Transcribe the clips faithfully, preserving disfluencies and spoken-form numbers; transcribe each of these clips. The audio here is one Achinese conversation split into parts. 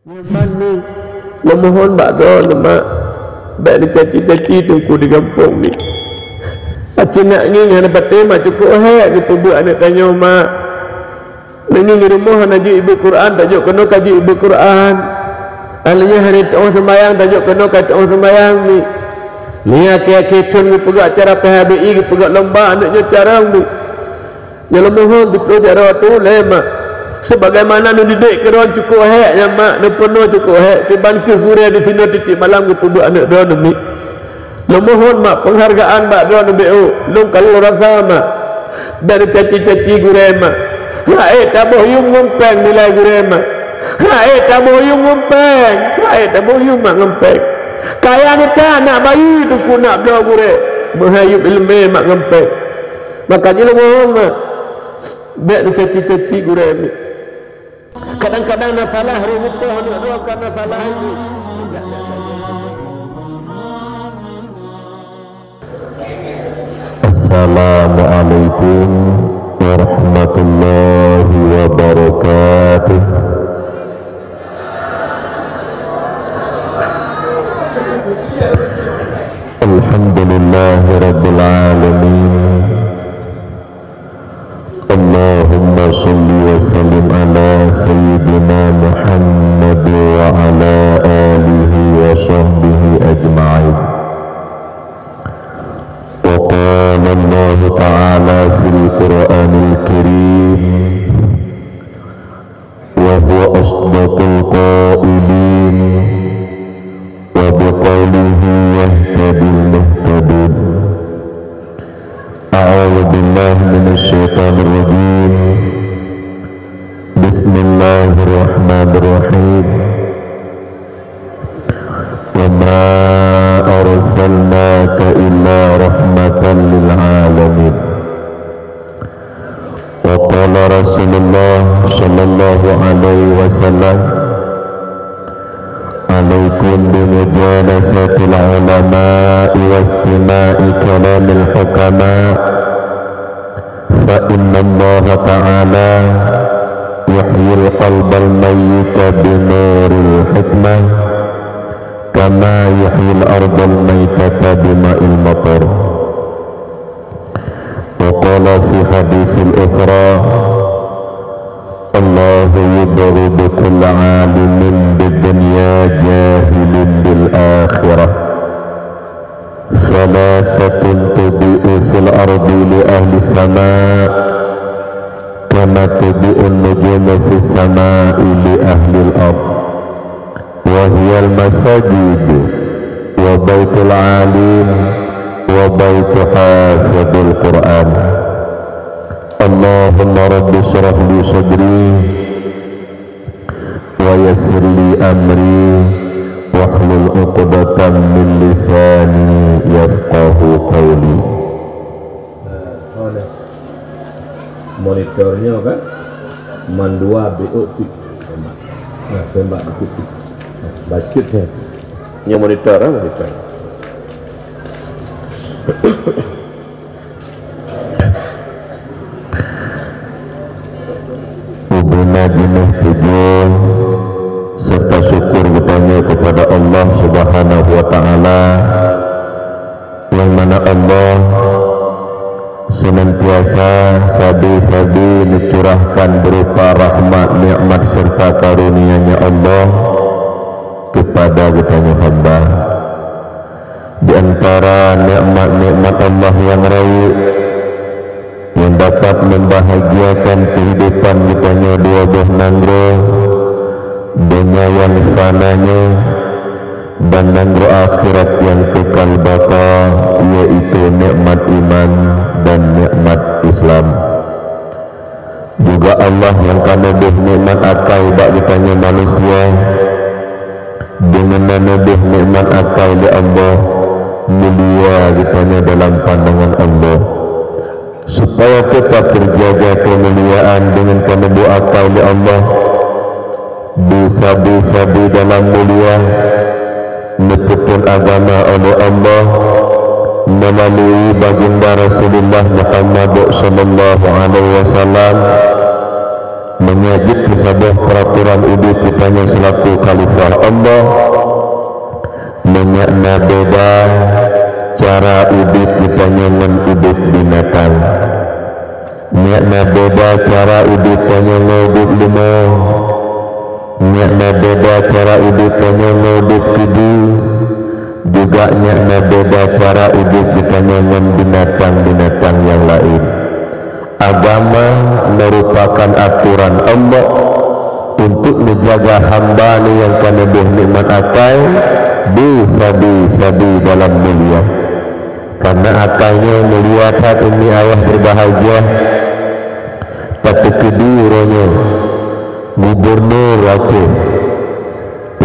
Nyoe mak ni, lôn mohon bak droeneuh mak, bèk neucaci-caci teungku di gampông ni. Aci nak ngieng hana patéh mak cukôp hék geupeubuet aneuk tanyoe mak. Meunyoe di rumoh hana jeuet ibu Quran, tajok keunoe ka jeuet ibu Quran. Aneuk nyan hana teu'oh seumayang, tajok keunoe ka teu'oh seumayang ni. Ni akhé-akhé thon geupeugah acara P H B I, geupeugah lomba aneuk nyoe carông ni. Nyoe lôn mohon diploh jaroe tu lé mak. Sebagaimana neudidik keudroe cukôp hék nyan mak, neupeunoh cukôp hék, kiban kheueh gurèe disinoe tiep-tiep malam geupeubuet aneuk droeneuh ni. Lôn mohon mak peunghargaan bak droeneuh B O, lôn ka lôn rasa mak. Bèk neucaci-caci gurèe mak. Rakyat taboh yuem ngon péng nilai gurèe mak. Rakyat taboh yuem ngon péng. Rakyat taboh yuem mak ngon péng. Kaya neuta nak bayeue teungku nak bloe gurèe. Meuhai yuem ileumèe mak ngon péng. Maka jih lôn mohon mak. Bèk neucaci-caci gurèe mak. Kadang-kadang na salah roh butoh aneuk droe ka na salah. Assalamualaikum warahmatullahi wabarakatuh. Alhamdulillahirabbil alamin. Allahumma shalli wa sallim ala sayyidina Muhammad wa ala alihi wa sahbihi ajma'in. Wa qala Allahu ta'ala fil Qur'anil Karim, wa huwa asdaqul qailin, wa biqaulihi yahtadil muhtadun. A'udzu billahi minasy syaithanir rajim. Bismillahirrahmanirrahim. Wa ma arsalnaka illa rahmatan lil alamin. Wa qala Rasulullah sallallahu alaihi wasallam, "Alaikum bi mujalasatil ulama'i wastima'i kalamil hukama, fa innallaha ta'ala yuhyil qalbal mayyita bi nuril hikmah, kama yuhyil ardal maitata bi ma'il matar." Wa qala fi haditsil ukhra, "Allahu yubghidu kulla alimin bid dunya jahilin bil akhirah. Salasatun tudhi'u fil ardi li ahli sama, kama tudhi'un nujumu fis sama'i li ahlil ard." Wa hiyal masajid, wa baitul alim, wa baitu hafidhil Qur'an. Allahumma rabbi shrah li sadri, wa yassir li amri, wahlul uqdatam min lisani yafqahu qawli. Monitornya kan mandua B O P. Tembak. Nah, tembak dikit. Nah, basket ni. Ni monitor, ha, monitor. Ubena jeuneh puja serta syukur geutanyoe kepada Allah Subhanahu wa Ta'ala Nyang mana Allah senantiasa sabe-sabe neucurahkan berupa rahmat, nikmat serta karunia-Nya Allah kepada geutanyoe hamba. Di antara nikmat-nikmat Allah nyang rayeuk, nyang dapat membahagiakan kehidupan geutanyoe dua boh nanggroe, donya nyang fana nyoe dan nanggroe akhirat nyang kekal baka, yaitu nikmat iman dan nikmat Islam. Juga Allah nyang ka neubeuh nikmat akai bak geutanyoe manusia, deungon na neubeuh nikmat akai lé Allah, mulia geutanyoe dalam pandangan Allah. Supaya teutap teujaga keumuliaan deungon ka neubeuh akai lé Allah, di sabe-sabe dalam mulia, neupeutrön agama oleh Allah meulalu Baginda Rasulullah Muhammad sallallahu alaihi wasallam, Meunyoe jeuet keu saboh peuraturan udeb geutanyoe seulaku khalifah Allah, meunyoe na beda cara udeb geutanyoe ngon udeb binatang. Nyak na beda cara udeb tanyoe ngon udeb leumo. Nyak na beda cara udeb tanyoe ngon udeb keubu. Juga nyak na beda cara udeb geutanyoe ngon binatang-binatang nyang laén. Agama meurupakan atoran Allah untuk neujaga hamba nyang ka neubôh nikmat akai di sabe-sabe dalam mulia. Karena akai nyoe mulia that, umi ayah berbahagia. Tateukeudi uroe nyoe gubernur Aceh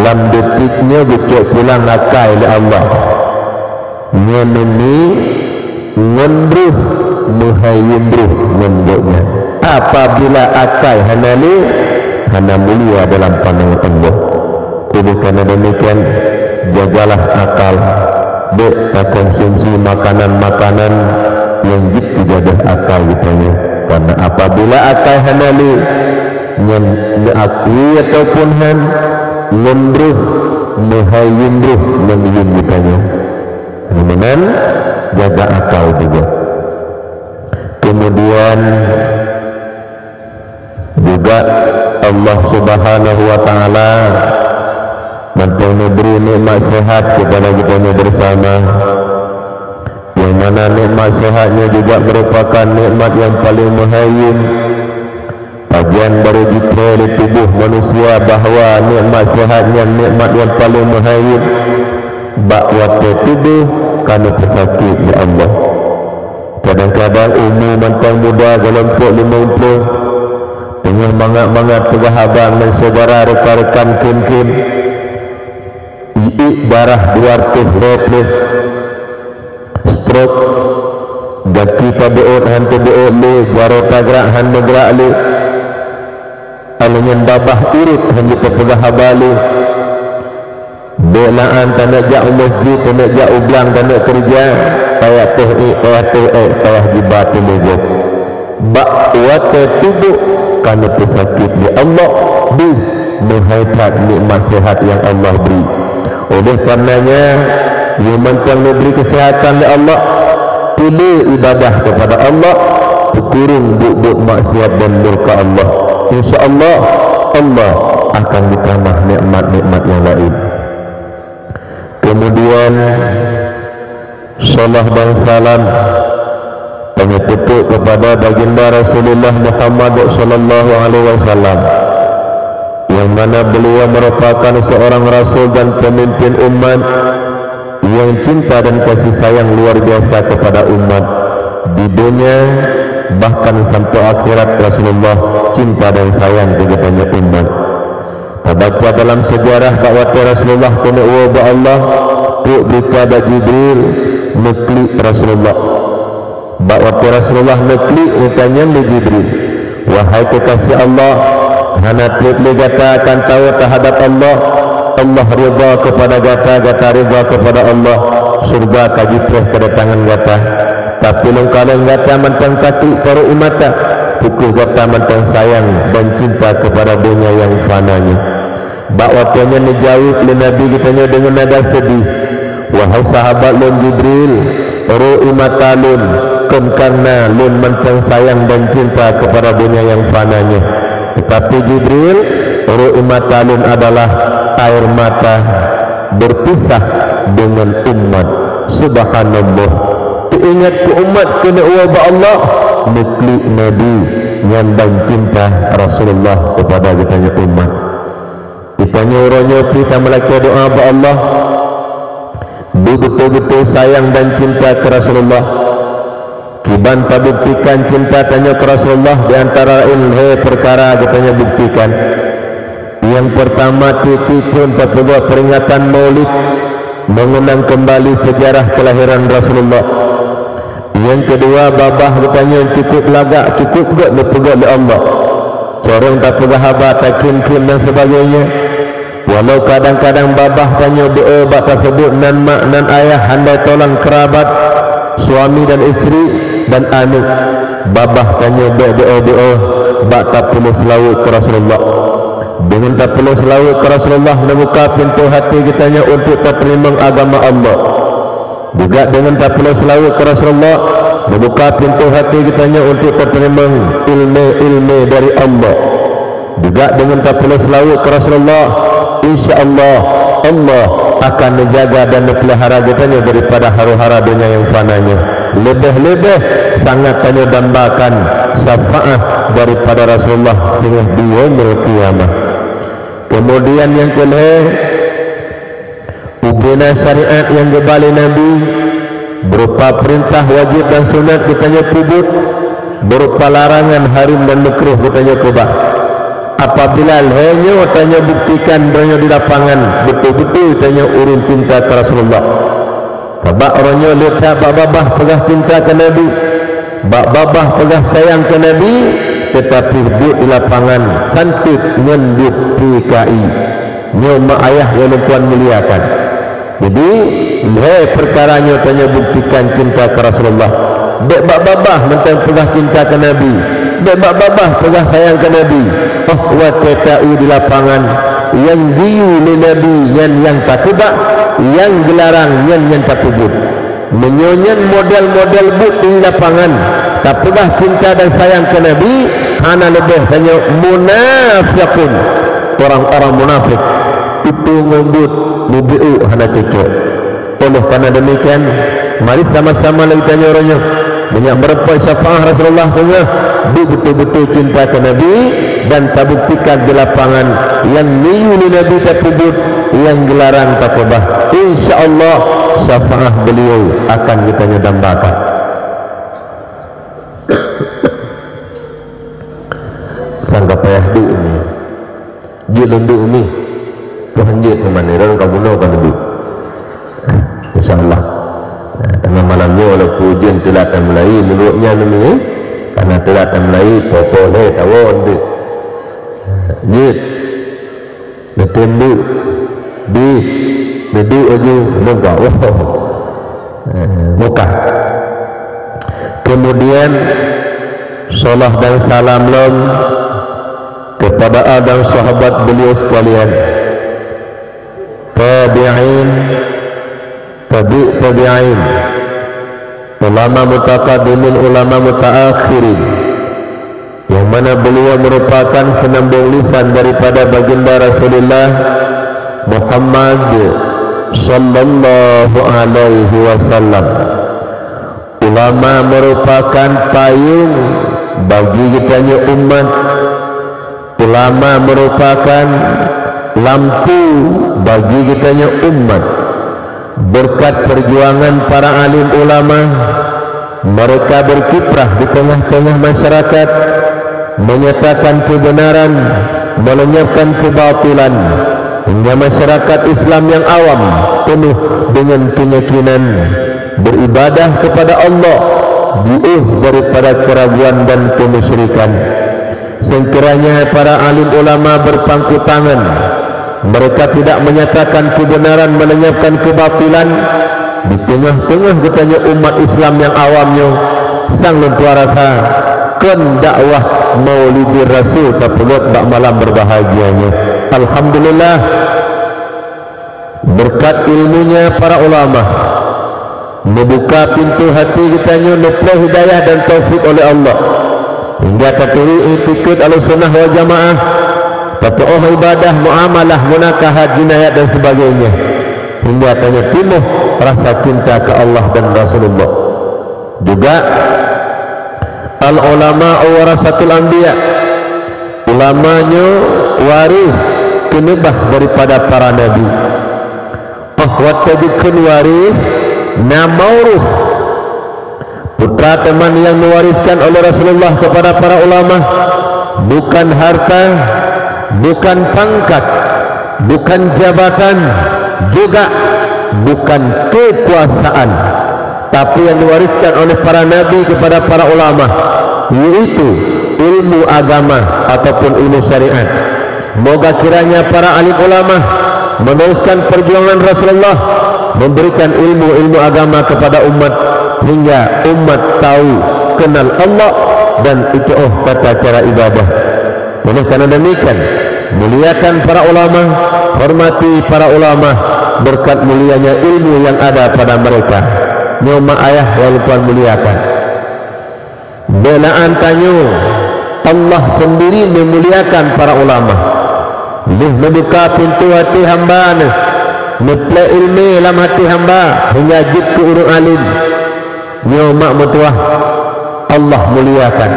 lam detik nyoe geucok pulang akai lé Allah. Nyoe neumi ngon roh meuhai yum roh ngon gobnyan. Apabila akai hana lé, hana mulia dalam pandangan Allah. Oleh karena demikian, jagalah akal. Bék takonsumsi makanan-makanan nyang jeuet keu jadah akai geutanyoe. Karena apabila akai hana lé, nyan neuakui ataupun han, ngon roh meuhai yum roh ngon yum geutanyoe. Meunan jaga akal juga. Kemudian juga Allah Subhanahu wa Ta'ala mantong neubri nikmat sehat kepada geutanyoe bersama. Yang mana nikmat sehat nyoe juga merupakan nikmat yang paling meuhai yum. Pajan barô jiteupeue lé tuboh manusia bahwa nikmat sehat nyan nikmat nyang paleng meuhai. Bak watée tuboh ka neupeusakét lé Allah. Kadang-kadang umu mantong muda gohlom peuet limong ploh, teungoh mangat-mangat peugah haba ngon syedara rekan-rekan khem-khem, iék darah dua reutôh lhée ploh, stroke, gaki tabeuôt han tabeuôt lé, jaroe tagrak han meugrak lé. Alèh nyan babah ureuëng hana jipeugah haba lé. Bék la'an taneuk jak u masjid, taneuk jak u blang, taneuk keureuja, payah teuh ék, payah teuh ék, payah jiba teuleugob. Bak watée tuboh ka neupeusakét lé Allah, beuh meuhai that nikmat sehat nyang Allah bri. Oleh karenanya, nyang mantong neubri keuseuhatan lé Allah, peureulée ibadah kepada Allah, peukurong buet-buet maksiat dan murka Allah. Insya Allah, Allah akan geutamah nikmat-nikmat nyang laén. Kemudian, salawat dan salam kami tutup kepada baginda Rasulullah Muhammad sallallahu alaihi wasallam, yang mana beliau merupakan seorang rasul dan pemimpin umat yang cinta dan kasih sayang luar biasa kepada umat. Di dunia, bahkan sampai akhirat, Rasulullah cinta dan sayang kepada umat. Tabaca dalam sejarah bak watée Rasulullah keuneuk woe bak Allah, trok beurita bak Jibril, neuklik Rasulullah. Bak watée Rasulullah neuklik, geutanyong lé Jibril, "Wahai keukaséh Allah, hana treb lé gata akan tawoe teuhadab Allah. Allah ridha keupada gata, gata ridha keupada Allah, syeuruga ka jipreh keudatangan gata. Tapi lôn kalon gata mantong taklik parot u mata, peu kheueh gata mantong sayang dan cinta keupada donya nyang fana nyoe?" Bak watée nyan neujaweueb lé Nabi geutanyoe deungon nada seudeh, "Wahai sahabat lôn Jibril, rô ie mata lôn kon kareuna lôn mantong sayang dan cinta keupada donya nyang fana nyoe. Teutapi Jibril, rô ie mata lôn adalah air mata berpisah dengan umat." Subhanallah. Teuingat keu umat keuneuk woe bak Allah, neuklik Nabi nyan ban cinta Rasulullah keupada geutanyoe umat. Geutanyoe uroe nyoe pih tameulakée doa bak Allah, beubeutôi-beutôi sayang dan cinta keu Rasulullah. Kiban tabuktikan cinta tanyoe keu Rasulullah di antara laén lhée peukara geutanyoe buktikan. Nyang peurtama, tieb-tieb thon tapeubuet peuringatan Maulid, meungulang keumbali seujarah keulahiran Rasulullah. Nyang keudua, babah geutanyoe cukôp lagak, cukôp gét neupeugét lé Allah. Carông tapeugah haba, takhem-khem dan sebagainya. Walau kadang-kadang babah tanyoe doá bak taseubut nan mak, nan ayah, handai tolong keurabat, suami dan istri, dan aneuk. Babah tanyoe bék doá-doá, Bak tapeuleue seulaweuet keu Rasulullah. Deungon tapeuleue seulaweuet keu Rasulullah, neubuka pintoe hati geutanyoe untuk tateurimong agama Allah. Juga deungon tapeuleue seulaweuet keu Rasulullah, neubuka pintoe hati geutanyoe untuk tateurimong ilmu-ilmu dari Allah. Juga deungon tapeuleue seulaweuet keu Rasulullah, insya Allah, Allah akan neujaga dan neupeulihara geutanyoe daripada huru-hara donya nyang fana nyoe. Leubeh-leubeh sangat tanyoe dambakan syafaat daripada Rasulullah singoh di Yaumul Qiyamah. Kemudian nyang keulhèe, ubena syariat nyang geuba lé Nabi, berupa peurintah wajéb dan sunat geutanyoe peubuet, berupa larangan hareuem dan meukruh geutanyoe keubah. Apabila lhèe nyoe tanyoe buktikan droeneuh di lapangan, beutôi-beutôi tanyoe ureuëng cinta keu Rasulullah. Sabab uroe nyoe le that bak babah peugah cinta keu Nabi, bak babah peugah sayang keu Nabi, teutapi buet di lapangan santeut ngon buet P K I. Nyoe mak ayah nyang lôn tuan muliakan. Jadi, lhèe peukara nyoe tanyoe buktikan cinta keu Rasulullah. Bèk bak babah mantong peugah cinta keu Nabi. Bèk bak babah peugah sayang keu Nabi. Óh watèe ta-eu di lapangan, nyang geuyue lé Nabi nyan nyang takeubah, nyang geularang nyan nyang tapeubuet. Meunyoe nyan model-model buet di lapangan, tapeugah cinta dan sayang keu Nabi, hana leubeh tanyoe munafiqun, orang-orang munafik. Tutoe ngon buet, mubiôh hana cocok. Oleh karena demikian, mari sama-sama lagèe tanyoe uroe nyoe, meunyoe meurumpok syafaat Rasulullah singoh, beutôi-beutôi cinta keu Nabi dan tabuktikan di lapangan nyang geuyue lé Nabi tapeubuet, nyang geularang takeubah. Insya Allah, syafaat beliau akan geutanyoe dambakan. Sangka payah duek ni. Jeuet lôn duek umi. Tuhan jeuet keumanö, lôn ka bunoe ka lôn duek. Insya Allah. Karena malam nyoe walaupun ujeuen teulat mulai, meunurot nyan umi, eh. Karena teulat mulai, poh-poh lhèe tawoe duek. Jeuet. Neutem duek. Di, neuduek laju, meuga. Oh. Eh, meuga. Kemudian, salam dan salam lom kepada al dan sahabat beliau sekalian, tabi'in, tabi' tabi'in, ulama mutaqaddimin, ulama mutaakhirin, yang mana beliau merupakan senambung lisan daripada baginda Rasulullah Muhammad sallallahu alaihi wasallam. Ulama merupakan payung bagi geutanyoe umat. Ulama merupakan lampu bagi geutanyoe umat. Berkat perjuangan para alim ulama, mereka berkiprah di tengah-tengah masyarakat, menyatakan kebenaran, melenyapkan kebatilan, hingga masyarakat Islam yang awam penuh dengan keyakinan beribadah kepada Allah, jauh daripada keraguan dan kemusyrikan. Sekiranya para alim ulama berpangku tangan, mereka tidak menyatakan kebenaran, melenyapkan kebatilan, di tengah-tengah geutanyoe umat Islam nyang awam nyoe, sang lôn tuan rasa, kon dakwah Maulidi Rasul tapeugöt bak malam berbahagia nyoe. Alhamdulillah, berkat ilmunya para ulama, neubuka pintoe hati geutanyoe, neupeuleueh hidayah dan taufik oleh Allah, hingga taturi itikad Ahlussunnah wal Jamaah, tatuoh ibadah, muamalah, munakahat, jinayat dan sebagainya, hingga tanyoe timoh rasa cinta keu Allah dan Rasulullah. Juga, al-ulama warasatul anbiya, ulama nyoe waréh keuneubah daripada para nabi. Óh watèe jikheun waréh, na maurus. Putra teuma nyang mewariskan oleh Rasulullah kepada para ulama, bukan harta, bukan pangkat, bukan jabatan, juga bukan kekuasaan, tapi yang diwariskan oleh para nabi kepada para ulama, yaitu ilmu agama ataupun ilmu syariat. Moga kiranya para alim ulama meneruskan perjuangan Rasulullah, memberikan ilmu-ilmu agama kepada umat, hingga umat tahu kenal Allah dan itu, oh, tata cara ibadah. Oleh karena demikian, muliakan para ulama, hormati para ulama, berkat mulianya ilmu yang ada pada mereka. Nyoe mak ayah nyang lôn tuan muliakan. Beulaan tanyoe, Allah sendiri memuliakan para ulama. Lheueh neubuka pintoe até hamba neuh, neuplek ileumé lam até hamba hingga jeuet keu ureuëng alim. Nyoe mak meutuah, Allah muliakan.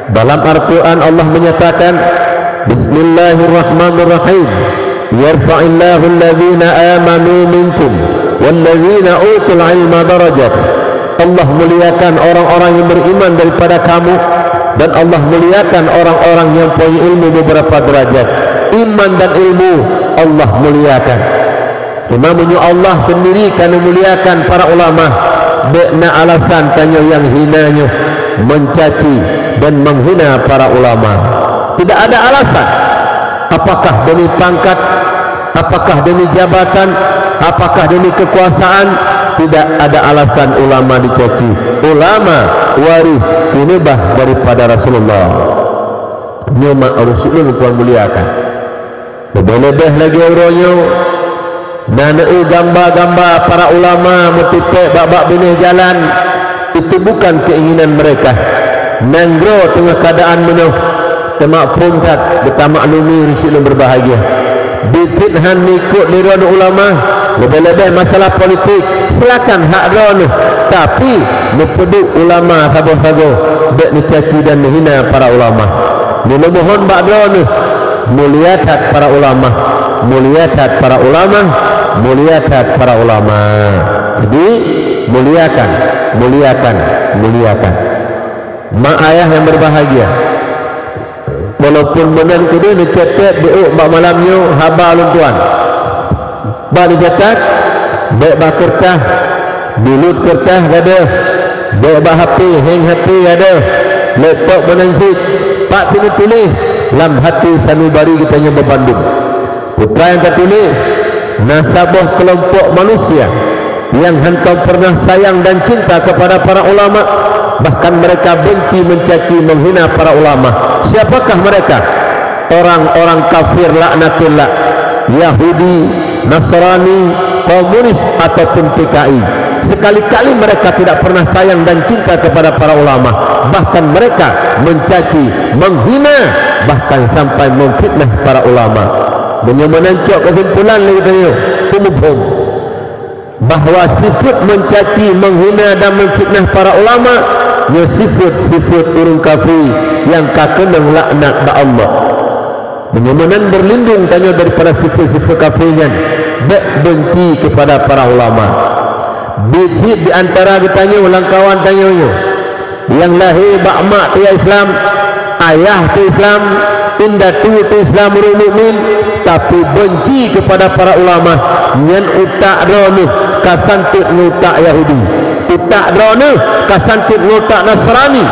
Dalam Al-Quran Allah menyatakan, "Bismillahirrahmanirrahim. Yarfa'illahu alladhina amanu minkum walladhina utul ilma darajat." Allah muliakan orang-orang yang beriman daripada kamu, dan Allah muliakan orang-orang yang punya ilmu beberapa derajat. Iman dan ilmu Allah muliakan. Teuma meunyoe Allah sendiri ka neumuliakan para ulama, bék na alasan tanyoe nyang hina nyoe mencaci dan menghina para ulama. Tidak ada alasan. Apakah demi pangkat? Apakah demi jabatan? Apakah demi kekuasaan? Tidak ada alasan ulama dicaci. Ulama waréh keuneubah daripada Rasulullah. Nyoe mak ureuëng syedara nyang muliakan. Leubeh-leubeh lagée uroe nyoe, na neueu gamba-gamba para ulama meutipék bak-bak binéh jalan, itu bukan keinginan mereka. Nanggroe teungoh keuadaan meunyoe, teumakfum that, beutamaklumi ureuëng syedara nyang berbahagia. Biet cit hán meuikot lé droeneuh ulama, leubeh-leubeh masalah politik, silakan hak droeneuh. Tapi, neupeuduek ulama sagoe-sagoe, bék neucaci dan neuhina para ulama. Neuleumohon bak droeneuh, mulia that para ulama, mulia that para ulama, mulia that para ulama. Jadi, muliakan, muliakan, muliakan. Mak ayah yang berbahagia, walaupun meunan keudeh neucatat di ôk bak malam nyoe haba lôn tuan. Bak neucatat, bék bak keureutas, bulut keureutas gadôh, bék bak H P, heng H P gadôh, laptop meunan cit, pat pih neutuléh, "Lam hati sanubari geutanyoe beubandum." Peue nyang tatuléh, na saboh keulompok manusia nyang hántom peureunah sayang dan cinta kepada para ulama, bahkan mereka benci, mencaci, menghina para ulama. Siapakah mereka? Orang-orang kafir laknatullah, Yahudi, Nasrani, komunis, ataupun P K I. Sekali-kali mereka tidak pernah sayang dan cinta kepada para ulama. Bahkan mereka mencaci, menghina, bahkan sampai memfitnah para ulama. Meunyoe meunan cok keusimpulan lé geutanyoe, peumuphom bahwa sifeuet mencaci, menghina dan memfitnah para ulama nyoe sifeuet-sifeuet ureuëng kafé nyang ka keunong laknat bak Allah. Meunyoe meunan berlindung tanyoe daripada sifeuet-sifeuet kafé nyan, bék benci kepada para ulama. Biet-biet di antara geutanyoe lam kawan tanyoe nyoe, nyang lahé bak mak teuh Islam, ayah teuh Islam, indatu teuh Islam ureuëng mukmin, tapi benci kepada para ulama, nyan utak droeneuh ka santôt ngon utak Yahudi. Utak droeneuh ka santôt ngon utak Nasrani,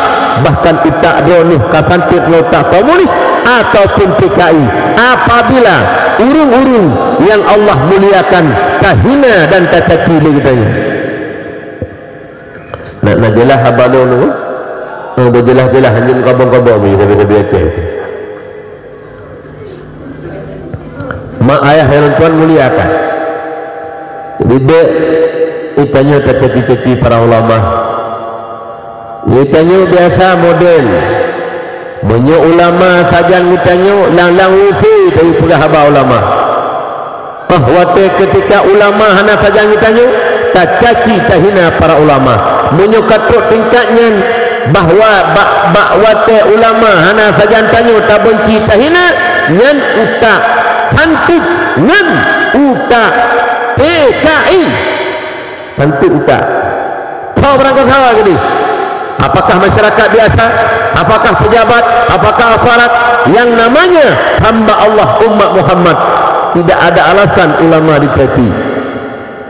bahkan utak droeneuh ka santôt ngon utak komunis ataupun P K I. Apabila ureuëng-ureuëng nyang Allah muliakan tahina dan tacaci lé geutanyoe. Nak, nak jeulaih haba lôn tu? Oh, beujeulaih-jeulaih, hanjeuet kabong-kabong bagi sabe-sabe Aceh. Mak ayah nyang lôn tuan muliakan. Jadi, bék geutanyoe tacaci-caci para ulama. Geutanyoe biasa model. Meunyoe ulama sajan geutanyoe, lam-lam W C tapeugah haba ulama. Óh watée keutika ulama hana sajan geutanyoe, tacaci tahina para ulama. Meunyoe ka trok tingkat nyan, bahwa bak, bak watée ulama hana sajan tanyoe tabenci tahina, nyan utak santôt ngon utak P K I. Santôt utak. Tho barangkasoe keudeh. Apakah masyarakat biasa? Apakah pejabat? Apakah aparat? Yang namanya hamba Allah umat Muhammad, tidak ada alasan ulama dicaci.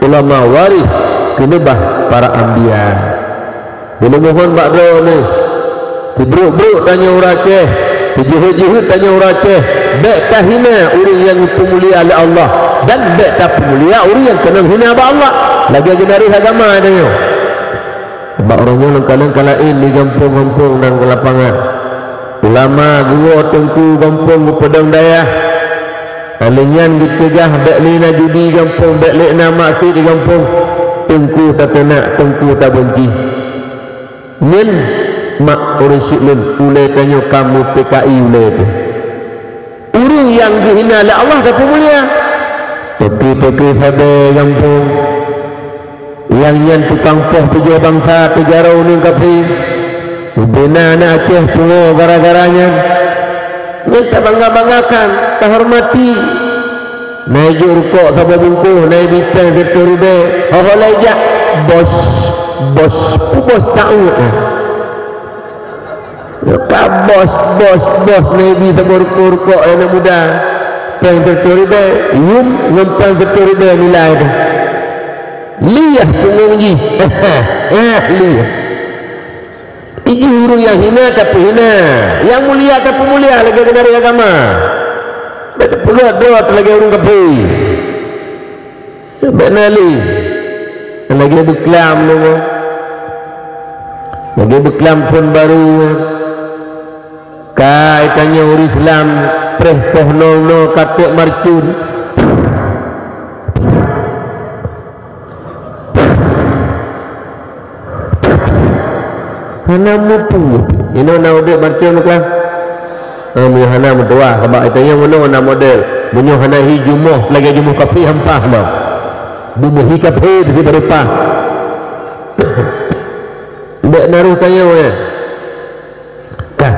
Ulama waréh keuneubah para anbiya. Meunyoe mohon bak droeneuh, sibrok-brok tanyoe ureuëng Aceh, sijeuhet-jeuhet tanyoe ureuëng Aceh, bék tahina ureuëng nyang geupeumulia lé Allah, dan bék tapeumulia ureuëng nyang keunong hina bak Allah. Lagée geunaréh agama tanyoe. Bak uroe nyoe lôn kalon ka laén di gampông-gampông dan lapangan. Ulama, geuwoe teungku gampông geupeudong dayah. Alèh nyan geuceugah bèk lé na judi gampông, bèk lé na maksiet di gampông. Teungku tateunak, teungku tabeunci. Nyan mak ureueng syiek lôn, ulèe tanyoe kamoe P K I ulèe teuh. Ureueng nyang geuhina lé Allah tapeumulia. Toke-toke sabe gampông, nyang nyan tukang poh tujoh bansa teujaroe ngon kafé. Ubena na Aceh pungo gara-gara nyan. Nyan tabangga-banggakan, tahormati. Na jijok rukok saboh bungkôh, na jibri péng sireutoh ribèe. Ho-ho laju jak, bos, bos, peue bos taeu, ah. Ka bos, bos, bos, na jibri saboh rukok-rukok aneuk muda. Péng sireutoh ribèe, yum ngon péng sireutoh ribèe nilai teuh. Liah punggong jih. Eh, liah. Jih ureueng nyang hina tapeuhina, nyang mulia tapeumulia lagèe keuneuk agama. Bèk tapeugah droe lagèe ureueng kafé. Bèk na lé. Lagèe beuklam nyoe. Lagèe beuklam phôn barô. Kai tanyoe ureueng Islam, preh poh nol nol ka trôk marcon. Hana mupu. Inoe na udép marcon ka? Ha, meunyoe hana meutuah, sabab tanyoe meunoe na model. Meunyoe hana hi jumoh, lagèe jumoh kafé hampah bang. Bumoh hi kafé di baru pah. Bèk na roh tanyoe, eh. Ka.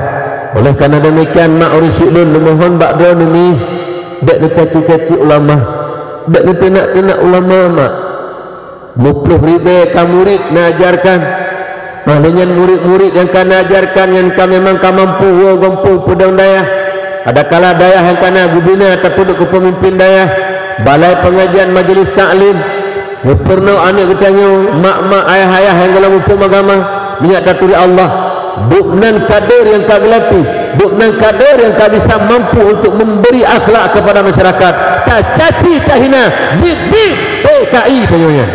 Oleh karena demikian, mak ureueng syiek lôn, lôn mohon bak droeneuh, bèk neucaci-caci ulama. Bèk neuteunak-teunak ulama, mak. Muplôh ribèe ka murit neuajarkan. Óh lheueh nyan murit-murit nyang ka neuajarkan nyan ka memang ka mampu woe gampông peudong dayah. Adakala dayah nyang ka na geubina tapeuduek keu peumimpin dayah, balai peungajian, majelis taklim, geupeurunoe aneuk geutanyoe, mak-mak, ayah-ayah nyang gohlom muphom agama, meunyo taturi Allah. Buet nan kader nyang ka geulatih, buet nan kader nyang ka bisa mampu untuk memberi akhlak kepada masyarakat. Tacaci, tahina, biet-biet P K I tanyoe nyan.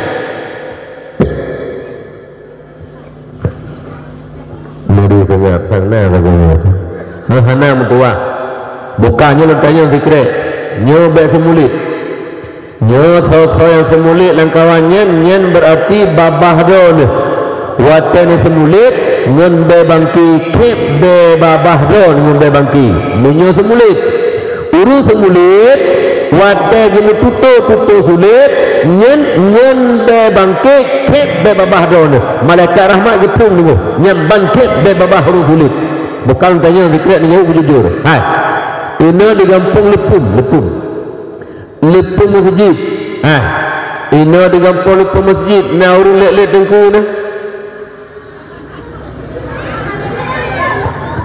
Meuri seungab sang na lagèe nyoe. Hana meutuah. Buka nyoe lôn tanyong sikrek. Nyoe bèk seumulit. Nyoe soe-soe nyang seumulit lam kawan nyan, nyan beurati babah droeneuh. Watèe neuseumulit ngon bèe bangke, khép bèe babah droeneuh ngon bèe bangke. Meunyoe seumulit, ureueng seumulit, watèe geumeututoe-tutoe sulet, nyan ngon bèe bangke, khép bèe babah droeneuh. Malaikat rahmat geuplueng teungoh, nyan ban khép bèe babah ureueng sulet. Bukan tanyong sikrek, neujaweueb beujujur. Hai. Inoe di gampông Leupum, Leupum. Leupum Meuseujid. Ha. Inoe di gampông Leupum Meuseujid, na ureueng lét-lét teungku na.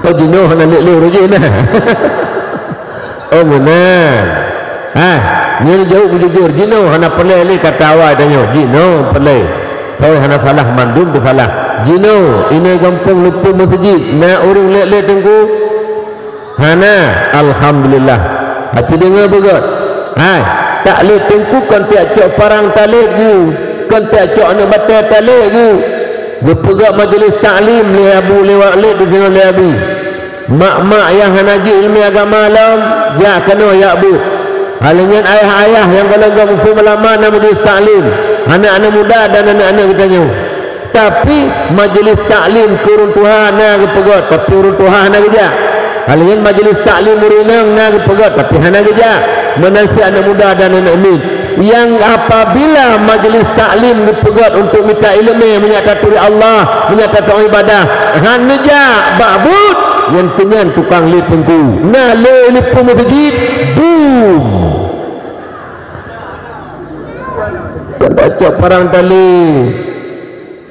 Oh, jinoe hana lét-lét ureueng jih na. Oh, meunan. Ha, nyoe jaweueb beujujur, jinoe hana peureulèe lé kata awai tanyoe. Jinoe peureulèe. Soe hana salah, mandum teusalah. Jinoe, inoe gampông Leupum Meuseujid, na ureueng lét-lét teungku? Hana, alhamdulillah. Aci deungoe beugöt. Hai, tak lé teungku kon tiak cok parang talét geuh, kon tiak cok aneuk batèe talét geuh. Geupeugöt majelis taklim lé Abu lewat lé disinoe lé Abi. Mak-mak nyang hana jeuet ileumèe agama lom, jak keunoe jak beuet. Hal nyan ayah-ayah nyang gohlom-gohlom muphom ulama na majelis taklim, aneuk-aneuk muda dan aneuk-aneuk geutanyoe. Tapi majelis taklim keu ureueng tuha na geupeugöt, tapi ureueng tuha hana geujak. Hal nyan majelis taklim ureueng inong na geupeugöt, tapi hana geujak. Meunan cit aneuk muda dan aneuk miet. Nyang apabila majelis taklim geupeugöt untuk mita ileumèe, meunyo taturi Allah, meunyo tateu'oh ibadah, han neujak bak beuet, nyan keuh nyan tukang lét teungku. Na lé Leupum Meuseujid, bum. Kan tacok parang talét.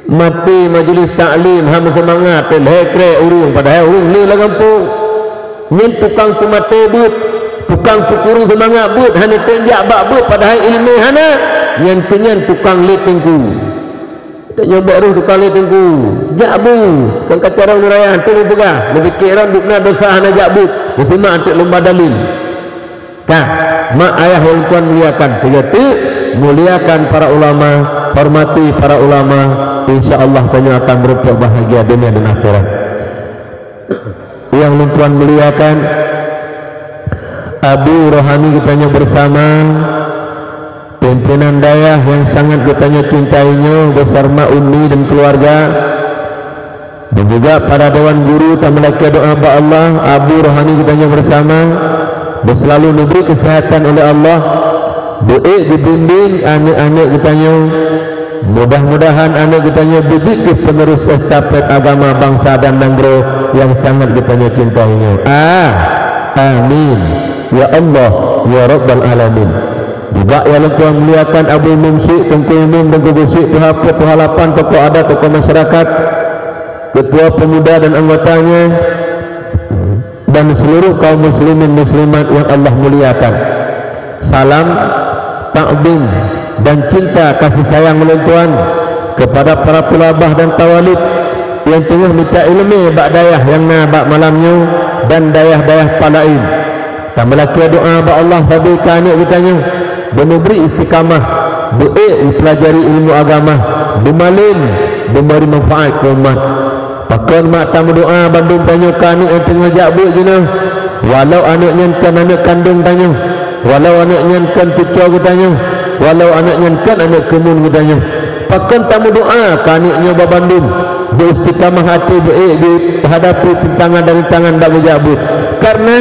Maté majelis taklim, han meuseumangat, lhèe krek ureueng, padahai ureueng le lam gampông. Nyan tukang peumaté beuet, tukang peukureueng seumangat beuet, hana tém jak bak beuet, padahai ileumèe hana. Nyan keuh nyan tukang lét teungku. Tanyoe bèk rôh tukang lét teungku. Jak beuet, kon ka carông neuraya, hantom mupeugah, neupike droe dum na desya hana jak beuet, meusimak teuk lomba dalil. Nah, mak ayah nyang tuan muliakan, tiga detik, muliakan para ulama, hormati para ulama, insya Allah tanyoe akan meureumpok bahagia dunia dan akhirat. Nyang lôn tuan muliakan, Abu Rohani geutanyoe bersama, pimpinan dayah nyang sangat geutanyoe cintai nyoe, beserta Umi dan keluarga, dan juga para dewan guru, tameulakée doa bak Allah, Abu Rohani geutanyoe bersama, beuselalu neubri keuseuhatan oleh Allah, beuék geubimbéng aneuëk-aneuëk geutanyoe. Mudah-mudahan aneuëk geutanyoe beujeuet keu penerus estafet agama bansa dan nanggroe nyang sangat geutanyoe cintai nyoe. Ah, amin. Ya Allah, ya Rabbal Alamin. Juga nyang lôn tuan muliakan Abu Imum Syik, Teungku Imum, Teungku Geuchik, Tuha Peuet, Tuha Lapan, tokoh adat, tokoh masyarakat, ketua pemuda dan anggotanya, dan seluruh kaum muslimin muslimat yang Allah muliakan. Salam, takzim, dan cinta kasih sayang ulôn tuan kepada para tulabah dan tawalib yang teungoh mita ileumé bak dayah nyang na bak malam nyoe dan dayah-dayah palaén. Tameulakée doa bak Allah sabe keu aneuëk geutanyoe, beuneubri istiqamah, beuék jipeulajari ilmu agama, beumalém, beubri manfaat keu umat. Pakon mak tameudoa bandum tanyoe keu aneuëk nyang teungoh jak beuet jinoe, walau aneuëk nyan kon aneuëk kandong tanyoe, walau aneuëk nyan kon cucoe geutanyoe, walau aneuëk nyan kon aneuëk keumuen geutanyoe. Pakon tameudoa keu aneuëk nyoe babandum, beuistiqamah até beuék jeuet hadapi tantangan dan rintangan bak geujak beuet. Karena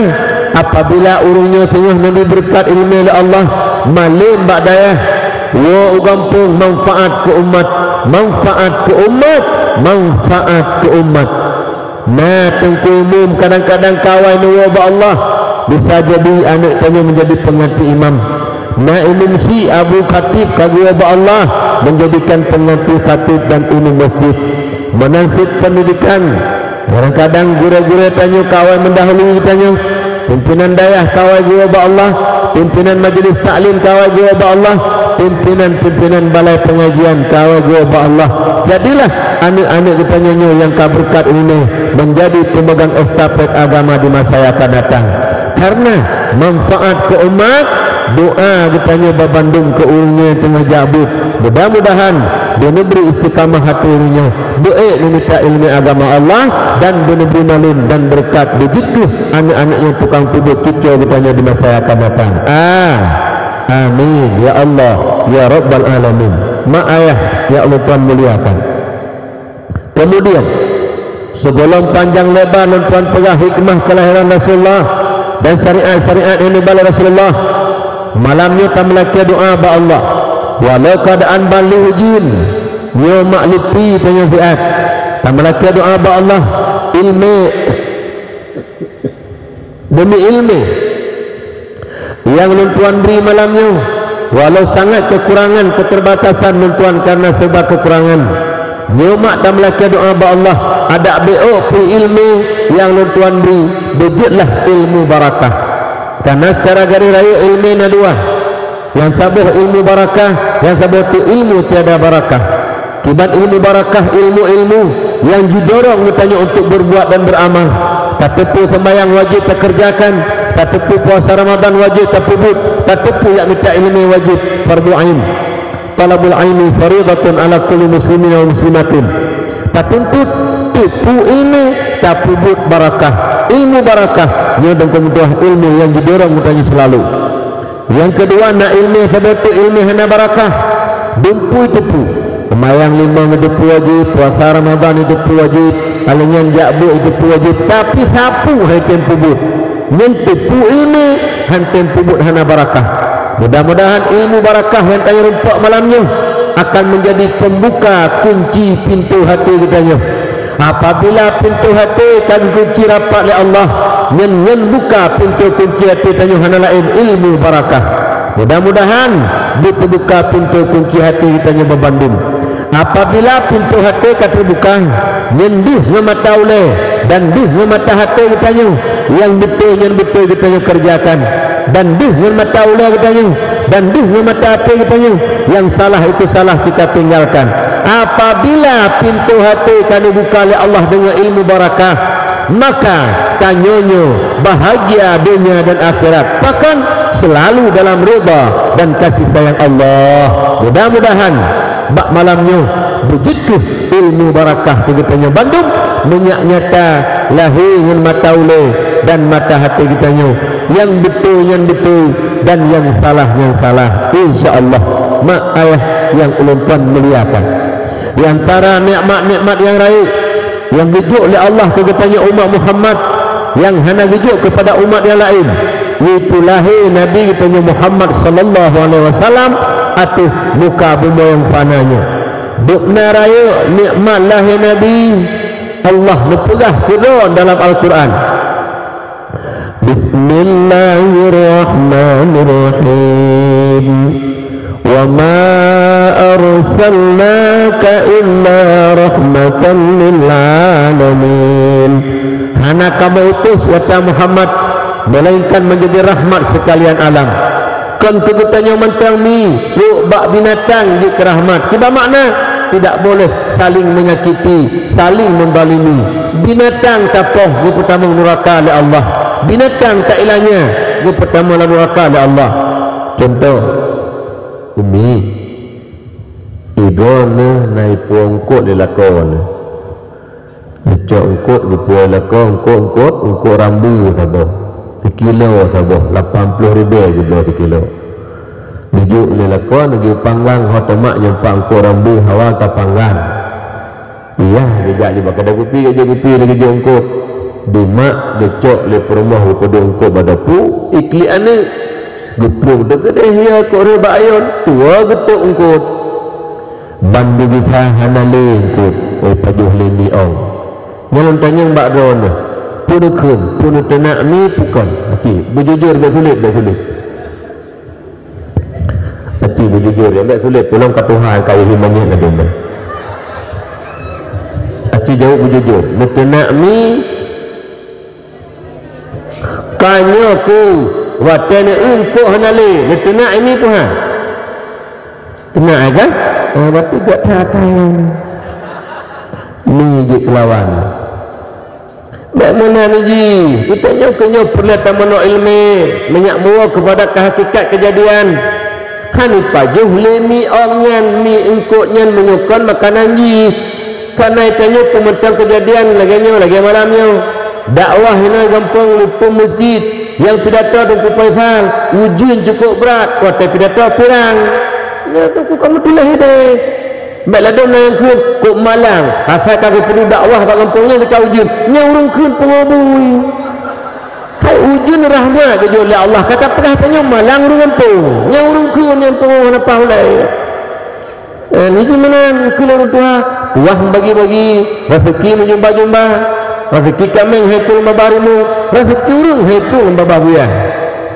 apabila ureuëng nyoe singoh neubri beureukat ileumé lé Allah, malém bak dayah, woe u gampông, manfaat keu umat, manfaat keu umat, manfaat keu umat. Na Teungku Imum kadang-kadang ka awai neuwoe bak Allah, bisa jadi aneuëk tanyoe meunjadi peungganti imam. Na Imum Syik, Abu Khatib ka geuwoe bak Allah, meunjadikan peungganti khatib dan imum masjid. Meunan cit peundidikan, kadang-kadang gurée-gurée tanyoe ka awai meundahului tanyoe. Pimpinan dayah ka awai geuwoe bak Allah, pimpinan majlis taklim ka awai geuwoe bak Allah, pimpinan-pimpinan balai peungajian ka awai geuwoe bak Allah. Jadilah aneuëk-aneuëk geutanyoe nyoe nyang ka beureukat ileumé meunjadi peumegang estafet agama di masa nyang akan datang. Karena manfaat keu umat, doa geutanyoe babandum keu ureuëng nyang teungoh jak beuet. Mudah-mudahan beuneubri istiqamah até ureuëng nyoe. Beuék neumita ileumé agama Allah dan beuneubri malém dan beureukat beujeuet keu aneuëk-aneuëk nyang tukang peubuet cucoe geutanyoe di masa nyang akan datang. Ah, amin ya Allah ya Rabbal Alamin. Mak ayah nyang lôn tuan muliakan. Kemudian, sigohlom panjang lebar lôn tuan peugah hikmah kelahiran Rasulullah dan syariat-syariat nyang neuba lé Rasulullah, malam nyoe tameulakée doa bak Allah. Walau keuadaan ban lheueh jén, nyoe mak leuti tanyoe siat. Tameulakée doa bak Allah, ileumé, demi ileumé nyang lôn tuan bri malam nyoe, walau sangat keukurangan, keuteubatasan lôn tuan karena seubab keukurangan, nyoe mak tameulakée doa bak Allah, adak beuék pih ileumé nyang lôn tuan bri, beujeuetlah ilmu barakah. Karena secara garéh rayeuk ileumé na dua. Nyang saboh ilmu barakah, nyang saboh tu ilmu tiada barakah. Kiban ilmu barakah, ilmu-ilmu nyang jidorong geutanyoe untuk berbuat dan beramal. Tateupeue sembahyang wajib takeureujakan, tateupeue puasa Ramadan wajib tapeubuet, tateupeue jak mita ileumé wajib, fardu ain. Talabul ilmi faridatun ala kulli muslimin wa muslimatin. Tatuntut teupeu ileumé, tapeubuet barakah. Ilmu barakah nyoe dong keumudahan ilmu nyang jidorong geutanyoe seulalu. Nyang keudua, na ileumé saboh teuk ileumé hana barakah. Dumpui teupeu. Seumayang limong teupeu wajéb, puasa Ramadan teupeu wajéb, alèh nyan jak beuet teupeu wajéb, tapi sapeue han tem peubuet. Nyan teupeu ileumé han tem peubuet hana barakah. Mudah-mudahan ilmu barakah nyang tanyoe rumpok malam nyoe akan menjadi pembuka kunci pintoe até geutanyoe. Apabila pintoe até ka geukunci rapat lé Allah, nyan, nyan buka pintoe kunci até tanyoe hana laén, ilmu barakah. Mudah-mudahan geuteubuka pintoe kunci até geutanyoe bandum. Apabila pintoe até ka teubuka, nyan deuh ngon mata ulée dan deuh ngon mata até geutanyoe, nyang beutôi nyan beutôi geutanyoe keureujakan, dan deuh ngon mata ulée geutanyoe dan deuh ngon mata até geutanyoe, nyang salah itu salah kita tinggalkan. Apabila pintoe até ka neubuka lé Allah deungon ilmu barakah, maka tanyoe nyoe bahagia donya dan akhirat, bahkan selalu dalam ridha dan kasih sayang Allah. Mudah-mudahan bak malam nyoe beujeuet kheueh ilmu barakah keu geutanyoe bandum, meunyak nyata lahé ngon mata ulée dan mata até geutanyoe, nyang beutôi nyan beutôi dan nyang salah nyan salah. Insya Allah, mak ayah nyang ulôn tuan muliakan, di antara nikmat-nikmat nyang rayeuk nyang geujok lé Allah keu geutanyoe umat Muhammad, nyang hana geujok keupada umat nyang laén, yaitu lahé Nabi geutanyoe Muhammad sallallahu alaihi wasallam ateueh muka bumoe nyang fana nyoe. Beuna rayeuk nikmat lahé Nabi, Allah neupeugah keudroe dalam Al-Quran, Bismillahirrahmanirrahim. Wa ma arsalnaka illa rahmatan lil alamin. Hana kamoe utus, kata Muhammad, melainkan menjadi rahmat sekalian alam. Kon keu geutanyoe mantong mi, trok bak binatang jeuet keu rahmat. Kiban makna? Tidak boleh saling menyakiti, saling menzalimi. Binatang tapoh geupeutamong nuraka lé Allah. Binatang tailanya geupeutamong lam nuraka lé Allah. Contoh, umi, idroeneuh na ipueng eungkôt lé lakoe neuh. Neucok eungkôt geupuwoe lakoe, eungkôt-eungkôt, eungkôt rambu saboh. Sikilo saboh, lapan ploh ribèe jibloe sikilo. Neujok lé lakoe, neugeupanggang ho teumak nyang pat eungkôt rambu hawa tapanggang. Iyah, geujak nibak keudè kupi, geujok kupi, lagèe jok eungkôt. Dimak geucok lé peurumoh geupeudong eungkôt bak dapu, iklik aneuk. Geuplueng teukeudeh ya kok ré bak ayon, tuwoe geutôk eungkôt. Ban geugisa hana lé eungkôt, eh, pajoh lé mi ong. Nyan lôn tanyong bak droeneuh, peue neukheun, peue neuteunak mi peue kon? Aci, beujujur bèk sulet, bèk sulet. Aci beujujur, ya, bèk sulet, peulom ka tuha ka hihi manyét ladôm nyan. Aci jaweueb beujujur, neuteunak mi Ka nyoe ku, watèe neueu eungkôt hana lé, neuteunak ini tuha. Teunak kan? Oh, berarti gak that-that. Ni jeuet keulawan. Bèk meunan jih, geutanyoe keu nyoe peureulèe tameunoe ileumèe, meunyak meuwoe keupada keu hakikat keujadian. Hana ipajoh lé mi ong nyan, mi eungkôt nyan meunyoe kon makanan jih. Kana tanyoe peumantong keujadian lagèe nyoe, lagèe malam nyoe. Dakwah inoe gampông lupông meuseujid nyang pidato Teungku Faisal, ujeuen cukôp brat, watèe pidato pirang. Nyoe Teungku ka meutuléh idéh. Bèk ladôm na nyang kheun, kok malang, asai ka geupeuduek dakwah bak gampông nyan teuka ujeuen, nyan ureueng kheun pungo bui. Hai ujeuen rahmat geujok lé Allah, ka tapeugah tanyoe malang ureueng gampông, nyan ureueng kheun nyang pungo hana paih ulèe. Eh, nyoe meunan keu lôn tuha, wah bagi-bagi, raseuki meujumba-jumba, raseuki kaméng hai pun babah rimueng, raseuki ureueng hai pun babah buyah.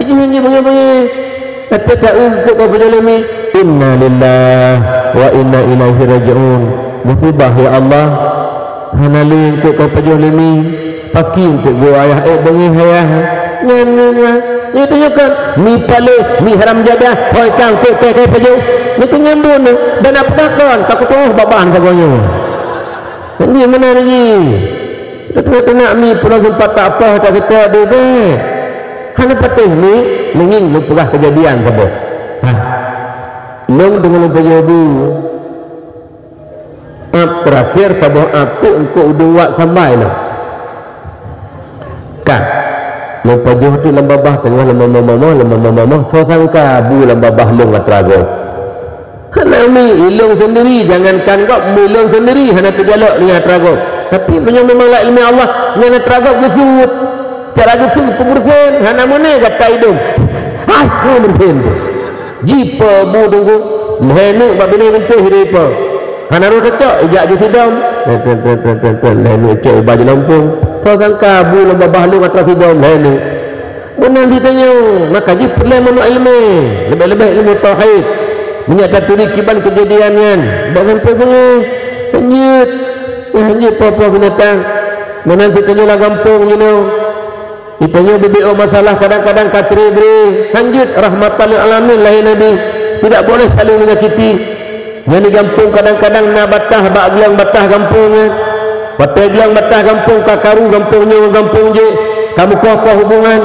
Ijih nyoe beungèh-beungèh, até taeu eungkôt ka pajoh lé mi, inna lillahi wa inna ilaihi raji'un. Musibah ya Allah, hana lé eungkôt ka pajoh lé mi. Pakri eungkôt geuh ayah, ék beungèh ayah. Nyan, nyan, nyan. Nyan tanyoe kan, mi paléh, mi haram jadah, hôi kang, kok kai, kai pajoh. Nyan keuh nyambon, dan na peugah kon, takot Allah babah sagoe nyoe. Nyan meunan jih. Teunak-teunak mi peunoh seumpat tak apoh, tak seutôt deh, bèk. Hana patéh mi, meungieng lôn peugah keujadian saboh. Ha. Lôn deungon lôn pajoh bu. Ap terakhir saboh ap tu eungkôt udeueng wak sambai lom. Ka. Lôn pajoh teuk lam babah teungoh leumoh-moh, leumoh-moh, soe sangka bu lam babah lôn atra gob. Hana mi, ilôn seundiri, jangankan gob, mi lôn seundiri hana teujalok deungon atra gob. Tapi meunyoe memang lam ileumèe Allah, nyan atra gob geusuet. Cara geusuet peumeureusen, hana meuné gata idong. Asai meureusen tu. Jipo bu teungku, lhèe neuk bak binéh beuntéh jipo. Hana rôh teucok, ijak jih sidom. Lhèe neuk cok uba jilompong. Soe sangka bu lam babah lôn atra sidom lhèe neuk. Meunan jih tanyoe, maka jih peureulèe meunoe ileumèe, leubèh-leubèh ilmu tauhid. Meunyoe taturi kiban keujadian nyan, bèk sampoe beungèh. Hanjeuet, hanjeuet po-po binatang. Meunan cit tanyoe lam gampông jinoe. Geutanyoe bubé-o masalah kadang-kadang ka cré-bré, hanjeuet rahmatan lil alamin lahé Nabi. Tidak boleh saling menyakiti. Nyan di gampông kadang-kadang na batah bak glang batah gampông nyan. Watèe glang batah gampông ka karu gampông nyoe ngon gampông jéh, Kamoe koh-koh hubungan,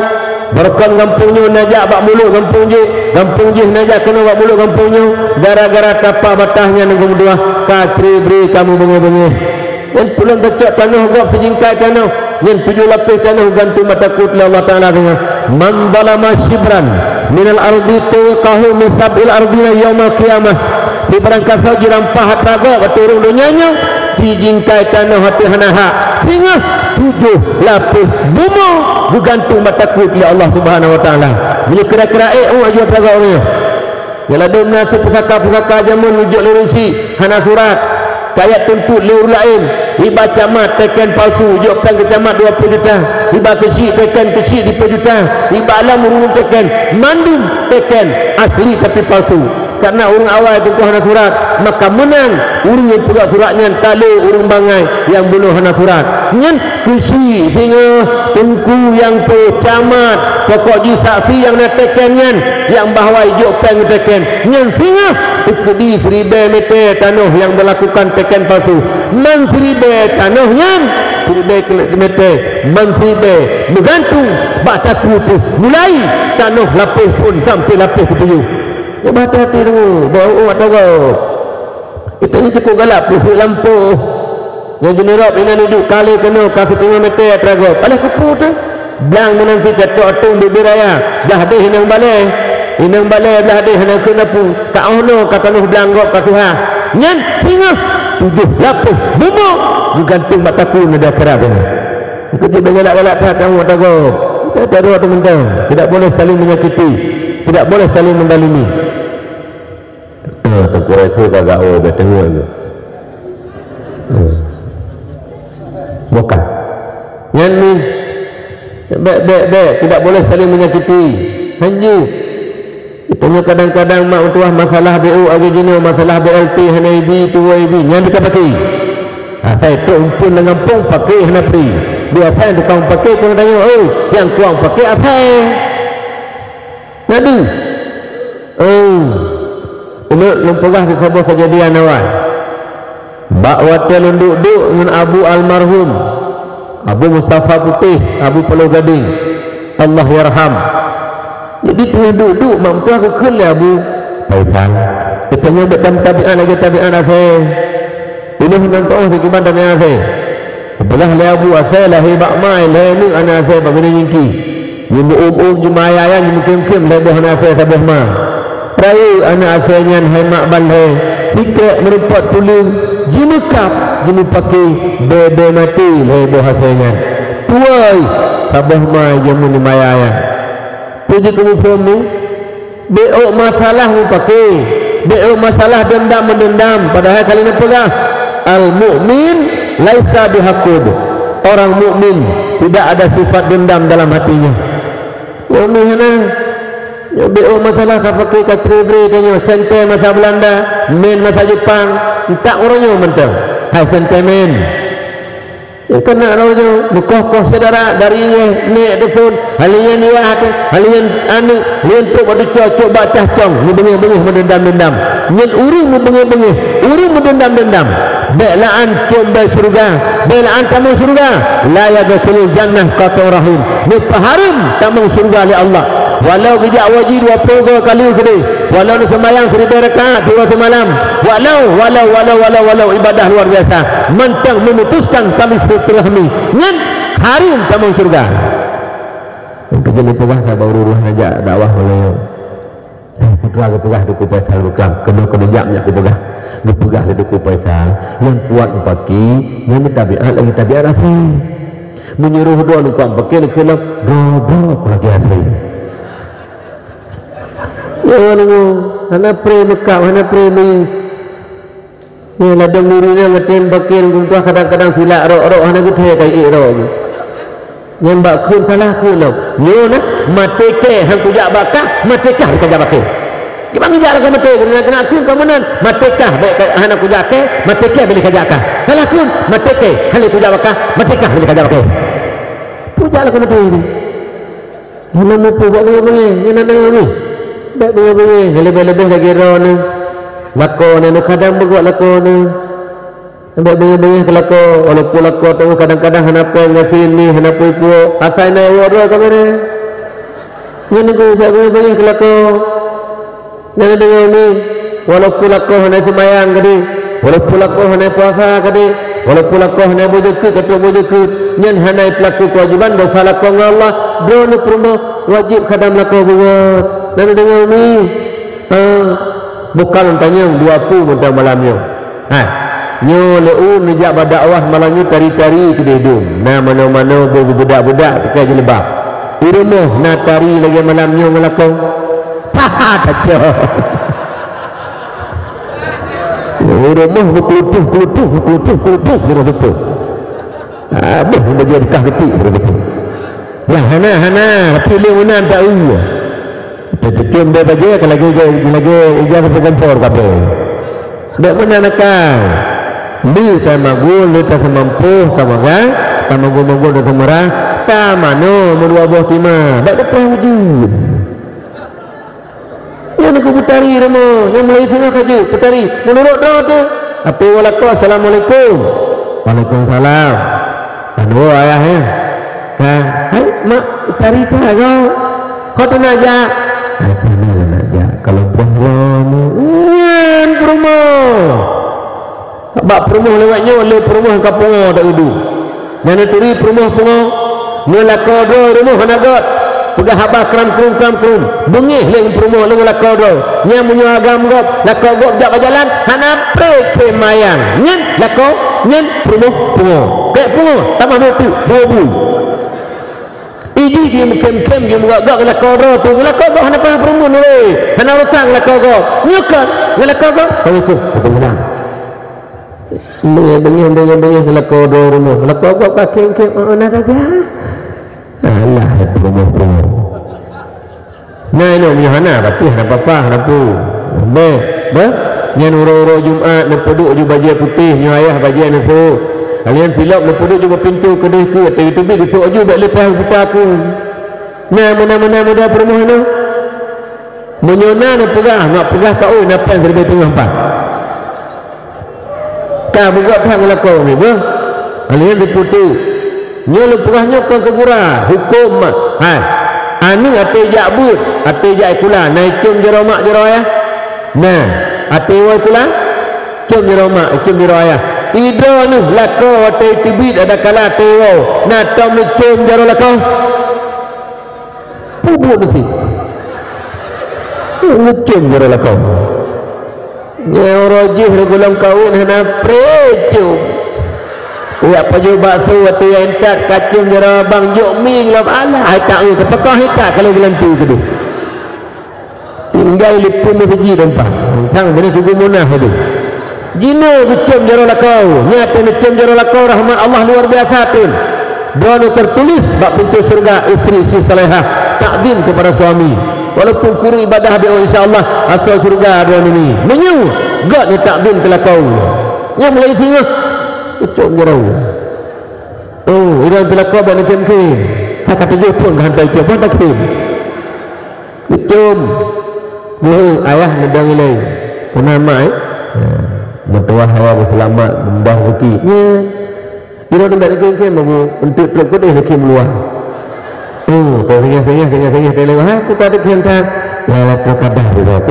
barokon gampông nyoe neujak bak mulod gampông jih, gampông jih neujak keunoe bak mulod gampông nyoe, gara-gara tapak bataih nyan, Teungku meutuah, ka cré-bré kamoe beungéh-beungéh. Nyan peulom tacok tanoh gob sijingkai tanoh, nyan tujoh lapéh tanoh geugantung bak takue lé Allah Taala singoh. "Man zalama shibran minal ardi tuwiqahu min sab'il ardina yaumal qiyamah." Di barangkasoe jirampah atra gob ateueh ureuëng donya nyoe, sijingkai tanoh ateueh hana hak, singoh tujoh lapéh bumoe geugantung bak takue lé Allah Subhanahu Wa Taala. Meunyoe kira-kira ék, oh, aju atra gob ureuëng nyoe. Nyang ladôm na si pusaka-pusaka jameun neujok lé ureuëng syiek hana surat. Kajak tuntut lé ureuëng laén, iba camat teken palsu, jok péng keu camat dua ploh juta, iba keu syiek teken keu syiek siplôh juta, iba lam ureuëng teken, mandum teken asli tapi palsu. Karena ureuëng awai teungku hana surat, maka meunan ureuëng nyang peugah surat nyan talô ureuëng bangai nyang bunoe hana surat. Nyan keuchik singoh teungku nyang peucamat, pokok jih saksi nyang na teken nyan, nyang bahwa ijok péng teken nyan singoh teukeudi siribée meter tanoh nyang meulakukan teken palsu. Man siribée tanoh nyan, siribée meter, man siribée meugantung bak takue teuh, mulai tanoh lapéh phon sampoe lapéh keutujoh. Cuba hati-hati deungoe, bak ureuëng atra gob. Geutanyoe cukôp galak peuseuek lampôh. Nyang jeuneurôb inan iduek ka lé keunoe ka siteungoh meter atra gob. Alah keupeue teuh? Blang meunan cit catok atong bubé raya. Blah deh inong balée. Inong balée blah deh hana kheun apui. Ka óh noe ka tanoh blang gob ka tuha. Nyan singoh tujoh lapéh bumoe geugantung bak takue nada sira keunoe. Ikut jih galak-galak that kamoe atra gob. Kita atra gob teumantong. Tidak boleh saling menyakiti. Tidak boleh saling mendalimi. Ah, Teungku Rasul ka gaoh bak teungoh tu. Hmm. Bukan. Nyan ni. Bèk, bèk, bèk. Tidak boleh saling menyakiti. Hanjeuet. Geutanyoe kadang-kadang mak meutuah masalah B O lagèe jinoe, masalah B L T hana ibi, tuwoe ibi. Nyan bèk tapaké. Asai trok umpun lam gampông, paké hana pri. Di asai tukang paké keu tanyoe, "Oi, nyang kuang paké asai." Nyan deuh. Oh. Ulôn lôn peugah keu saboh keujadian awai. Bak watèe lôn duek-duek ngon Abu almarhum, Abu Mustafa Putéh, Abu Paloh Gadeng, Allahyarham. Jadi, teungoh duek-duek, mak meutuah geukheun lé Abu, "Faisal, geutanyoe bèk tameutabéat lagèe tabéat asèe." Ulôn hana meutuah sikiban tabéat asèe. Geupeugah lé Abu, asèe lahé bak ma, lhèe neuk aneuk asèe bak binéh nyingki. Jimeu'uem-uem, jimeuayah-ayah, jimeukhém-khém lhèe boh aneuk asèe saboh ma. Rayeuk aneuk asèe nyan hai mak ban lhèe, sikrek meurumpok tuleueng, jimeukab, jimeupaké, bèe-bèe maté lhèe boh asèe nyan. Tuwoe, saboh ma jameun jimeuayah-ayah. Peue jeuet keu muphom nyoe? Bèk ôk masalah meupaké, bèk ôk masalah deundam-meudeundam, padahai ka lheueh neupeugah, "Al-mu'min laisa bihaqud." Orang mukmin tidak ada sifat dendam dalam hatinya. Nyoe meuh hana. Nyoe bèk ôk masalah ka paké ka cré-bré tanyoe, sentèe masa Beulanda, mèn masa Jeupang, entak uroe nyoe mantong. Hai sentèe mèn. Nyang keuneuk lôn nyoe, meukoh-koh syedara dari yeh, nèk teupon, hana lé nyan yah teuh, hana lé nyan aneuk, lôn trok bak teucok, cok bak cah cong, meubeungéh-beungéh, meudeundam-deundam. Nyan ureueng meubeungéh-beungéh, ureueng meudeundam-deundam. Bèk la'an com bèe syeuruga, bèk la'an tamong syeuruga. La yadkhulul jannah qati'ur rahim. Neupeuhareuem tamong syeuruga lé Allah. Walau geujak haji dua ploh goe kali keudeh, walau neuseumayang siribèe rakaat siuroe simalam, walau, walau, walau, walau, walau ibadah luar biasa, mantong memutuskan tali silaturahmi, nyan hareuem tamong syeuruga. Untuk jadi peugah saban ureueng hana jak dakwah meulayeue. Putra geupeugah Teungku Faisal bukam, keunoe keuneuk jak meunyo kupeugah. Geupeugah lé Teungku Faisal, nyang kuat meupaké, nyang meutabéat lagèe tabéat asèe. Meunyo roh droeneuh kuat meupaké, neukheun lom, droe-droe ku lagèe asèe. Ya, nunggu. Hana pré meukab, hana pré mi. Nyan ladôm duri nyan, ngeutém bakén guntoh, kadang-kadang silak rok-rok, hana geuthèe ka iék rok. Nyan bak kheun salah kheun lom. Nyoe na, maté kèe han kujak bak kah, maté kah bèk kajak bak kèe. Kiban geujak lagèe maté, keuneuk kheun ka meunan, maté kah bèk ka, hana kujak kèe, maté kèe bèk lé kajak kah. Salah kheun, maté kèe, hana kujak bak kah, maté kah bèk lé kajak bak kèe. Kujak lagèe maté nyoe. Hana muphom bak beungèh-beungèh, nyan na deungö mi. Bèk beungèh-beungèh, leubèh-leubèh lagèe droeneuh. Lakoe neuh, kadang beugöt lakoe neuh. Bèk beungèh-beungèh keu lakoe, walaupun lakoe teuh kadang-kadang hana péng gasien mi, hana peue-peue, asai na woe droe ka beureh. Nyan nunggu bèk beungèh-beungèh keu lakoe. Nyan deungoe mi, walaupun lakoe hana seumayang keudéh, walaupun lakoe hana puasa keudéh, walaupun lakoe hana beuzeukeut, ka trok beuzeukeut, nyan hana peulaku keuwajiban dosa lakoe ngon Allah, droeneuh peurumoh wajéb khadam lakoe beugöt. Nyan deungoe mi. Ah, bukan tanyong dua pu mantong malam nyoe. Ha, nyoe lé u neujak bak dakwah malam nyoe tari-tari keudéh dum. Na manoe-manoe beu-, beudak-beudak pakai jilbab. Di rumoh na tari lagèe malam nyoe ngon lakoe. Paha tacok. Di rumoh beukeulutuh-keulutuh, beukeulutuh-keulutuh di rumoh tu. Ah, beuh bajèe beukah geutik di rumoh tu. Lah hana, hana, tapi lé meunan tak u. Teututup bèk bajèe ka lagèe, lagèe ija kompor-kompor kabeh. Bèk meunan akai. Lé tamagul, lé taseumampoh, tamaga, tamagul-magul, taseumara, tamanoe meudua boh tima. Bèk teupeue wujud. Nyan keuh peutari rumoh, nyang mulai singoh ka jeuet peutari. Meunurot droe teuh, até woe lakoe, "Assalamualaikum." "Waalaikumsalam." Aduh, ayah, ya. Ka, "Hai, mak, tari that goe. Ho teunak jak?" "Hai, teunak jak. Kalau puih lom." Nyan peurumoh. Bak peurumoh lewat nyoe, lé peurumoh ka pungo dak udu. Nyan neuturi peurumoh pungo. Nyoe lakoe droe rumoh hana göt. Peugah haba kram-krum, kram-krum. Beungéh lé peurumoh lé lakoe droe. Nyan meunyoe agam gob, lakoe gob jak bak jalan, hana pré khem mayang. Nyan lakoe, nyan peurumoh pungo. Bèk pungo, tamah meuteuk, bobu. Iji jimeukhém-khém, jimeugöt-göt ngon lakoe droe tu. Ngon lakoe gob hana pernah peurumun lé. Hana urusan ngon lakoe gob. Nyoe kan, ngon lakoe gob. Assalamualaikum. Waalaikumsalam. Beungéh, beungéh, beungéh, beungéh ngon lakoe droe rumoh. Lakoe gob ka khém-khém, oh, na saja. Alah, rumoh-rumoh. Nah, inoe meunyoe hana, batéh hana papa, hana peue. Bèk, bah. Nyan uroe-uroe Jumat neupeuduek ju bajèe putéh, nyoe ayah bajèe neusôk. Kalian silop neupeuduek ju bak pintoe keudéh keuh, teubiet-teubiet geusôk aju bèk leupah puta keuh. Nah, meunan-meunan muda peurumoh nyoe. Meunyoe na neupeugah, mak peugah ka oi na péng siribèe teungoh pat. Ka beugöt that ngon lakoe mi beuh. Kalian diputéh. Nyoe lôn peugah nyoe kon keu gura, hukôm mah. Hai. Aneuk até jak beuet, até jak sikula, na icôm jaroe mak jaroe ayah? Na. Até woe sikula? Côm jaroe mak, côm jaroe ayah. Idroe neuh lakoe watèe teubiet adakala até woe, na tom neucôm jaroe lakoe? Peue buet neusi? Neucôm jaroe lakoe. Nyan uroe jih lé gohlom kawén hana pré côm. Jak pajoh bakso watèe jak intat ka côm jaroe abang jok mi lom alah hai tak eu teupeukah hai tak ka lheueh geulantu keudéh. Tinggai lipeu meuseujid teumpat. Sang beuna tugu munah itu. Jinoe geucôm jaroe lakoe. Nyan teuh neucôm jaroe lakoe rahmat Allah luar biasa teuh. Droeneuh tertulis bak pintoe syeuruga istri si salehah, takzim kepada suami. Walaupun kureueng ibadah doa, insya Allah asoe syeuruga droeneuh ni. Meunyoe göt neutakzim keu lakoe. Nyan mulai singoh geucôm jaroe. Oh, ureueng teuh lakoe bak neukhém-khém. Haka tujoh thon ka hantom icôm, ban takheun. Geucôm. Geuhôi ayah neudong ilèe. Peuna mak, eh? Meutuwah hawa beuseulamat, mudah rezeki. Nyan. Di lôn bak neukhém-khém, babu, eunteuk trok keudéh neukhém luwa. Oh, teuh singoh-singoh, singoh-singoh, teuh lewat. Ha, ku ka deuh khém that. Lailatul Qadar, budak.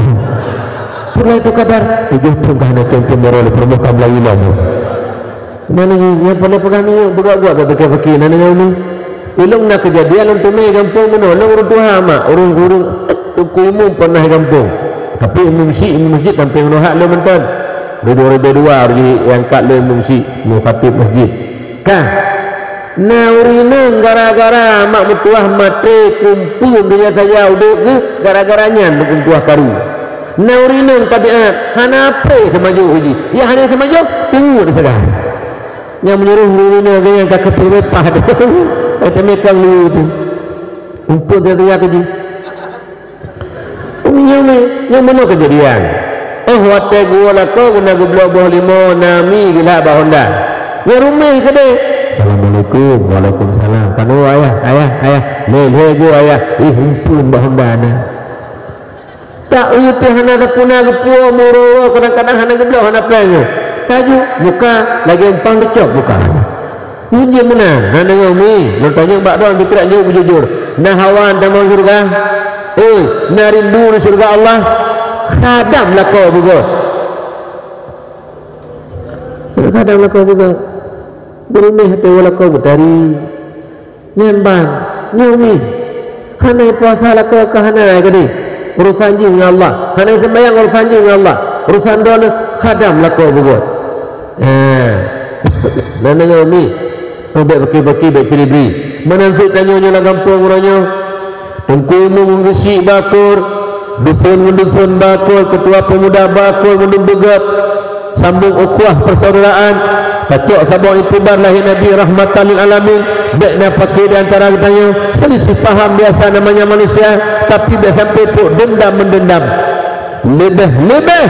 Lailatul Qadar. Tujoh thon ka hana côm-côm jaroe lé peurumoh ka meulayu lom. Nyan nyoe, nyang peureulèe peugah nyoe, beugöt-göt bak pike-pike, nyan nyoe ni. Ulôn na keujadian lôn teumé gampông bunoe, lôn ureueng tuha mak, ureueng, ureueng Teungku Imum pernah gampông. Tapi imum syik, imum masjid sampoe ngon hat lôn mantong. Di dua ribu dua baru jiangkat lé imum syik, imum khatib masjid. Ka. Na ureueng inong gara-gara mak meutuwah maté kumpung donya saja udép geuh, gara-gara nyan meukumpuah karu. Na ureueng inong tabiat hana pré seumajoh jih. Ya hana seumajoh, teungeut sagai. Nyang meunyoe ureueng inong geuh nyang ka keupeue leupah tu. Teumé kang lu tu. Umpun sagai tu jih. Nyoe, nyoe meunoe keujadian. Oh, watèe geuwoe lakoe guna geubloe boh limo, na mi geulah bak honda. Nyoe ruméh keudéh. Assalamualaikum. Waalaikumsalam. Kanu ayah, ayah, ayah. Lé, lé geuh ayah. Ih, umpun bak honda na. Tak eu teuh hana tapuna geupuwoe meurok, kadang-kadang hana geubloe, hana péng nyoe. Kaju, muka lagèe umpang teucok muka. Nyan jeuet meunan, na deungö mi, lôn tanyong bak droe, pikiran jeuet beujujur. Na hawa tamong syeuruga? Eh, na rindu syeuruga Allah? Khadam lakoe beugöt. Khadam lakoe beugöt. Beureuméh ateueh lakoe beutari. Nyan ban, nyoe mi. Hana puasa lakoe ka hana ai gadeh. Urusan jih ngon Allah. Hana seumayang urusan jih ngon Allah. Urusan droeneuh khadam lakoe beugöt. Eh. Na deungö mi. Oh, bèk baki-baki, bèk ciri-bri. Meunan cit tanyoe nyoe lam gampông uroe nyoe. Teungku Imum Geuchik bakor, dusun ngon dusun bakor, ketua pemuda bakor, meunurot beugöt. Sambung ukhuwah persaudaraan, tacok saboh iktibar lahé Nabi rahmatan lil alamin, bèk na paké di antara geutanyoe, selisih paham biasa namanya manusia, tapi bèk sampai trok dendam-meudendam. Leubeh-leubeh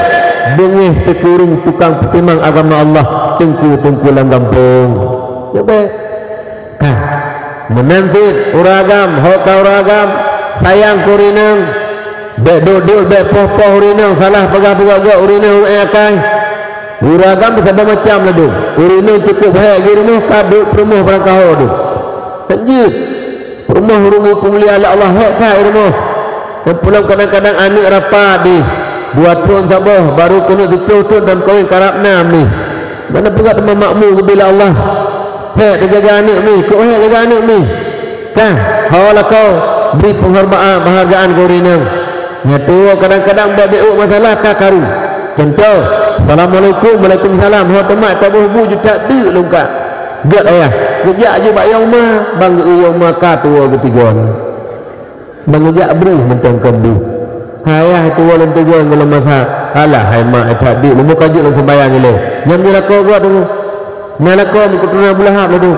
beungéh teukureueng tukang peutimang agama Allah, teungku-teungku lam gampông. Leubeh. Ka. Meunan cit ureueng agam, ho ka ureueng agam, sayang keu ureueng inong. Bèk dot-dot, bèk poh-poh ureueng inong, salah peugah-peugah gèt ureueng inong, ureueng akai. Ureueng agam saban macam ladôm. Ureueng inong cukup hék geuh rumoh, ka dot peurumoh barangkaho dum. Kan jeuet. Peurumoh ureueng peumulia lé Allah hék that rumoh. Dan pulang kadang-kadang aneuk rapat deh. Dua thôn saboh, baru keuneuk siplôh thôn dan kawin karab na mi. Mana peugah teuma makmu geubri lé Allah. Hék teujaga aneuk mi, kok hék jaga aneuk mi. Kan, ho lakoe bri peunghormatan, penghargaan keu ureueng inong. Nyan tuwoe kadang-kadang bak beuet masalah ka karu. Contoh, "Assalamualaikum." "Waalaikumsalam." Ho teuma taboh bu jeuet that deuk lôn ka. Gèt ayah. Geujak jih bak yong ma, ban geu yong ma ka tuwoe geutigon. Ban geujak breuh mantong kon bu. Hai ayah tuwoe lôn tigon ngon lôn masak. Alah hai mak, that deuk lôn ka jeuet lôn seumbahyang ilèe. Nyan mi lakoe gèt tu. Nyan lakoe meukeutuna bulahab laju.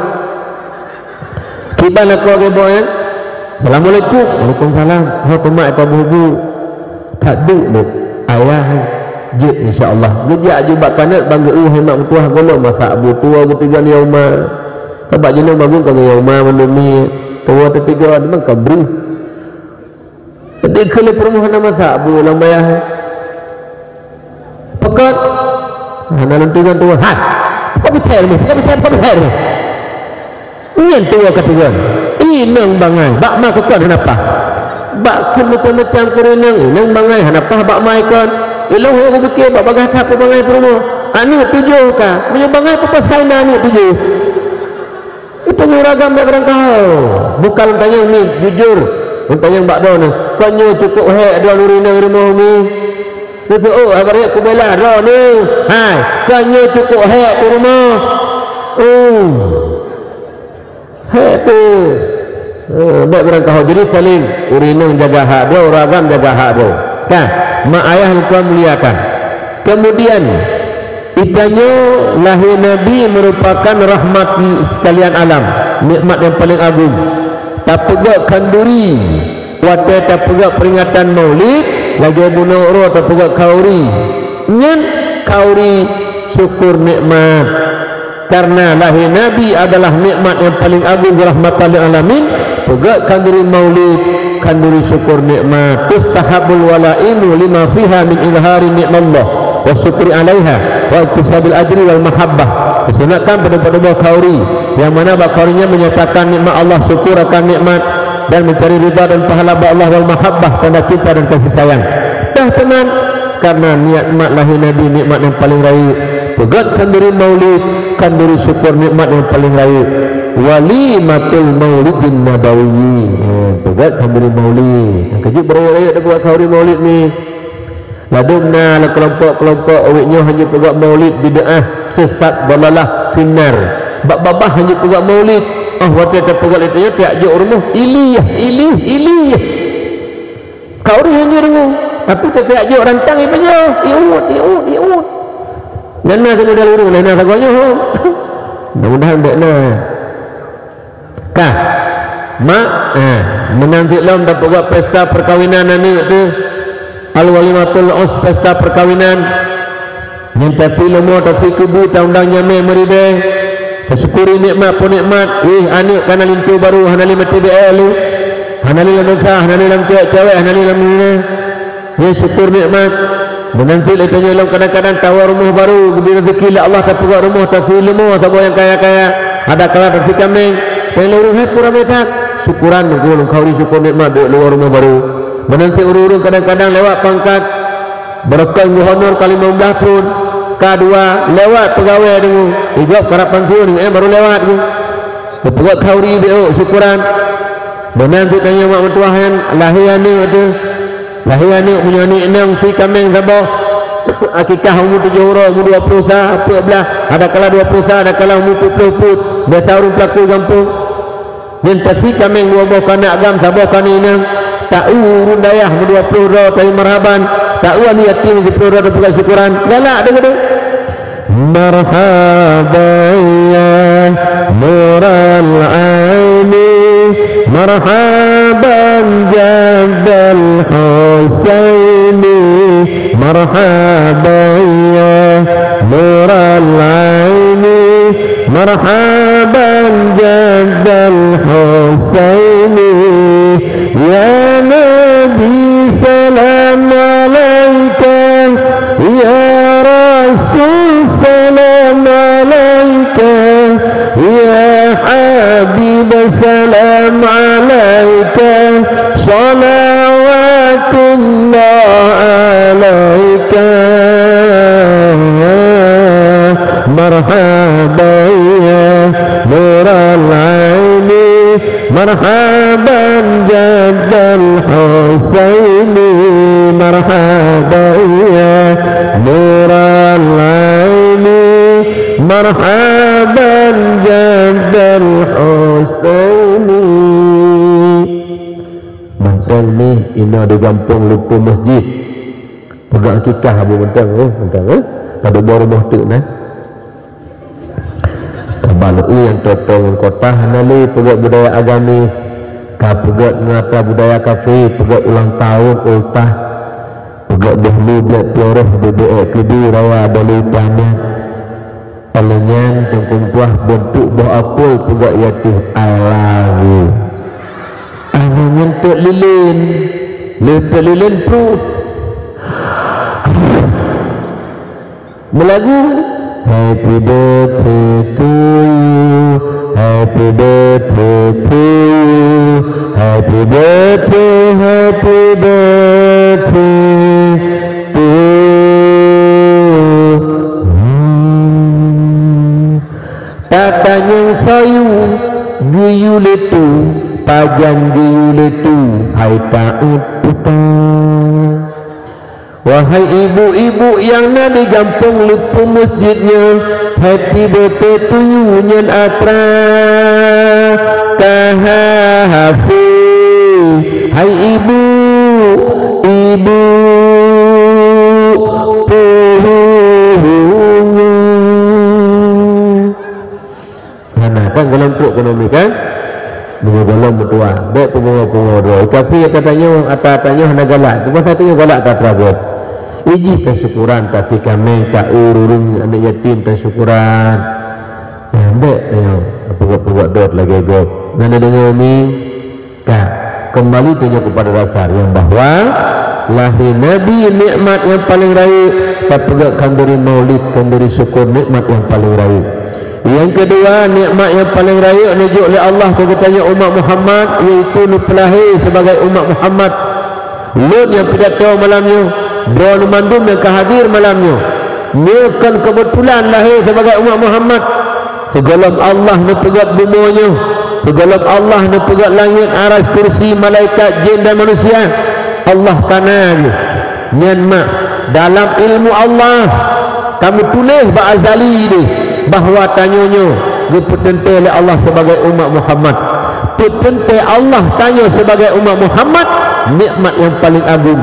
Kiban lakoe geuboh nyan. "Assalamualaikum." "Waalaikumsalam." Ho teuma taboh bu. That deuk lôn. Ayah jeuet insya Allah. Geujak jih bak kanot ban geu hai mak meutuah gohlom masak bu tuwoe geutigon yong ma. Sabab jinoe magun ka ngon yong ma mandum mi. Tuwoe teutigon memang ka breuh. Jadi keu lé peurumoh hana masak bu lam bayah. Peugah. Hana lôn tigon tuwoe. Hai. Peugah bisai ni, peugah bisai, peugah bisai ni. Nyan tuwoe ka tigon. Inong bangai, bak ma keu kon hana paih. Bak kheun macam-macam keu ureueng inong, inong bangai hana paih bak ma ikon. Ilôn hana kupike bak bagaih that peubangai peurumoh. Aneuk tujoh ka. Meunyoe bangai peue pasai na aneuk tujoh. Itu nyoe ureueng agam bèk barangkaho. Bukan lôn tanyong mi, jujur. Lôn tanyong bak droeneuh. Kon nyoe cukup hék droeneuh ureueng inong rumoh mi? Neuseuôt haba rhot kubela droeneuh. Hai, kon nyoe cukup hék tu rumoh. Oh. Hék tu. Eh, bèk barangkaho. Jadi saling ureueng inong jaga hak droe, ureueng agam jaga hak droe. Kan? Mak ayah lôn tuan muliakan. Kemudian, geutanyoe lahé Nabi merupakan rahmat sekalian alam, nikmat nyang paleng agung. Tapeugöt khanduri watèe tapeugöt peuringatan Maulid, lagèe bunoe uroe tapeugöt khauri. Nyan khauri syukur nikmat. Karena lahé Nabi adalah nikmat nyang paleng agung, rahmatan lil alamin, peugöt khanduri Maulid, khanduri syukur nikmat. Tustahabul walaimu lima fiha min izhari nikmatillah wa syukri alaiha wa iktisabil ajri wal mahabbah. Disunatkan padum-padum boh khauri, nyang mana bak khauri nyan menyatakan nikmat Allah, syukur akan nikmat, dan mencari ridha dan pahala bak Allah, wal mahabbah, tanda cinta dan kasih sayang. Dah teuma, karena nikmat lahé Nabi nikmat nyang paleng rayeuk. Peugöt khanduri Maulid, khanduri syukur nikmat nyang paleng rayeuk. Walimatul Maulidin Nabawi. Eh, peugöt khanduri Maulid. Nyang keujeuet beurayeuk-rayeuk tapeugöt khanduri Maulid ni. Ladôm na lam keulompok-keulompok awaknyoe hana peugöt Maulid, bid'ah, sesat, dalalah, finnar. Bak babah hana peugöt Maulid. Ah, watèe tapeugöt lé tanyoe tajak jok rumoh, ilih, ilih, ilih. Khauri hana deungoe, tapi tajak jok rantang ié pajoh, ié uet, ié uet, ié uet. Nyan na keuneuk dalil ureueng laén na sagoe nyoe. Mudah-mudahan bèk na. Ka. Mak, eh, meunan cit lom tapeugöt pesta perkawinan aneuk teuh. Al-walimatul urs, pesta perkawinan. Nyan tasie leumo, tasie keubu, taundang jamèe meuribèe. Tasyukuri nikmat peunikmat. Eh, aneuk ka na linto barô, hana lé maté B L lé. Hana lé lam desya, hana lé lam cewek-cewek, hana lé lam nina. Nyan syukur nikmat. Meunan cit lé tanyoe lom kadang-kadang tawoe rumoh barô, geubri raseuki lé Allah, tapeugöt rumoh, tasi leumo saboh nyang kaya-kaya, ada kala tasi kaméng. Tanyoe lôn hai pura meutat, syukuran nunggu lôn khauri syukur nikmat bèk luwa rumoh barô. Meunan cit ureueng-ureueng kadang-kadang lewat pangkat, beureukat geuhonor ka limong blaih thon, ka dua, lewat peugawée deungoe, igob karab pansiun, eh, barô lewat geuh. Teupeugöt khauri bèk syukuran. Meunan cit tanyoe mak meutuah nyan lahé aneuk teuh. Lahé aneuk, meunyoe aneuk inong si kaméng saboh, akikah umu tujoh uroe, umu dua ploh sa, peuet blah, ada kala dua ploh sa, ada kala umu peuet ploh peuet, biasa ureueng peulaku gampông. Nyan tasi kaméng dua boh keu aneuk agam, saboh keu aneuk inong, ta-eu ureueng dayah meudua ploh droe tayue marhaban, ta-eu aneuk yatim siploh droe tapeugöt syukuran, galak deungon. مرحبا يا نور العين، مرحبا جد الحسين، مرحبا يا نور العين، مرحبا جد الحسين. يا نبي سلام عليك، يا رسول سلام عليك، يا حبيب سلام عليك، صلوات الله عليك. مرحبا يا نور العين، مرحبا جد الحسين، مرحبا يا نور العين، مرحبا جد الحسين. Mantong nyoe inoe di gampông Leupeu Masjid. Peugah akikah Abu mantong, eh, mantong, eh. Ka duboh rumoh teuk na. Ka bak lé nyang toto ngon kota hana lé peugöt budaya agamis, ka peugöt ngon atra budaya kafé, peugöt ulang tahun ultah, peugöt boh lu blek ploh roh bubé ék keudè raya bali tanya. Óh lheueh nyan teungku meutuah beuntuk boh apel peugöt i ateueh I love you. Akhé nyan teuk lilén, lheueh teuk lilén pruet. Meulagu, Happy birthday to you, happy birthday to you, happy birthday, happy birthday to you. Tatanyong soe yue, geuyue lé tu, pajan geuyue lé tu, hai taát peue tan. Wahai ibu-ibu nyang na di gampông Leupeu Masjid nyoe, happy birthday to you nyan atra tahafi. Hai ibu, ibu, puhu nyoe. Hana kan golom trok ekonomi kan? Meunyoe golom meutuah, bèk peungoh-peungoh droe. Tapi ata tanyoe, ata tanyoe hana galak. Cuma satu nyang galak ka atra gob. Ijih tasyukuran, tapi kaméng, ta-eu ureueng aneuk yatim tasyukuran. Nah, bèk tanyoe peugöt-peugöt dot lagèe gob. Na neudeungoe mi? Ka, keumbali tanyoe keupada dasar nyang bahwa lahé Nabi nikmat nyang paleng rayeuk, tapeugöt khanduri maulid, khanduri syukur nikmat nyang paleng rayeuk. Nyang keudua, nikmat nyang paleng rayeuk neujok lé Allah keu geutanyoe umat Muhammad, yaitu neupeulahé sibagai umat Muhammad. Lôn nyang pidato malam nyoe, droeneuh mandum nyang ka hadir malam nyoe, nyoe kon keubeutulan lahé sibagai umat Muhammad. Sigohlom Allah neupeugöt bumoe nyoe, sigohlom Allah neupeugöt langét, arasy, kursi, malaikat, jén dan manusia, Allah ka na geuh. Nyan mak, dalam ilmu Allah, ka meutuléh bak azali deh bahwa tanyoe nyoe geupeuteuntèe lé Allah sibagai umat Muhammad. Peuteuntèe Allah tanyoe sibagai umat Muhammad, nikmat nyang paleng agong.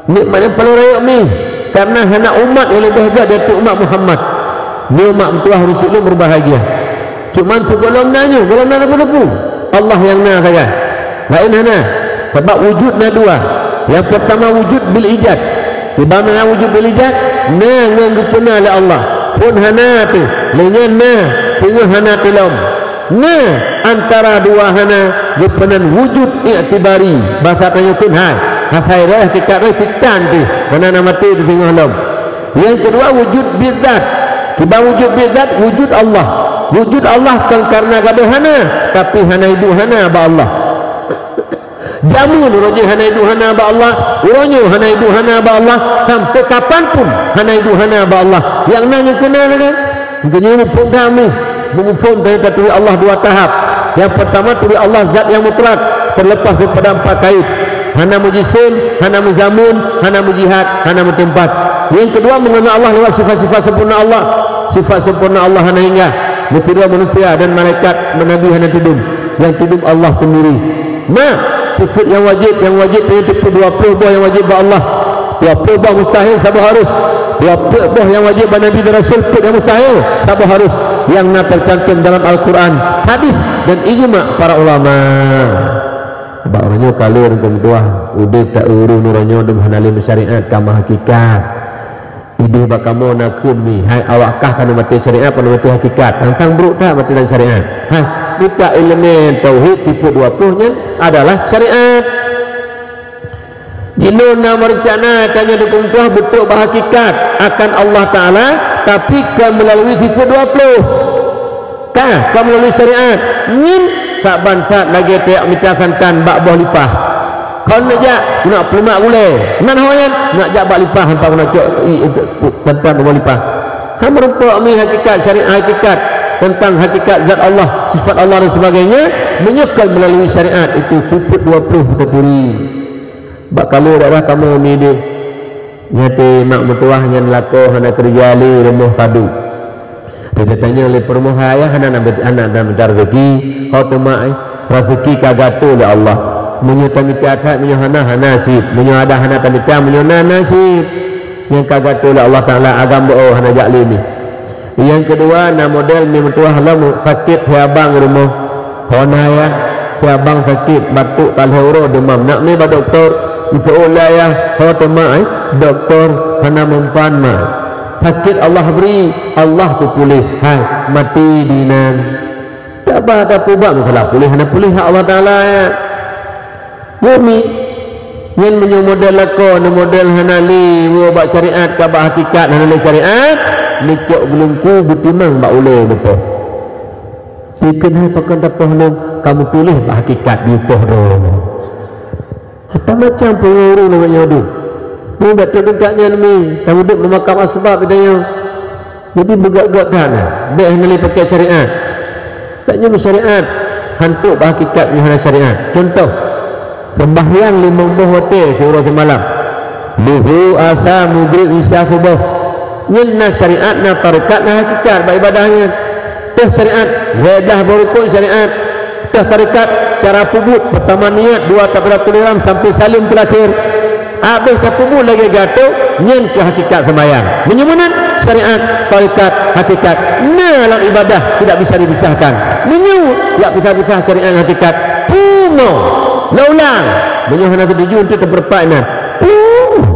Nikmat nyang paleng rayeuk mi, karena hana umat nyang leubeh gèt di ateueh umat Muhammad. Nyoe mak meutuah ureueng Islam berbahagia. Cuman sigohlom na nyoe, gohlom na teupeu-teupeu. Allah nyang na sagai. Laén hana. Sabab wujud na dua. Nyang peurtama wujud bil ijad. Kiban na wujud bil ijad, na ngon geupeuna lé Allah. Phôn hana teuh, lé nyan na, singoh hana teuh lom. Na antara dua hana geupeunan wujud iktibari, basa tanyoe kheun hai. Akhai roh, hakikat roh, sitan teuh. Hana na maté teuh singoh lom. Nyang keudua, wujud bidzat. Kiban wujud bidzat, wujud Allah. Wujud Allah kon kareuna gadoh hana, tapi hana iduek hana bak Allah. Jameun uroe jih hana iduek hana bak Allah, uroe nyoe hana iduek hana bak Allah, sampoe kapan pun hana iduek hana bak Allah. Nyang na nyoe keunan kan? Geunyoe muphom that mi, muphom teuh taturi Allah dua tahap. Nyang peurtama, turi Allah zat nyang mutlak, teuleupah daripada empat kait. Hana meujisim, hana meuzamun, hana meujihat, hana meuteumpat. Nyang keudua, meungenal Allah lewat sifat-sifat sempurna Allah. Sifat sempurna Allah hana hingga, meusidroe manusia dan malaikat, nabi hana teudum. Nyang teudum Allah sendiri. Na, sifat nyang wajéb, nyang wajéb nyan teupeu dua ploh boh nyang wajéb bak Allah. Dua ploh boh mustahil saboh harus. Dua ploh boh nyang wajéb bak nabi dan rasul, peuet nyang mustahil saboh harus. Nyang na teucantum dalam Al-Quran, hadis, dan ijma para ulama. Bak uroe nyoe ka lheueh, Teungku meutuah, udeb taureueng uroe nyoe dum hana lé meusyariat, ka meuhakikat. Ideh bak kamoe na kheun mi, hai awak kah ka neumaté syariat, ka neumaté hakikat. Tantang brok that maté lam syariat. Hai, mita ileumèe tauhid tipeu dua ploh nyan adalah syariat. Jinoe na meurencana tanyoe dukung tuah beutôi bak hakikat akan Allah Taala, tapi ka meulalui sifat dua ploh. Ka, ka meulalui syariat. Nyan saban that lagèe teuyak mita santan bak boh lipah. Kon neujak, keuneuk peulemak gulèe. Nan ho nyan, neujak bak lipah, hantom keuneuk cok i, i, santan bak boh lipah. Hana meurumpok mi hakikat syariat, hakikat teuntang hakikat zat Allah, sifat Allah dan sebagainya, meunyoe kon meulalui syariat, itu sifat dua ploh teuturi. Bak kamoe daerah kamoe mi deh. Nyan teuh mak meutuah nyan lakoe hana keureuja lé, rumoh padub. Teutatanyong lé peurumoh, hai hana na, hana na mita raseuki, ho teuma, eh, raseuki ka geuatô lé Allah. Meunyoe tamita that, meunyoe hana, hana cit. Meunyoe ada, hana tamita, meunyoe na, na cit. Nyang ka geuatô lé Allah Taala, agam beu hana jak lé nyoe. Nyang keudua, na model mi meutuah lom sakét hai abang rumoh. Ho na yah, hai abang sakét, batuk ka lheueh uroe deumam. Nak mi bak dokto, iseuôt lé yah, ho teuma, eh, dokto hana meumpan ma. Sakét Allah bri, Allah peupuléh, hai, maté dinan. Tabah tapeubak masalah puléh hana puléh hak Allah Taala, ya. Nyoe mi, nyan meunyoe model lakoe, nyoe model hana lé woe bak syariat, ka bak hakikat hana lé syariat, neucok geulungku beutimang bak ulèe neupoh. Dikeue hai pakon tapoh lom, ka meutuléh bak hakikat dipoh droe. Hata macam peungaruh lagèe nyoe deuh. Nyoe bak trok tingkat nyan mi, ka udeb meumakam asbab geutanyoe. Jadi beugöt-göt that na, bèk hana lé pakèk syariat. Tanyoe meusyariat, hantom bak hakikat nyoe hana syariat. Contoh, seumbahyang limong boh watèe siuroe simalam. Luhô, asa, mugrib, isya, suboh. Nyan na syariat, na tarekat, na hakikat bak ibadah nyan. Teuh syariat, lhèe blah boh rukon syariat. Teuh tarekat, cara peubuet, peurtama niat, dua takbiratul ihram sampai saleuem teulakhé. Abéh tapeubuet lagèe geuatô, nyan keuh hakikat seumbahyang. Meunyoe meunan syariat, tarekat, hakikat, na lam ibadah tidak bisa dipisahkan. Meunyoe jak pisah-pisah syariat ngon hakikat, pungo. Lôn ulang, meunyoe hana seutuju, eunteuk tapeurepat inan. Pungo.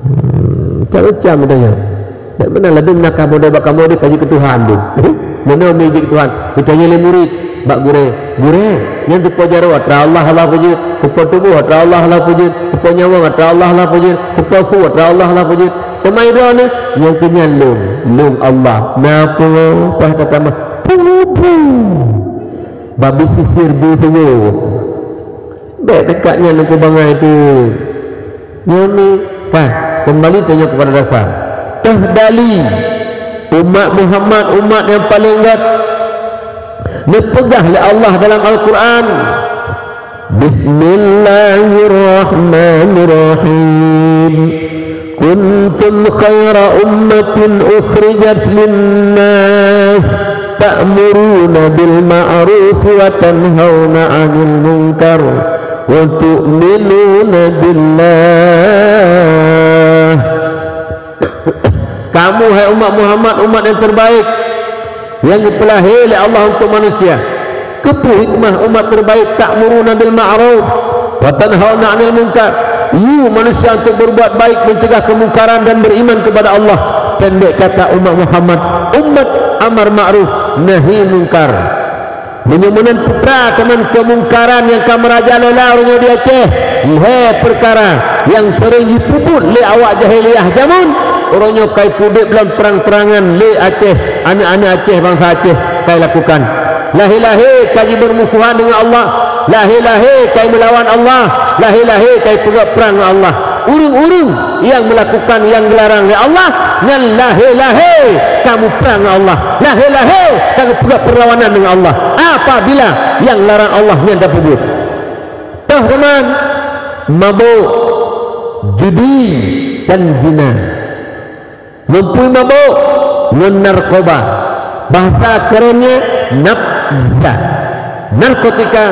Hmm, macam-macam geutanyoe. Dak meunan ladôm na kamoe deh bak kamoe deh ka jeuet keu Tuhan deh. Meunan mi jeuet keu Tuhan. Geutanyoe lé murit bak gurèe. Gurèe, nyan teupeue jaroe atra Allah, Allah peujeuet. Teupeue tuboh atra Allah, Allah peujeuet. Teupeue nyawöng atra Allah, Allah peujeuet. Teupeue su atra Allah, Allah peujeuet. Teuma droeneuh, nyang keu nyan lôn, lôn Allah. Na peue, pah tatamah. Puu, puu. Babi sisir bu sungoe. Bèk teuka nyan Teungku bangai teuh. Nyoe mi, ka, keumbali tanyoe keupada dasar. Teuh dali, umat Muhammad, umat nyang paleng gèt, neupeugah lé Allah dalam Al-Quran, Bismillahirrahmanirrahim. Kuntum khaira ummatin ukhrijat lin-nas, ta'muruna bil ma'ruf wa tanhauna 'anil munkar, wa tu'minuna billah. Kamu, hai umat Muhammad, umat yang terbaik, yang dipeulahé lé Allah untuk manusia. Keupeue hikmah umat terbaik, ta'muruna bil ma'ruf wa tanhauna 'anil munkar. Yue manusia untuk berbuat baik, mencegah kemungkaran dan beriman kepada Allah. Pendek kata, umat Muhammad, umat amar ma'ruf, nahi munkar. Meunyoe meunan putra teuma keumungkaran nyang ka meurajalela uroe nyoe di Aceh, lhée peukara nyang seuring jipeubuet lé awak jahiliyah jameun, uroe nyoe ka ipeuduek lom trang-trangan lé Aceh, aneuëk-aneuëk Aceh, bansa Aceh ka ilakukan. Lahé-lahé ka jibeurmusuhan deungon Allah, lahé-lahé ka imeulawan Allah, lahé-lahé ka ipeugét prang ngon Allah. Ureuëng-ureuëng nyang meulakukan nyang geularang lé Allah, nyan lahé-lahé ka muprang ngon Allah, lahé-lahé ka geupeugét peurlawanan deungon Allah. Apabila nyang larang Allah nyan tapeubuet, toh teuma mabök, judi, dan zina. Ngon peue mabök? Ngon narkoba. Bahasa kerennya nafza. Narkotika,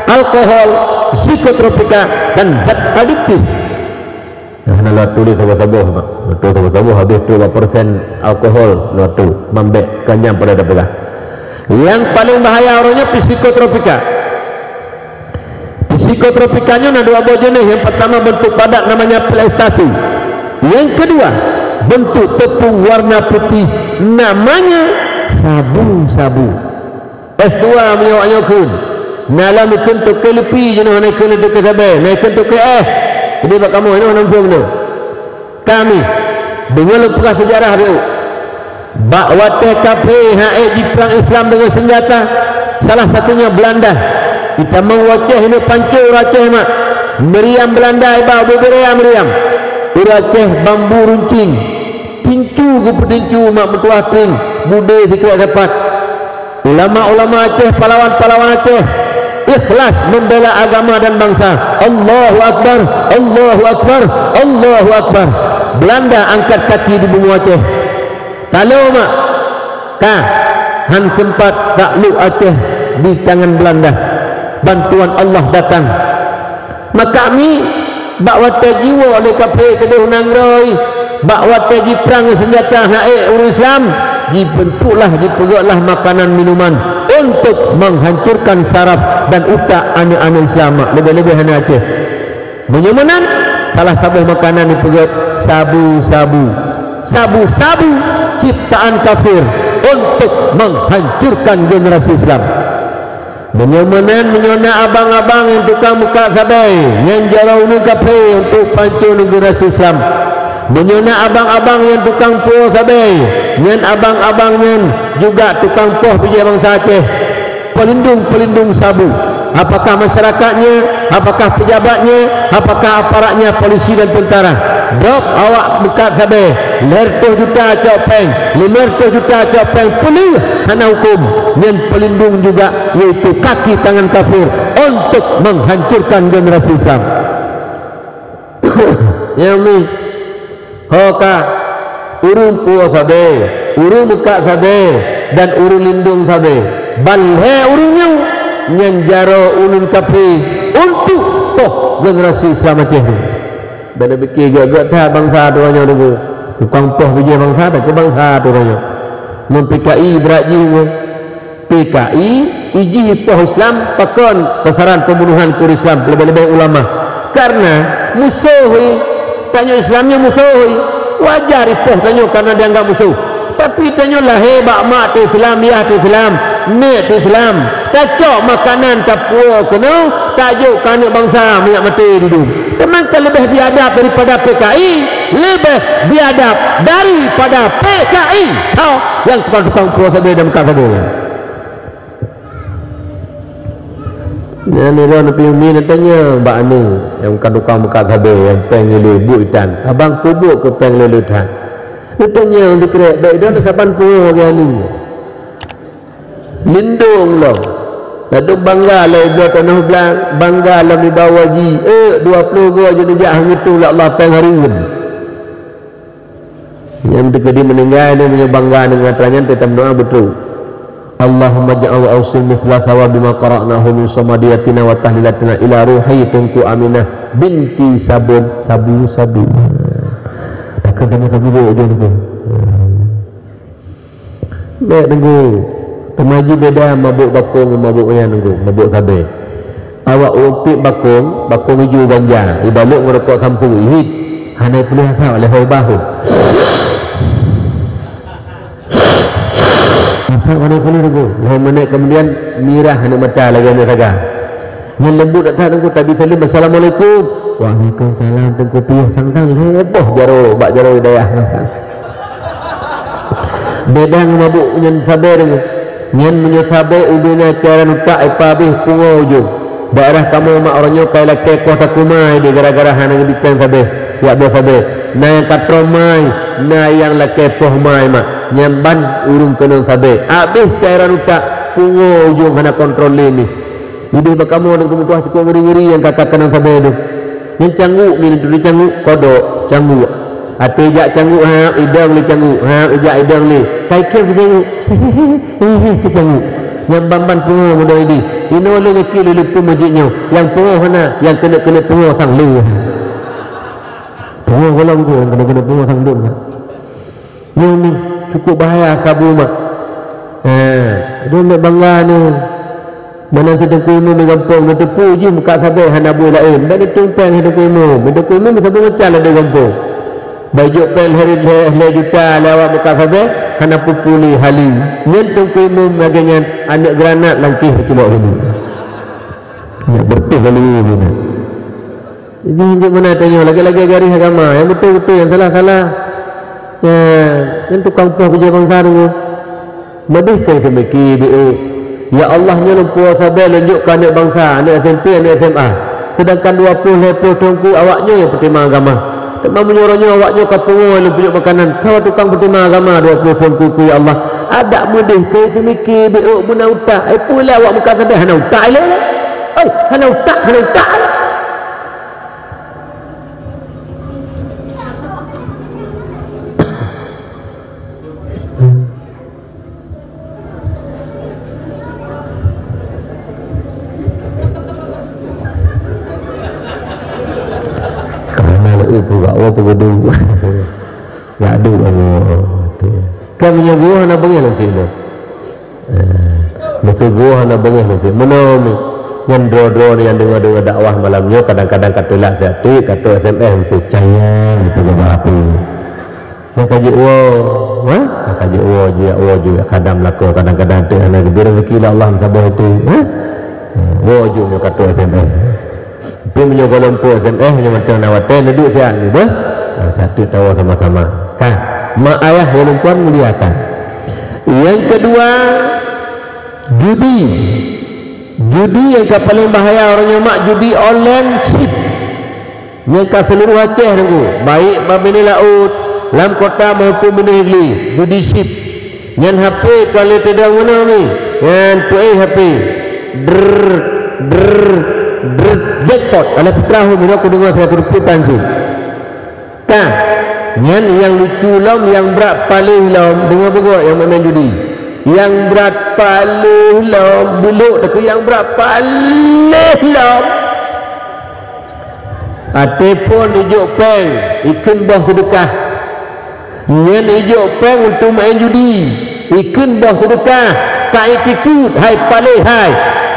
alkohol, psikotropika, dan zat adiktif. Nah, na latu di saboh-saboh, Mak. Latu saboh-saboh habis tu berapa persen alkohol, latu. Mambek kanyang pada dah peugah. Yang paling bahaya orangnya psikotropika. Psikotropika nyoe na dua boh jeuneh. Yang pertama bentuk padat namanya pil ekstasi. Yang kedua bentuk tepung warna putih namanya sabu-sabu. S dua meunyoe awak nyoe kheun. Na lam ikheun toke lupi jinoe na ikheun toke sabe, na ikheun toke eh. Jadi bak kamoe nyoe na muphom nyoe. Kami, deungon lôn peugah seujarah dulu. Bak watée kafé han ék jiprang Islam deungon seunjata, salah satunya Beulanda. Itamong u Aceh ini pancô ureuëng Aceh mak. Meriam Beulanda iba bubérea meriam. Ureuëng Aceh bambu runcing. Tincu geupeutincu mak meutuah ting, budé sikrek sapat. Ulama-ulama Aceh, pahlawan-pahlawan Aceh ikhlas membela agama dan bangsa. Allahu Akbar, Allahu Akbar, Allahu Akbar. Belanda angkat kaki di bumoe Aceh. Talo mak, ka han sempat takluk Aceh di tangan Belanda. Bantuan Allah datang. Maka mi bak watée jiwoe lé kafé keudeh nanggroe, bak watée jiprang seunjata han ék ureuëng Islam, jibentuklah, jipeugötlah makanan minuman untuk menghancurkan saraf dan utak aneuëk-aneuëk Islam, leubeh-leubeh aneuëk Aceh. Meunyoe meunan, salah saboh makanan jipeugöt sabu-sabu. Sabu-sabu ciptaan kafir untuk menghancurkan generasi Islam. Meunyoe meunan, meunyoe na abang-abang nyang tukang meukat sabe, nyan jaroe ureuëng kafé untuk pancô generasi Islam. Meunyoe na abang-abang nyang tukang puwoe sabe, nyan abang-abang nyan juga tukang poh bijéh bansa Aceh. Pelindung-pelindung sabu. Apakah masyarakatnya, apakah pejabatnya, apakah aparatnya, polisi dan tentara. Drob awak meukat sabe, lhèe reutôh juta cok péng, limong reutôh juta cok péng, peuleueh hana huköm, nyan pelindung juga, yaitu kaki tangan kafir untuk menghancurkan generasi Islam. Nyang mi, ho ka, ureuëng puwoe sabe, ureuëng meukat sabe, dan ureuëng lindong sabe. Ban lhèe ureuëng nyoe, nyan jaroe ureuëng kafé untuk poh generasi Islam Aceh nyoe. Bèk neupike gèt-gèt that bansa droeneuh nyoe. Tukang poh bijéh bansa, tapi bansa droeneuh nyoe. Ngon P K I brat jih nyoe. P K I ijih ipoh Islam pakon sasaran pembunuhan keu Islam, leubeh-leubeh ulama. Karena musoh tanyoe Islam nyoe musoh. Wajar ipoh tanyoe karena dianggap musoh. Tapi tanyoe lahé bak mak teu Islam, yah teu Islam, nèk teu Islam. Tacok makanan tapuwoe keunoe, tajok keu aneuk bansa meunyak maté didum. Teuma ka leubeh biadab daripada P K I, leubeh biadab daripada P K I. Tho, nyang tukang-tukang puwoe sabe dan meukat sabe. Nyan droeneuh piôh mi neutanyong bak aneuk nyang ka tukang meukat sabe nyang péng lé buet itan, "Abang, peue buet keu péng lé-lé that?" Neutanyong sikrek, bèk droeneuh saban puwoe lagèe aneuk. Lindong lom. Ladôm bangga lom ibloe tanoh blang, bangga lom iba haji, eh, dua ploh goe jeuet neujak, han geutôh lé Allah péng hareuem. Nyang teukeudi meuninggai nyan meunyoe bangga ngon atra nyan, teutab meudoa beutôi. Allahumma ja'al ausil mithla thawabi ma qara'nahu min somadiyatina wa tahlilatina ila ruhi Teungku Aminah binti Sabon Sabu Sabu. Takkan kamu sabu dua ujung tu. Bèk Teungku. Teuma jih beda mabök bakong ngon mabök nyan Teungku, mabök sabe. Awak ureuëng piep bakong, bakong ijo ganja, ibalot ngon rukok sampoe, ihit. Hana ipeuléh asap, lehoi bahô. Apa mana kali tu? Lhèe minit kemudian mirah aneuk mata lagèe aneuk saga. Nyan leumbut that-that Teungku, tabi salim, "Assalamualaikum." "Waalaikumsalam Teungku." Piôh sang-sang lhèe boh jaroe bak jaroe dayah. Beda ngon mabuk nyan sabe Teungku. Nyan meunyoe sabe ubena cairan utak, eh, pabeh pungo ujong. Daerah kamoe mak uroe nyoe kai lakèe poh takue mai deh gara-gara hana geubiteng sabe. Yak dua sabe. Na nyang katroe mai, na nyang lakèe poh mai mak. Nyan ban ureueng keunong sabe. Abeh cairan utak, pungo ujong hana kontrol lé nih. Ideh bak kamoe dan keumusoh cukôp ngeri-ngeri nyang ka-ka keunong sabe tu. Nyan cangguk, nyan tu cangguk, kodok, cangguk. Até jak cangguk, ha, idong lé cangguk, ha, jak idong lé. Kai kèe teucangguk. Teucangguk. Nyan ban-ban pungo muda ideh. Inoe lé nyaki lé leupeue masjid nyoe. Nyang pungo hana, nyang keuneuk-keuneuk pungo sang lé. Pungo golom tu, nyang keuneuk-keuneuk pungo sang dum. Nyoe ni cukup bahaya sabu mak. Ha, dum bèk bangga ni. Meunan si Teungku Imum di gampông, neuteupeue jih muka sabe hana buet laén. Bèk neutueng pèng si Teungku Imum. Teungku Imum saboh macam lam gampông. Bèk jok pèng lhèe, lhèe, lhèe juta lé awak muka sabe, hana peue-peue lé hali. Nyan Teungku Imum lagèe nyan aneuk granat lam kéh teucilok lé. Nyak beureutéh lalu nyan. Jadi, hanjeuet meunan tanyoe, lagèe-lagèe garéh agama, nyang beutôi-beutôi, nyang salah-salah. Nyan, nyan tukang poh bijèh bansa tu. Meudeh keu seumiké beu. Ya Allah, nyoe lôn puwoe sabe lôn jok keu aneuk bansa, aneuk S M P, aneuk S M A. Seudangkan dua ploh lhèe ploh thôn ku awak nyoe nyang peuteuma agama. Teuma meunyoe uroe nyoe awak nyoe ka pungo lôn peunyok makanan, sawa tukang peuteuma agama dua ploh thôn ku, ku ya Allah. Adak meudeh keu seumiké beu, beuna utak. Ai peue lé awak muka sabe hana utak lé? Oi, hana utak, hana utak. Karena leu peugah, oh, peugah. Yak duek, oh, tu. Kan meunyoe geuh hana beungéh lom cit nyoe. Eh, meuseugoe hana beungéh lom cit. Meunoe mi. Nyan droe-droe nyang deungoe-deungoe dakwah malam nyoe kadang-kadang ka telat siat, ka trok S M S, meucayang, peugah bak H P. Nyang ka jeuet woe, ha? Nyang ka jeuet woe, jeuet woe, jeuet kadang meulakoe, kadang-kadang teuk hana geubri rezeki lé Allah meusaboh itu, ha? Woe jeuet nyoe ka trok S M S. Tapi meunyoe gohlom po S M S, meunyoe mantong na watèe, neuduek siat nyoe beuh. Nah, satu tawa sama-sama. Ka, mak ayah ulôn tuan muliakan. Nyang keudua, judi. Judi nyang ka paleng bahaya uroe nyoe mak judi online chip. Nyang ka seuluruh Aceh nunggu, baik bak binéh laôt, lam kota maupun binéh negeri, judi chip. Nyan H P ka lheueh teudong meunoe mi. Nyan tu'éh H P. Drrrr, drrrr, drrrr, jackpot. Alah putra hu meunoe kudeungoe siat keudupeue tan cit. Ka. Nyan nyang lucu lom, nyang brat paléh lom, deungoe beugöt nyang meumaén judi. Nyang brat paléh lom, bulok takue nyang brat paléh lom. Até phon ijok péng, ikheun boh seudeukah. Nyan ijok péng untuk maén judi, ikheun boh seudeukah, ka ikikut hai paléh hai.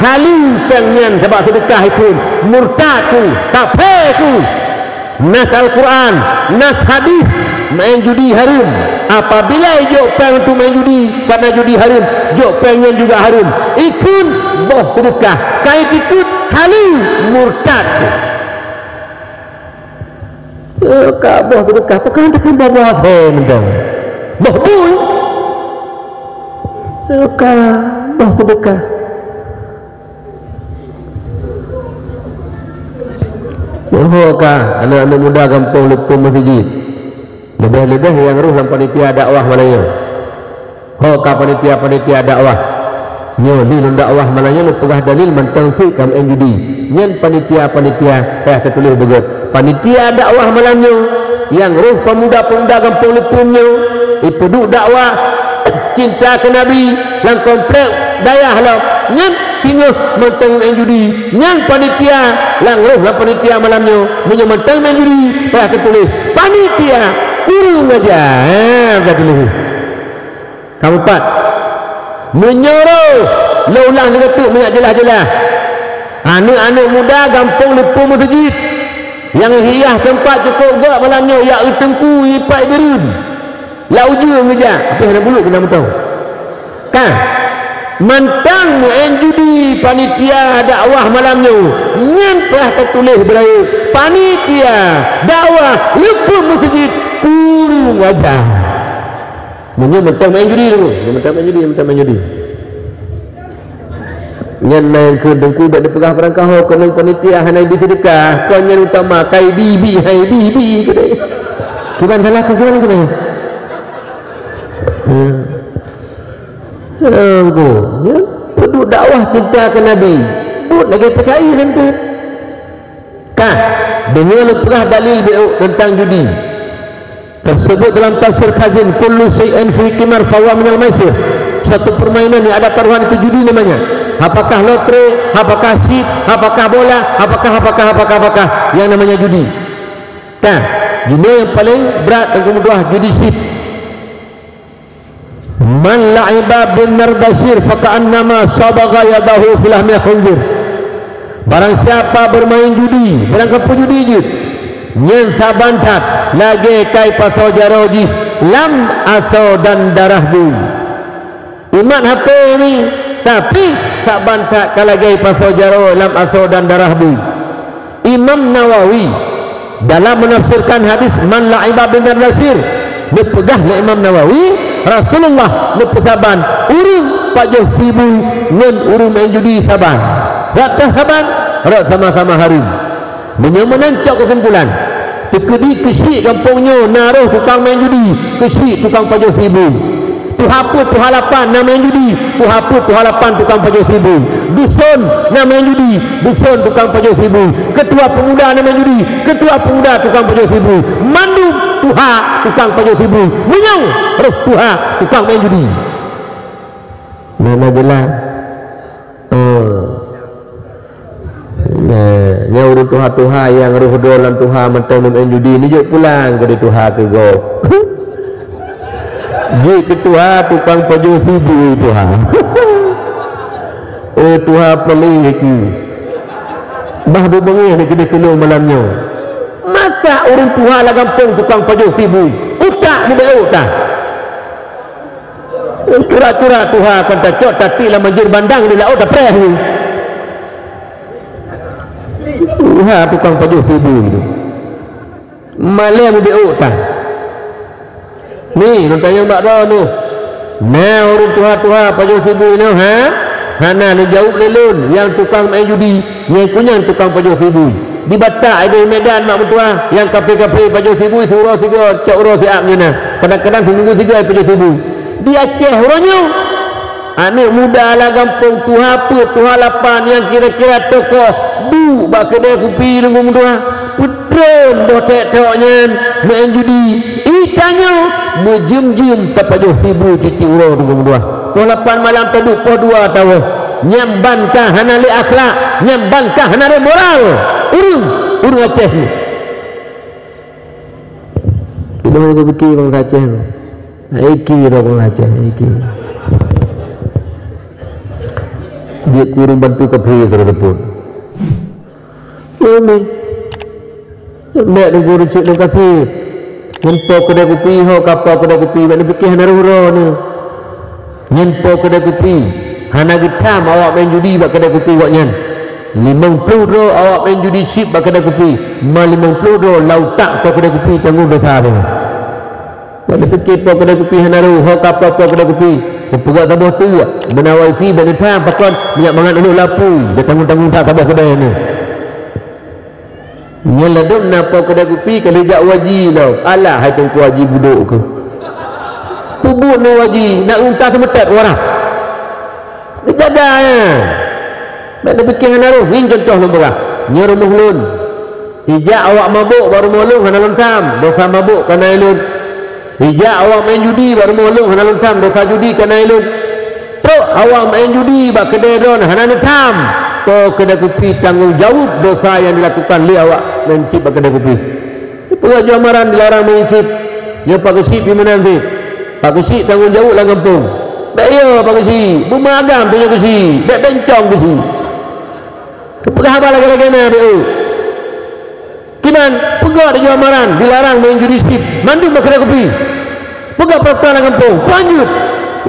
Haleue péng nyan sabab seudeukah ikheun, murtad kheueh, kafé kheueh. Nas Al-Quran, nas hadis, maén judi hareuem. Apabila ijok péng untuk maén judi, karena judi hareuem, jok péng nyan juga hareuem. Ikheun boh seudeukah, ka ikikut haleue, murtad kheueh. Eh, ka boh seudeukah, pakon takheun boh-boh asèe mantong. Boh bui. Seudeukah, boh seudeukah. Nyoe ho ka aneuk-aneuk muda gampông Leupông Meuseujid. Leubeh-leubeh nyang rôh lam panitia dakwah malam nyoe. Ho ka panitia-panitia dakwah. Nyoe lé lôn dakwah malam nyoe lôn peugah dalil mantong cit ka maén judi. Nyan panitia-panitia payah tatuléh beugöt. Panitia dakwah malam nyoe nyang rôh pemuda-pemuda gampông Leupông nyoe ipeuduek dakwah cinta keu Nabi lam komplek dayah lom. Nyan singoh mantong maén judi. Nyan panitia nyang rôh lam panitia malam nyoe. Meunyoe mantong maén judi payah tatuléh. Panitia kureueng aja. Ha, tatuléh. Ka meupat. Meunyoe rôh, lôn ulang lé geutuk meunyoe jeulaih-jeulaih. Aneuk-aneuk muda gampông Leupông Meuseujid nyang hiah teumpat cukôp gét malam nyoe, jak u teungku ipat bireuen. Lam ujeuen geujak, tapi hana buluk keunan meutoh. Ka, mantong meu'en judi panitia dakwah malam nyoe, nyan payah tatuléh beurayeuk, panitia dakwah leupah meuseujid kureueng ajar. Meunyoe mantong meu'en judi tu, mantong meu'en judi, mantong meu'en judi. Nyan na nyang kheun teungku bèk neupeugah barang kaho keuneuk panitia hana ibi seudeukah, kon nyan utama kai bi-bi hai bi-bi keudeh. Kiban salah keu kiban keudeh. Hmm. Teungku, ya, peuduek dakwah cinta keu Nabi. Buet lagèe P K I kan tu. Ka, deungoe lôn peugah dalil beu'uk teuntang judi. Tersebut dalam tafsir Khazin, "Kullu syai'in fi qimar fahuwa minal maisir." Suatu permainan yang ada taruhan itu judi namanya. Apakah lotre, apakah chip, apakah bola, apakah, apakah, apakah, apakah yang namanya judi. Ka, judi yang paling berat dan kemudian judi chip. "Man la'iba bin nardasir faka'annama sabagha yadahu fi lahmil khinzir." Barang siapa bermain judi, barang kapeujudi jeuet, nyan saban that lagèe kai pasoe jaroe jih lam asoe dan darah bui. Imat H P ni, tapi saban that ka lagèe pasoe jaroe lam asoe dan darah bui. Imam Nawawi dalam menafsirkan hadis "Man la'iba bin nardasir", neupeugah lé Imam Nawawi, Rasulullah neupeusaban ureueng pajoh sibui ngon ureueng main judi saban. Rata saban, rot sama-sama hareuem. Meunyoe meunan cok keusimpulan, teukeudi keuchik gampông nyoe na roh tukang main judi, keuchik tukang pajoh sibui. Tuha peuet, tuha lapan na main judi, tuha peuet, tuha lapan tukang pajoh sibui. Duson na main judi, duson tukang pajoh sibui. Ketua pemuda na main judi, ketua pemuda tukang pajoh sibui. Mandum tuha tukang pajoh sibui. Meunyoe roh tuha tukang main judi. Mana jelas? Oh. Nah, nyan ureueng tuha-tuha nyang roh droe lam tuha mantong meu'en judi, neujok pulang keudeh tuha keu gob. Jeuet keu tuha tukang pajoh sibui tuha. Eh, tuha peuleueh keu. Bah beubangeh keudeh keunoe malam nyoe. Masa ureueng tuha lam gampông tukang pajoh sibui? Utak mubeu'uk tah. Cura-cura tuha kon tacok, tapi lam banjir bandang di laôt tapreh ni. Tuha tukang pajoh sibui tu. Malèe mubeu'uk tah. Ni, lôn tanyong bak droeneuh. Na ureueng tuha-tuha pajoh sibui nyoe, ha? Hana neujaweueb lé lôn, nyang tukang main judi, nyang keu nyan tukang pajoh sibui. Di Batak, di Medan, mak meutuah, nyang kaphé-kaphé pajoh sibui, siuroe sigoe, cok uroe siap nyoe na. Kadang-kadang siminggu sigoe pajoh sibui. Di Aceh uroe nyoe, aneuk muda lam gampông tuha peuet, tuha lapan nyang kira-kira tokoh, duek bak keudè kupi deungon meutuah. Peutrön boh tek-tok nyan main judi. Ih tanyoe meujeuem-jeuem tapajoh sibui tiep-tiep uroe deungon meutuah. Poh lapan malam taduek poh dua tawoe. Nyan ban ka hana lé akhlak, nyan ban ka hana lé moral. Ureueng, ureueng Aceh nyoe. Ilôn ka pike bangsa Aceh nyoe. Iki dah bangsa Aceh, iki. Jeuet keu ureueng bantu kaphé sidroe teupeu. Amin. Bèk neuguru cit lôn kasih. Nyan po keudè kupi ho ka po keudè kupi, bèk neupike hana rhoh-rhoh nyoe. Nyan po keudè kupi, hana geutham awak main judi bak keudè kupi awak nyan. Limong ploh droe awak main judi chip bak keudè kupi, ma limong ploh droe lam utak po keudè kupi tanggong dosa nyoe. Bèk neupike po keudè kupi hana rhoh, ho ka po po keudè kupi. Peugah saboh teuk, meunan wifi bèk neutham, pakon minyeuk mangat uneuk lapui, bèk tanggong-tanggong that saboh keudè nyoe. Nyan ladôm na po keudè kupi ka lheueh jak u haji lom. Alah hai teungku haji budok keuh. Peubuet nyoe haji, nak unta seumeutet warah. Dijaga nyan. Bèk neupike hana rhoh, ngieng contoh lôn peugah. Nyoe rumoh lôn. Ijak awak mabök bak rumoh lôn hana lôn tham, dosa mabök ka na ilôn. Ijak awak main judi bak rumoh lôn hana lôn tham, dosa judi ka na ilôn. Trok awak main judi bak keudè droeneuh hana neutham, po keudè kupi tanggong jaweueb dosa nyang dilakukan lé awak main chip bak keudè kupi. Peue jamaran dilarang main chip? Nyoe Pak Geuchik pih meunan cit. Pak Geuchik tanggong jaweueb lam gampông. Bèk yo Pak Geuchik, beumeuagam tanyoe Geuchik, bèk bencong Geuchik. Teupeugah haba lagèe-lagèe na beuh. Kiban, peugah di Johor Baru dilarang main judi chip, mandum bak keudè kupi. Peugah peuratoran lam gampông, peue han jeuet.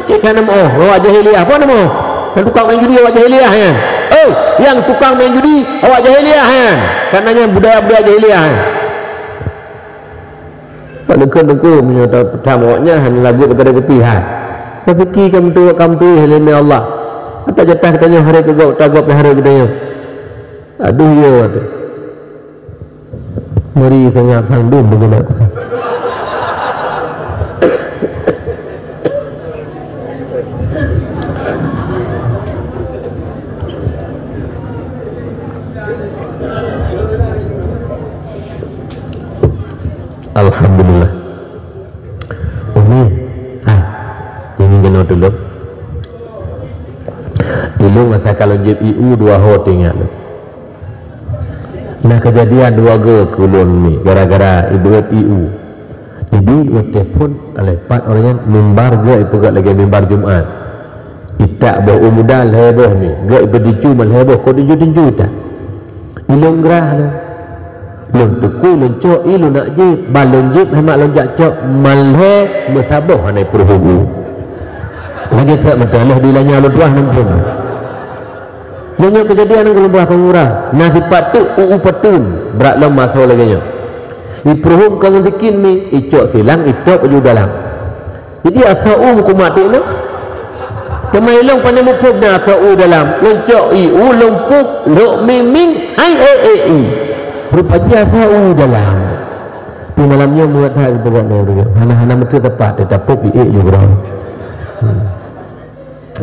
Cit ka na meu'oh, awak jahiliyah. Apa na meu'oh? Nyang tukang main judi awak jahiliyah nyan. Oi, nyang tukang main judi awak jahiliyah nyan. Karena nyan budaya-budaya jahiliyah nyan. Pak neukheun teungku, meunyoe ta-, peutam awaknyan hana lagu daripada kupi hai. Rezeki ka meutuwah, ka meutuwah lé Allah. Ata jatah geutanyoe hareuem keu gob, ta gob nyang hareuem geutanyoe. Aduh, ya, aduh. Meuri sangat sang dum beugeunak. Alhamdulillah. Umi, ha, ini kena tulung. Tulung masa kalau jeb I U dua ho teuingat tu. Nah, kejadian dua go ke ulôn ni gara-gara ibuet I U. Jadi, watèe phôn oleh pat orang yang mimbar geuh ipeugah lagèe mimbar Jumat. Itak boh u muda lhèe boh mi, geuh ipeudincu man lhèe boh, kok dincu-dincu itak. Ilôn grah lôn. Lôn tuku, lôn cok, i lôn nak jieb, ban lôn jieb, hai mak lôn jak cok, man lhèe meusaboh hana ipeureuhôm u. Lagèe sat meuteuleh dilanya lôn tuah nang phôn. Nyoe keujadian nyang keuleumbah peungura, na sipat teuk u-u pateuen, brat lom maso lagèe nyoe. Ipeureuhôm ka meusikin mi, icok silang, itôp baju dalam. Jadi asau kumat teuk na. Teuma ilôn pandai muphôm na asau dalam, lôn cok i u, lôn pup, lhok ming-ming, hai e e i. Rupa jih asau dalam. Di malam nyoe muat that geupeugah lé ureueng. Hana-hana meuteuk tepat, teutap pup i e ju keudroe. Hmm.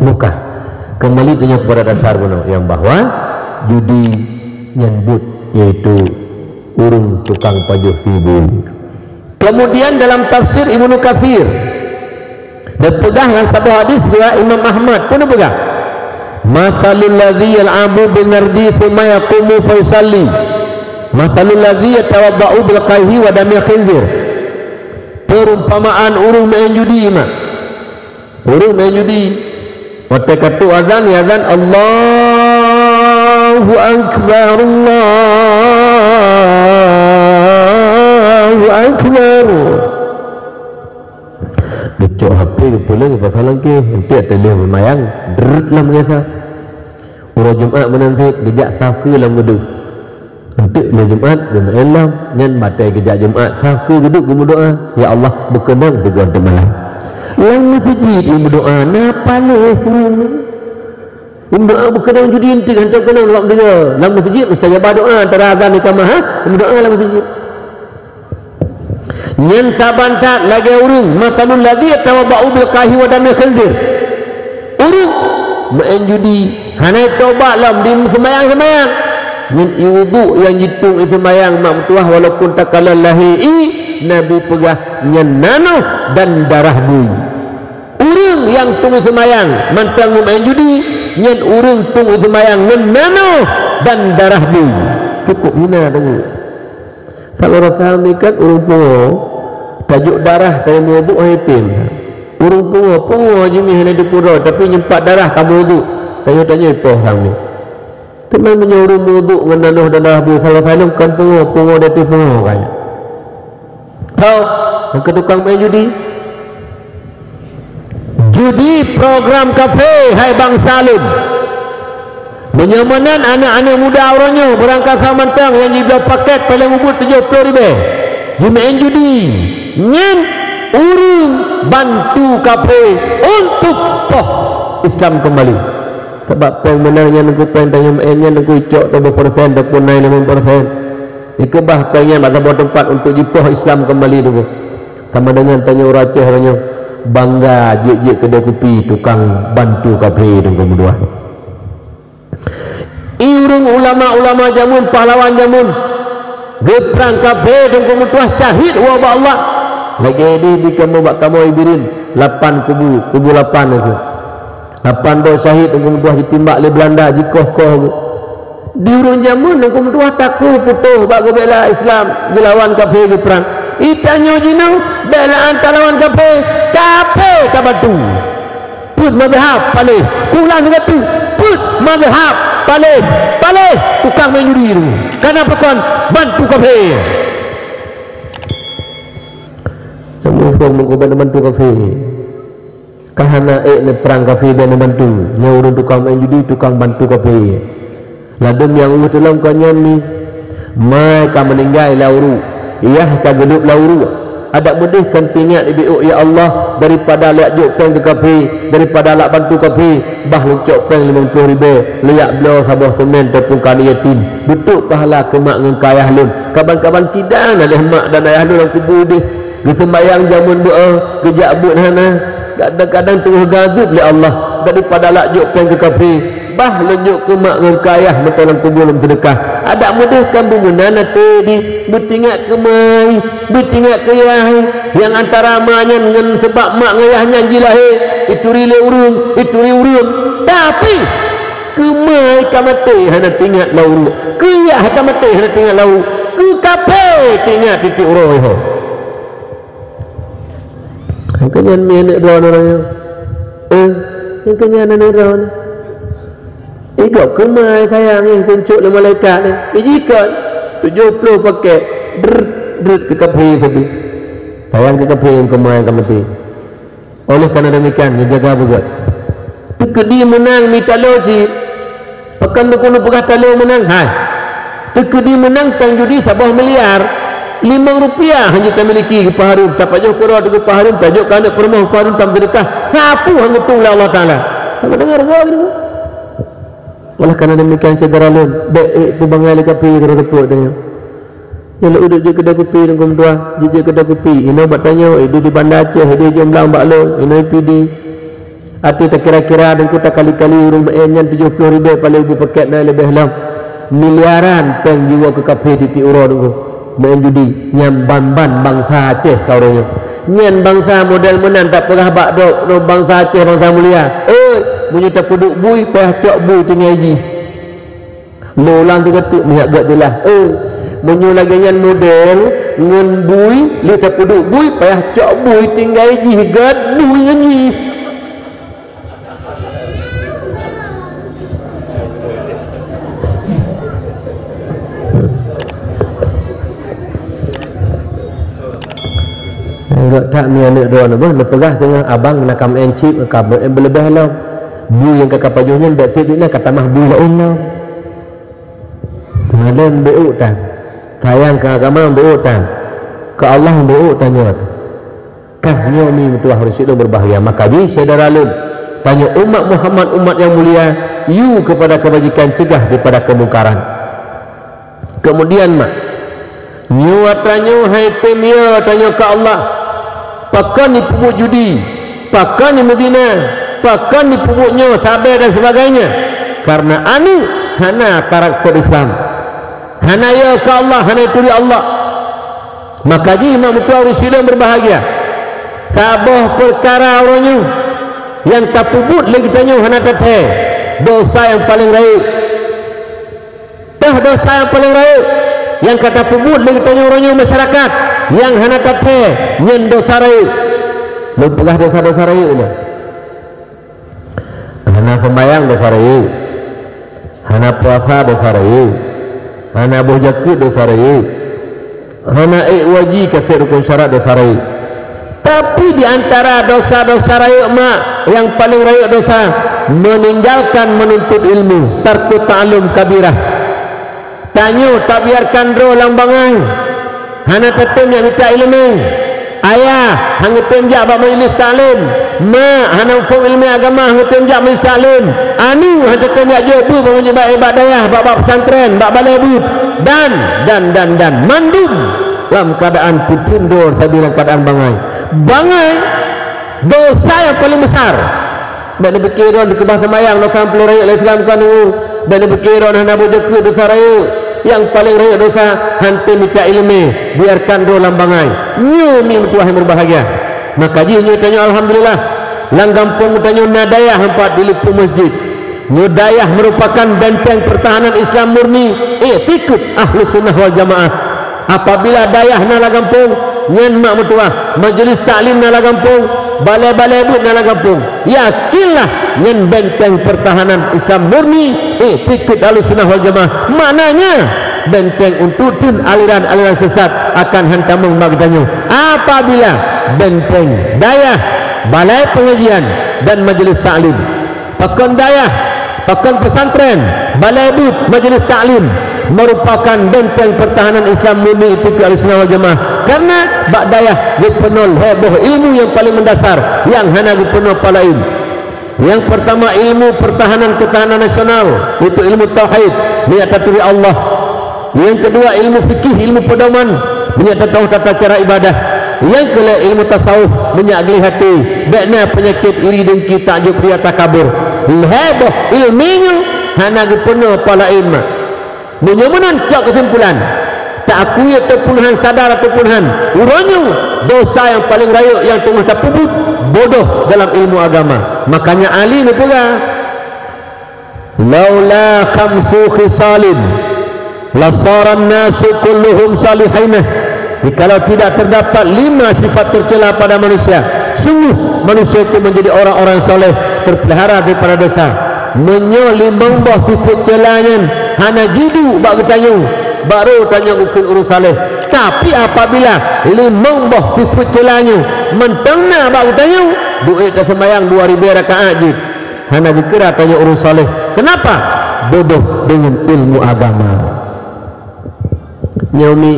Bukan. Kembali tanya kepada dasar bunoe yang bahwa judi nyan buet, yaitu ureueng tukang pajoh sibu. Kemudian dalam tafsir Ibnu Katsir, dipeugah lam saboh hadis riwayat Imam Ahmad pun dipeugah, "Matsalul ladzi yal'abu bin nardi tsumma yaqumu fa yusalli, matsalul ladzi yatawadda'u bil qaihi wa damil khinzir." Perumpamaan ureueng main judi, mak. Ureueng main judi, watèe ka trôk azan, ya azan, "Allahu Akbar, Allahu Akbar." Geucok H P, geupeuleueng, geupasang lam kèh, eunteuk teulheueh seumayang, dreuet lam biasa. Uroe Jumat meunan cit, geujak saf keue lam geudoh. Eunteuk lé Jumat geumeu'en lom, nyan batèe geujak Jumat, saf keue geuduek geumeudoa, "Ya Allah, beukeunong sigoe teuk malam." Lam meuseujid meudoa, na paléh ureueng. Meudoa beukeunong judi eunteuk, hantom keunong lom sigoe. Lam meuseujid mustajabah doa, antara azan iqamah, ha? Meudoa lam meuseujid. Nyan saban that lagèe ureueng, "Matsalul ladzi yatawadda'u bil qaihi wa damil khinzir." Ureueng main judi, hana tobat lom di seumayang-seumayang. Nyan ié wudhu nyang jitueng ié seumayang mak meutuah, walaupun takalon lahé ié, Nabi peugah nyan nanoh dan darah bui. Ureueng nyang tueng ié seumayang mantong main judi, nyan ureueng tueng ié seumayang ngon nanoh dan darah bui. Cukup hina teungku. Saboh rasa mi kan ureueng pungo, tajok darah, tajok meuwudhu, hai tem. Ureueng pungo, pungo jih mi hana jipeudroe, tapi nyeumpat darah ka meuwudhu. Tanyoe-tanyoe ipoh sang mi. Teuma meunyoe ureueng meuwudhu ngon nanoh dan darah bui, salah satu kan pungo, pungo di ateueh pungo kan. Tho, nyang keu tukang main judi. Judi program kafé, hai bansa lôn. Meunyoe meunan aneuk-aneuk muda uroe nyoe beurangkasa mantong nyang jibloe pakèt paléng ubit tujoh ploh ribèe jimain judi, nyan ureueng bantu kafé untuk poh Islam keumbali. Sabab péng meunan nyan teungku, péng tanyoe main nyan teungku, icok saboh persen ataupun na limong persen. Ikeubah péng nyan bak saboh teumpat untuk jipoh Islam keumbali teungku. Sama dengan tanyoe ureueng Aceh uroe nyoe bangga jeuet-jeuet keudè kupi tukang bantu kafé teungku meutuah. I ureueng ulama-ulama jameun, pahlawan jameun, geuprang kafé teungku meutuah, syahid ubak Allah. Lagèe di, di kamoe bak kamoe i Bireuen, lapan kubu, kubu lapan itu. Lapan droe syahid teungku meutuah jitimbak lé Beulanda, jikoh-koh geuh. Di ureueng jameun teungku meutuah takue putôh bak geubela Islam, geulawan kafé geuprang. I tanyoe jinoe bèk lé ata lawan kafé, kafé tabantu. Peuet mazhab paléh, ulang sigoe teuk, peuet mazhab paléh, paléh tukang main judi tu. Kana pakon bantu kafé. Kamoe phon meukeubah bantu kafé. Pah hana ék neuprang kafé dan neubantu. Nyoe ureuëng tukang main judi, tukang bantu kafé. Ladôm nyang ueh tulông kon nyan mi. Mai ka meuninggai lam uruek, yah ka geudôk lam uruek. Adak meudeh kon teuingat ibeuk, "Ya Allah, daripada lôn jok péng keu kafé, daripada lôn bantu kafé, bah lôn cok péng limong ploh ribée, lôn jak bloe saboh seumén teupungka aneuk yatim. Beutôi pahala keu mak ngon keu ayah lôn." Kaban-kaban kidan aléh mak dan ayah lôn lam kubu deh. Geuseumbayang jameun beuet, geujak beuet hana. Kadang-kadang teungoh geuazeueb lé Allah, daripada lôn jok péng keu kafé, bah lôn jok keu mak ngon keu ayah meuteulon kubu lom seudeukah. Adak meudeh kan beumeunan até di, beuteuingat keu mai, beuteuingat keu yah, nyang antara ma nyan ngon seubab mak ngon yah nyan jilahé, ituri lé ureuëng, ituri ureuëng. Tapi, keu mai ka maté hana teuingat lam uruek, keu yah ka maté hana teuingat lam uruek, keu kafé teuingat tieb-tieb uroe ho. Keu nyan mi aneuk droeneuh nyoe. Eh, keu nyan aneuk droeneuh. Igob keu mai sayang, eh, teuncok lé malaikat, eh. Ijikon tujoh ploh pakét. Drut, drut keu kafé sabe. Sayang keu kafé nyang keu mai ka maté. Oleh karena demikian, neujaga beugét. Teukeudi meunang mita lôn cit. Pakon teukeudi peugah talo meunang? Hai. Teukeudi meunang péng judi saboh miliar, limong rupiah hana tamiliki keu Pak Harun, tapajoh keudroe teuk keu Pak Harun, tajok keu aneuk peurumoh Pak Harun, tameuseudekah. Sapeue hana geutueng lé Allah Taala? Hana deungar goe gitu. Oleh karena demikian, syedara lôn, bék ék peubangai lé kafé keudroe teupeu tanyoe. Nyoe lôn udép jeuet keudè kupi, Teungku meutuah, jeuet jeuet keudè kupi. Inoe bak tanyoe, eh, di, di Banda Aceh, eh, di Jomblang bak lôn, inoe Pidie. Até takira-kira, Teungku, takali-kali ureuëng meu'en nyan tujoh ploh ribée, paléng bu pakét na leubeh lom. Miliaran péng jiwoe keu kafé tieb-tieb uroe, Teungku. Meu'en judi, nyan ban-ban bansa Aceh ka ureuëng nyoe. Nyan bansa model meunan tapeugah bak droe, droe bansa Aceh bansa mulia. Eh, meunyoe tapeuduek bui, payah cok bui tinggai jih. Lôn ulang sigoe teuk, meuhak gét jeulaih. Eh, meunyoe lagée nyan model ngon bui, lheueh tapeuduek bui, payah cok bui tinggai jih, gét bui ngon jih. Gét that mi aneuk droeneuh beuh, neupeugah teungoh abang na ka meu'en chip, ka meu'en beuleubeh lom. Bui nyang ka kapajoh nyan bék tieb dina ka tamah bui laén lom. Malém beu'uk tan. Sayang keu agama beu'uk tan. Keu Allah beu'uk tanyoe. Kah nyoe mi meutuah ureuëng sidroe beubahgia. Maka jih syedara lôn, tanyoe umat Muhammad, umat nyang mulia, yue keupada keubajikan, cegah daripada keumungkaran. Keumudian mak, nyoe atra nyoe hai tem yue tanyoe keu Allah. Pakon jipeubuet judi, pakon jimeuzina, pakon jipeubuet nyoe sabe dan sebagainya. Karena aneuk hana karakter Islam. Hana yue keu Allah, hana turi Allah. Maka jih mak meutuah ureuëng sidroe beubahgia. Saboh peukara uroe nyoe nyang tapeubuet lé geutanyoe hana tathée, dosa nyang paleng rayeuk. Teuh dosa nyang paleng rayeuk nyang ka tapeubuet lé geutanyoe uroe nyoe masyarakat nyang hana tathée, nyan dosa rayeuk. Lôn peugah dosa-dosa rayeuk nyoe. Hana seumbayang dosa rayeuk, hana puasa dosa rayeuk, hana boh jakeuet dosa rayeuk, hana ék waji ka sép rukon syarat dosa rayeuk. Tapi di antara dosa-dosa rayeuk mak nyang paleng rayeuk dosa, meninggalkan menuntut ilmu, tarku ta'lum kabirah. Tanyoe tabiarkan droe lam bangai, hana tatem jak mita iéleumé. Ayah hana tem jak bak majlis taklim. Mak hana muphom iéleumé agama, hana tem jak majlis taklim. Aneuk hana tem jak jok beuet bak majlis, bak, bak dayah, bak, bak pesantren, bak balai beuet. Dan, dan, dan, dan. Mandum lam keuadaan peuteun droe sabe lam keuadaan bangai. Bangai, dosa nyang paleng besar. Bék neupike droe teukeubah seumayang, dosa nyang paleng rayeuk lam Islam kon. Bék neupike droe hana boh jakeuet, dosa rayeuk. Nyang paleng rayeuk dosa, hana tem mita iéleumé, biarkan droe lam bangai. Nyoe mi meutuah nyang beubahgia. Maka jih nyoe tanyoe alhamdulillah, lam gampông tanyoe na dayah empat di leupeue masjid. Nyoe dayah merupakan benteng pertahanan Islam murni, iktikad Ahlus Sunnah wal Jamaah. Apabila dayah na lam gampông, nyan mak meutuah, majlis taklim na lam gampông, balai-balai beuet na lam gampông, yakinlah nyan benteng pertahanan Islam murni, iktikad Ahlussunnah wal Jamaah. Maknanya, benteng untuk teun aliran-aliran sesat akan hantamong bak geutanyoe. Apabila benteng dayah, balai pengajian, dan majlis taklim. Pakon dayah, pakon pesantren, balai buet, majlis taklim merupakan benteng pertahanan Islam murni itikad Ahlussunnah wal Jamaah. Karena bak dayah geupeunoh lhée boh ilmu nyang paling mendasar nyang hana geupeunoh palain. Yang pertama, ilmu pertahanan ketahanan nasional, yaitu ilmu tauhid, meunyo taturi Allah. Yang kedua, ilmu fikih, ilmu pedoman, meunyo tatoh tata cara ibadah. Yang keulhée, ilmu tasawuf, meunyo gleh até, bék na peunyakét iri, dengki, takjub, ria, takabur. Lhée boh ilmu nyoe hana geupeunoh palain mak. Meunyoe meunan cok keusimpulan, taakui ataupun han, sadar ataupun han, uroe nyoe dosa nyang paleng rayeuk nyang teungoh tapeubuet bodoh dalam ilmu agama. Makanya Ali neupeugah, "Laula khamsu khisalin lasaran nasu kulluhum salihinah." Jikalau tidak terdapat lima sifat tercela pada manusia, sungguh manusia itu menjadi orang-orang saleh, terpelihara daripada dosa. Meunyoe limong boh sifat cela nyan hana jiduek bak geutanyoe, baru tanyoe geukheun ureuëng saleh. Tapi apabila limong boh sifat cela nyoe mantong na bak geutanyoe, duek taseumbayang dua ribée rakaat jeuet, hana geukira tanyoe ureuëng saleh. Kenapa? Bodoh dengan ilmu agama. Nyoe mi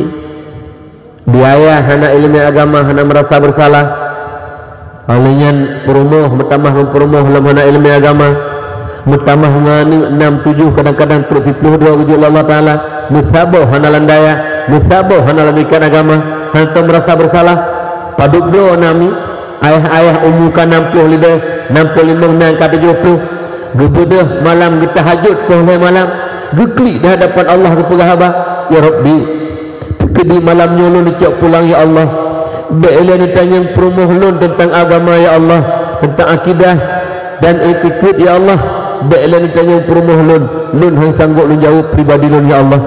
Biaya hana iéleumé agama, hana meurasa beusalah. Óh lheueh nyan peurumoh, meutamah ngon peurumoh lom hana iéleumé agama. Meutamah ngon aneuëk nam tujoh, kadang-kadang trok siplôh droe geujok lé Allah Taala. Meusaboh hana lam dayah, meusaboh hana lam ikat agama, hana teumeurasa beusalah. Padub droe na mi, ayah-ayah umu ka nam ploh leubeh, nam ploh limong, na ka tujoh ploh. Geubeudôh malam geutahajud poh lhée malam, geuklik di hadapan Allah geupeugah haba, "Ya Rabbi, Teukeudi malam nyoe lôn neucok pulang, ya Allah. Bék lé neutanyong peurumoh lôn teuntang agama, ya Allah, teuntang akidah dan iktikad, ya Allah. Bék lé neutanyong peurumoh lôn, lôn hán sanggob lôn jaweueb pribadi lôn, ya Allah.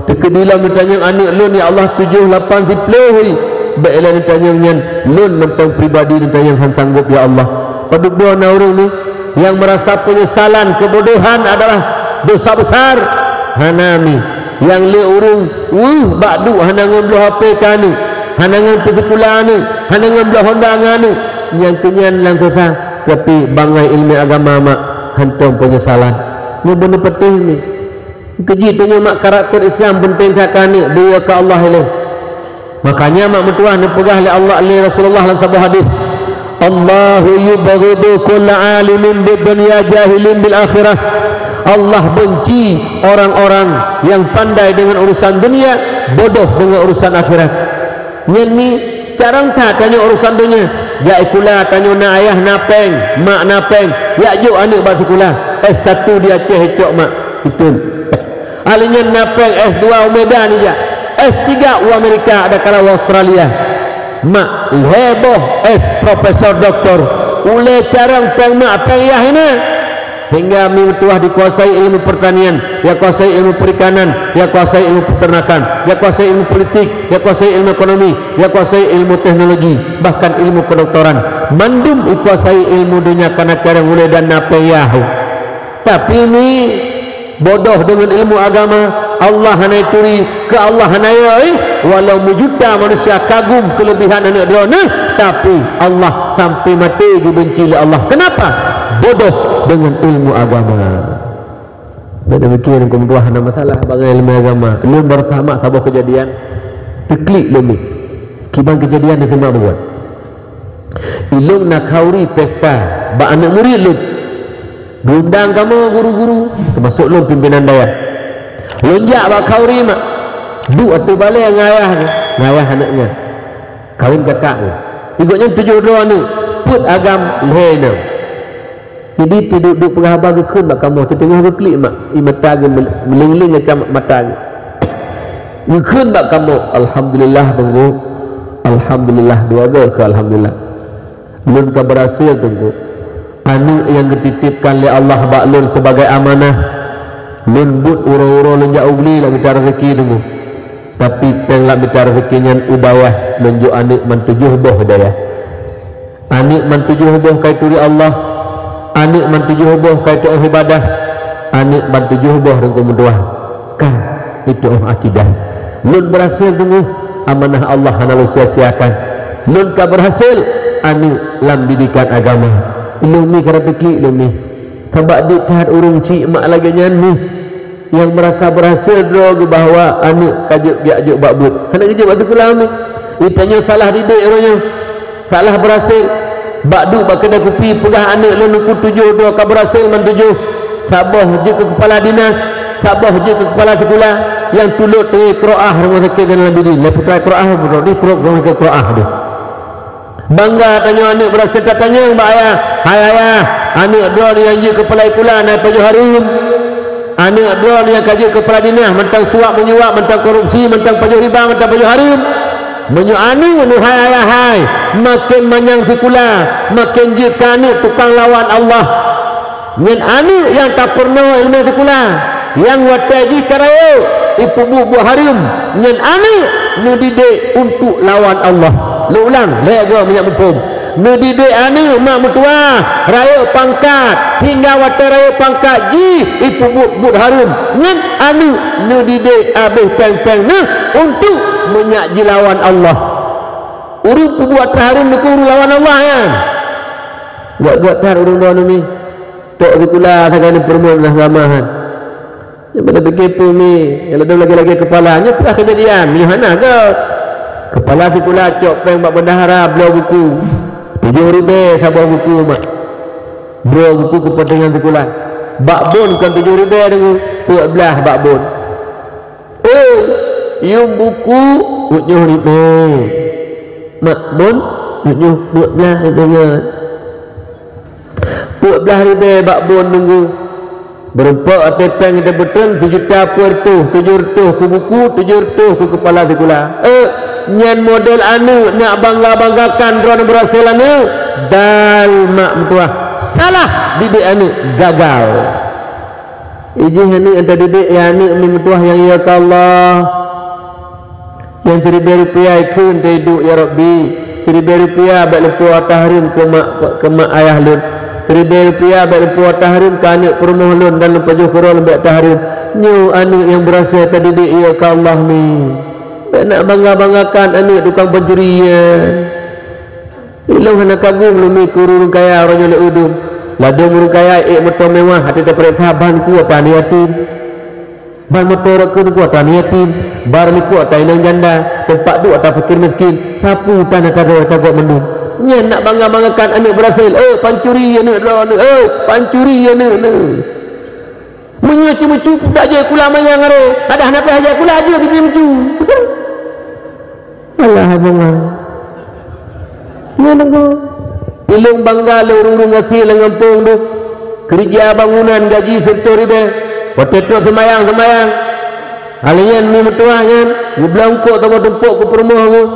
Teukeudi lom neutanyong aneuëk lôn, ya Allah, tujoh, lapan, siplôh, bék lé neutanyong nyan, lôn mantong pribadi neutanyong hán sanggob, ya Allah." Padub droe na ureuëng ni nyang meurasa peunyesalan keubodohan adalah dosa besar. Hana mi. Nyang lé ureuëng weueh bak duek hana ngon bloe H P keu aneuëk, hana ngon peusikula aneuëk, hana ngon bloe honda ngon aneuëk, nyang keu nyan nyang seusa, tapi bangai iéleumé agama mak hántom peunyesalan. Nyoe beuneupeuteh mi. Keujih tanyoe mak karakter Islam peunteng that keu aneuëk, beu keu Allah ilée. Makanya mak meutuah neupeugah lé Allah, lé Rasulullah lam saboh hadis, "Allahu yubghidu kulla alimin bid dunya jahilin bil akhirah." Allah benci orang-orang yang pandai dengan urusan dunia, bodoh dengan urusan akhirat. Nyan mi carông that tanyoe urusan dunia. Jak sikula tanyoe na ayah na péng, mak na péng, jak jok aneuëk bak sikula. S satu di Aceh cok mak, betul. Ahli nyan na péng S dua u Medan ijak, S tiga u Amerika, ada kala u Australia. Mak lhée boh S profesor doktor, ulée carông péng mak péng yah hina. Hingga mi meutuah dikuasai ilmu pertanian, ya kuasai ilmu perikanan, ya kuasai ilmu peternakan, ya kuasai ilmu politik, ya kuasai ilmu ekonomi, ya kuasai ilmu teknologi, bahkan ilmu kedokteran. Mandum ikuasai ilmu dunia kana carông ulée dan na péng yah. Tapi mi bodoh dengan ilmu agama, Allah hana ituri, keu Allah hana yoi, walau meujuta manusia kagum keulebihan aneuëk droeneueh, tapi Allah sampai maté geubenci lé Allah. Kenapa? Bodoh dengan ilmu agama. Bék na mikir keu meutuah hana masalah bangai iéleumé agama. Lôn baru samak saboh keujadian, teuklik lôn mi. Kiban keujadian di teuma buet. Ilôn na khauri pesta bak aneuëk murit lôn. Geundang kamoe guru-guru, teumasok lôn pimpinan dayah. Lôn jak bak khauri mak. Duek ateueh balée ngon ayah, ngon ayah aneuëk nyan. Kawin kakak nyan. Di gobnyan tujoh droe aneuëk, peuet agam lhée inong. Jadi tiduek-duek peugah haba geukheun bak kamoe, siteungoh geuklik mak, ie mata geuh meuling-ling macam mata geuh. Geukheun bak kamoe, "Alhamdulillah, Teungku. Alhamdulillah, dua goe keu alhamdulillah. Lôn ka beurhasil, Teungku. Aneuëk nyang geutitipkan lé Allah bak lôn sibagai amanah, lôn buet uroe-uroe lôn jak u Bli lam mita rezeki, Teungku. Tapi péng lam mita rezeki nyan u dayah lôn jok aneuëk man tujoh boh dayah." Aneuëk man tujoh boh kai turi Allah, aneuëk man tujoh boh kai tuoh ibadah, aneuëk man tujoh boh rengku meutuah. Ka, itu akidah. Lôn beurhasil, Teungku, amanah Allah hana lôn sia-siakan. Lôn ka beurhasil aneuëk lam didikan agama. Lôn mi ka tapike lôn mi. Sabab duek that ureuëng cik mak lagée nyan mi, nyang meurasa beurhasil droe geuh bahwa aneuëk ka jeuet jak jok bak buet. Hana geujok bak sikula mi. Itanyoe salah didik uroe nyoe. Salah beurhasil. Bak duek bak keudai kupi peugah aneuëk lôn Teungku tujoh droe ka beurhasil man tujoh. Saboh jeuet keu keupala dinas, saboh jeuet keu keupala sikula. Nyang tulok teungoh Qur'ah rumoh sakét dan lam bidin. Lé putra Qur'ah, putra di Qur'ah, Qur'ah, Qur'ah tu. Bangga tanyoe aneuëk beurhasil tatanyong bak ayah, "Hai ayah, aneuëk droe nyang jeuet keu keupala sikula na pajoh hareuem. Aneuëk droe nyang ka jeuet keu keupala dinas mantong suap menyuap, mantong korupsi, mantong pajoh riba, mantong pajoh hareuem." Meunyoe aneuëk neuh hai ayah hai, maken manyang sikula, maken jeuet keu aneuëk tukang lawan Allah. Nyan aneuëk nyang tapeurunoe ileumé sikula, nyang watée jih ka rayeuk ipeubuet buet hareuem, nyan aneuëk neudidik untuk lawan Allah. Lôn ulang, lé goe meunyak muphom. Neudidik aneuëk mak meutuwah, rayeuk pangkat, hingga watée rayeuk pangkat jih ipeubuet buet hareuem, nyan aneuëk neudidik abéh péng-péng neuh untuk meunyak jilawan Allah. Ureuëng peubuet atra hareuem nyoe ureuëng lawan Allah nyan. Gak-gak that ureuëng droeneuh mi. Tok sikula sagai neupeureumeun dah lama han. Nyoe pada pike peue mi, nyang ladom lagée-lagée keupala. Nyoe peugah keujadian, nyoe hana gét. Keupala sikula cok péng bak bendahara bloe buku. Tujoh ribée saboh buku mak. Bloe buku keupeuntengan sikula. Bak bon kon tujoh ribée deungoe, peuet blaih bak bon. Eh, yuem buku, peuet nyoe ribée. Mak bon, peuet nyoe, peuet blaih ribée nyan. Peuet blaih ribée bak bon deungoe. Beureumpok até péng teupeutreun sijuta peuet reutôh, tujoh reutôh keu buku, tujoh reutôh keu keupala sikula. Eh, nyan model aneuëk nak bangga-banggakan droeneuh beurhasil aneuëk, dan mak meutuwah salah didik aneuëk gagal. Ijih aneuëk nyang tadidik, ya aneuëk mi meutuwah nyang ya keu Allah. Nyang siribée rupiah ikheun teuiduek, ya Rabbi. Siribée rupiah bék leumpah atra hareuem keu mak, keu mak ayah lôn. Siribée rupiah bék leumpah atra hareuem keu aneuëk peurumoh lôn dan lôn pajoh keudroe lôn bék atra hareuem. Nyoe aneuëk nyang beurhasil tadidik ya keu Allah mi. Bék nak bangga-banggakan aneuëk tukang pancuri nyan. Ilong hana kagum lumi keu ureuëng kaya uroe nyoe lé udum. Ladom ureuëng kaya ék moto mewah, até tapareksa ban ku ata yatim. Ban moto rot keu ku ata yatim, bar likot ata inong janda, teumpat duek ata fakir miskin, sapeue tan ata droe ata gob mandum. Nyan nak bangga-banggakan aneuëk beurhasil, eh pancuri aneuëk droe, eh pancuri aneuëk nyoe. Meunyoe ceumeucue pudak jai kula manyang aré, adak hana payah jai kula jeuet keu ceumeucue. Alah, hai bungai. Nyan nanggroe. Ilong bangga lé ureuëng-ureuëng gasien lam gampông deuh. Keureuja bangunan gaji sireutoh ribée. Watée trok seumayang-seumayang. Hal nyan mi meutuwah nyan, geubloe eungkôt saboh tumpôk keu peurumoh geuh.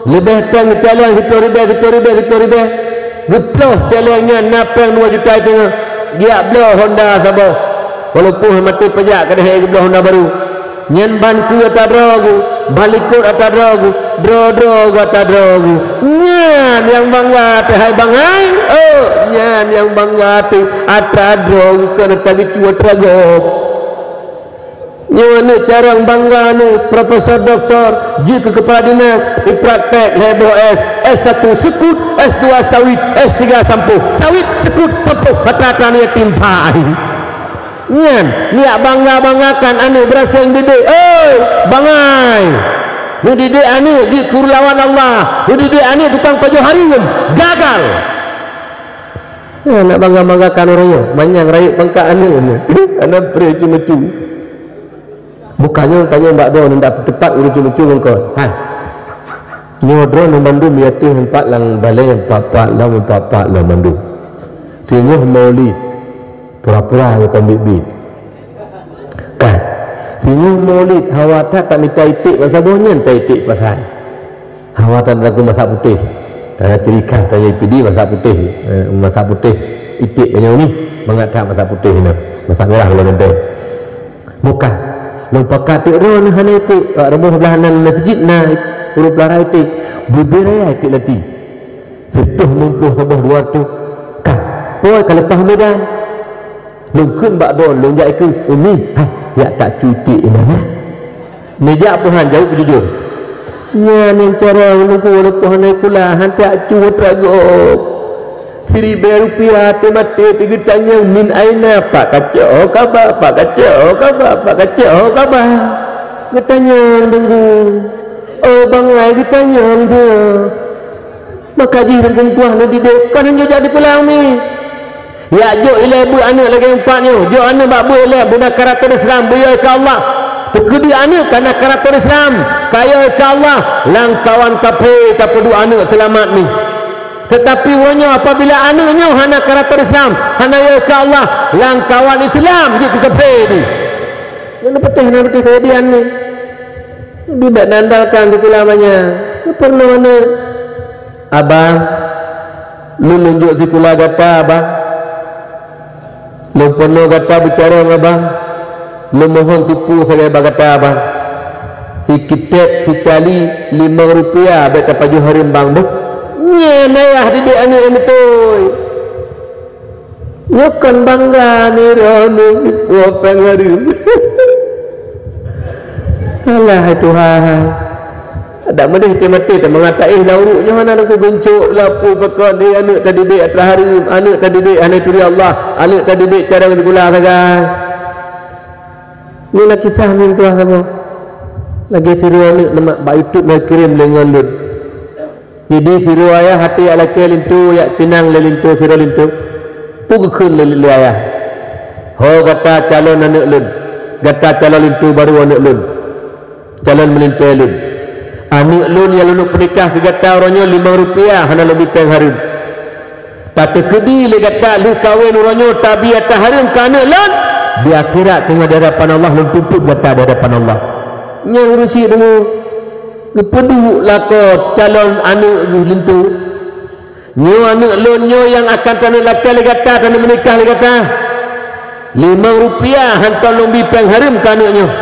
Leubeh péng geucaleng sireutoh ribée, sireutoh ribée, sireutoh ribée. Geuploh caleng nyan na péng dua juta teungoh. Geujak bloe honda saboh. Walaupun maté pajak ka deuh geubloe honda barô. Nyan ban keu ata droe geuh, ban likot ata droe geuh, droe-droe geuh ata droe geuh. Nyan nyang bangga teuh hai bangai, oh, nyan nyang bangga teuh ata droe geuh keu ata geucue atra gob. Nyoe aneuëk carông bangga nyoe, profesor doktor, jeuet keu keupala dinas, ipraktek lhée boh S, S satu seukut, S dua sawit, S tiga sampoh, sawit, seukut, sampoh, atra-atra yatim pai. Nyan, neujak bangga-banggakan aneuëk beurhasil didik. Eh, bangai! Neudidik aneuëk jeuet keu lawan Allah, neudidik aneuëk tukang pajoh hareuem, gagal! Ya, nak bangga-banggakan ureuëng nyoe, manyang rayeuk pangkat aneuëk nyoe. Hana preh ceumeucue. Bukan nyoe, tanyong bak droe, ndak teupat ureuëng ceumeucue ngon kon. Hai. Nyoe droe nyoe mandum yatim empat lam balée, empat-empat lam, empat-empat lam mandum. Singoh Maulid, pura-pura nyoe kon biet-biet. Kan? Singoh Maulid, hawa that tamita iték, masa boh nyan taiték pasai. Hawa tan lagu masak putéh. Tanda ciri khas tanya P D masak putéh. Eh, masak putéh. Iték tanya ni. Mangat that masak putéh ni. Masak merah kalau nanti. Bukan. Lôn pakat tik roh ni hana iték. Kat rumoh blah nan masjid na ureuëng pelara iték. Bubé raya iték lati. Seutoh meumploh saboh dua reutôh. Kah. Poi ka leupah medan. Lôn kheun bak droe, lôn jak ikeu, "Umi, hai, jak tacu iték inan, ha?" Neujak peuhan jaweueb jujur. Nyan nyang cara meunungku walaupun hana sikula, han tacu atra gob. Siribèe rupiah teumaté teugeutanyong min aina, pak kacok ho kaba, pak kacok ho kaba, pak kacok ho kaba. Geutanyong deungon, oh bangai geutanyong dia. Maka jih deungon tuah neudidik, kon hanjeuet jak sikula umi. Yak jok ilèe beuet aneuk lagèe umpat nyoe, jok aneuk bak beuet ilèe beuna karakter Islam, beuyôh keu Allah. Teukeudi aneuk kana karakter Islam, kayôh keu Allah, lam kawan kaphé tapeuduek aneuk seulamat mi. Teutapi uroe nyoe apabila aneuk nyoe hana karakter Islam, hana yôh keu Allah, lam kawan Islam jeuet keu kaphé di. Nyan patéh, nyan patéh kejadian ni. Bibak nandalkan sikula manyang. Peurunoe aneuk. Abang, lôn lôn jok sikula gata, Abang. Lôn peurunoe gata beucarông, Abang. Lôn mohon tipu sagai bak gata, Abang. Sikitép sikali limong rupiah bèk tapajoh hareuem, Bang, beuh. Nyan ayah didik aneuk nyang beutôi. Nyoe kon bangga nirông neuh ipoh péng hareuem. Alah, hai Tuhan. Adak meudeh teumaté teumangat taéh lam uruek nyoe hana lôn keubeuen cok lapôh pakon, eh, aneuk tadidik atra hareuem, aneuk tadidik hana turi Allah, aneuk tadidik carông sikula sagai. Nyoe na kisah nyang tuha saboh. Lagèe sidroe aneuk neumak bak YouTube na kirém lé ngon lôn. Jadi sidroe ayah até yak lakèe linto yak pinang lé linto sidroe linto. Peue geukheun lé, lé ayah, "Ho gata calon aneuk lôn, gata calon linto barô aneuk lôn, calon meulintèe lôn. Aneuk lôn nyang lôn peunikah keu gata uroe nyoe limong rupiah hana lôn bi péng hareuem. Tateukeudi lé gata lheueh kawen uroe nyoe tabi atra hareuem keu aneuk lôn, di akhirat teungoh di hadapan Allah lôn tuntut gata di hadapan Allah." Nyan ureueng chik deungoe, geupeuduek lakoe calon aneuk geuh linto. "Nyoe aneuk lôn nyoe nyang akan taneuk lakèe lé gata, taneuk meunikah lé gata. Limong rupiah hantom lôn bi péng hareuem keu aneuk nyoe.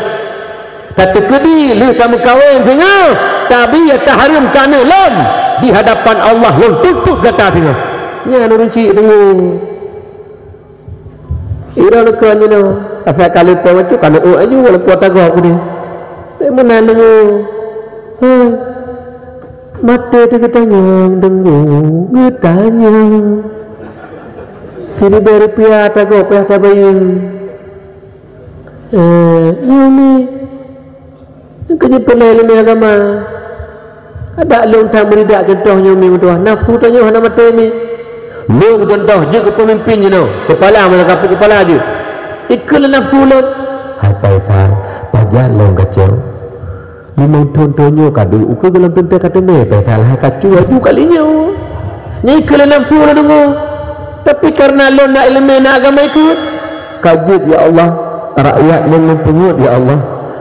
Tateukeudi lheueh tameukawen singoh, tabi atra hareuem keu aneuk lôn, di hadapan Allah lôn tuntut gata singoh." Nyan ureueng chik deungoe. Irong leuka nyoe, asai ka leumpah macam ka neuôk aju, walaupun tagoe keudeh. Tapi meunan deungoe. Heh. Maté teuh geutanyong deungoe, geutanyong. Siribèe rupiah tagoe payah tabayeue. Eh, nyoe mi. Keu jipeureulèe ileumèe agama. Adak lôn that meuridak contoh nyoe mi meutuah. Nafsu tanyoe hana maté mi. Lôn contoh jeuet keu peumimpin jinoe. Keupala meunan kapeukeupala jeuet. Ikheun lé nafsu lôn. Hai Faisal, pajan lôn kacok. Limong thon tanyoe ka duek ukeue gohlom teuntèe ka teumé Faisal hai kacu aju kali nyoe. Nyan ikheun lé nafsu lôn deungoe. Tapi kareuna lôn na ileumèe na agama ikheun. Ka jeuet, ya Allah, rakyat lôn lôn peungeut, ya Allah,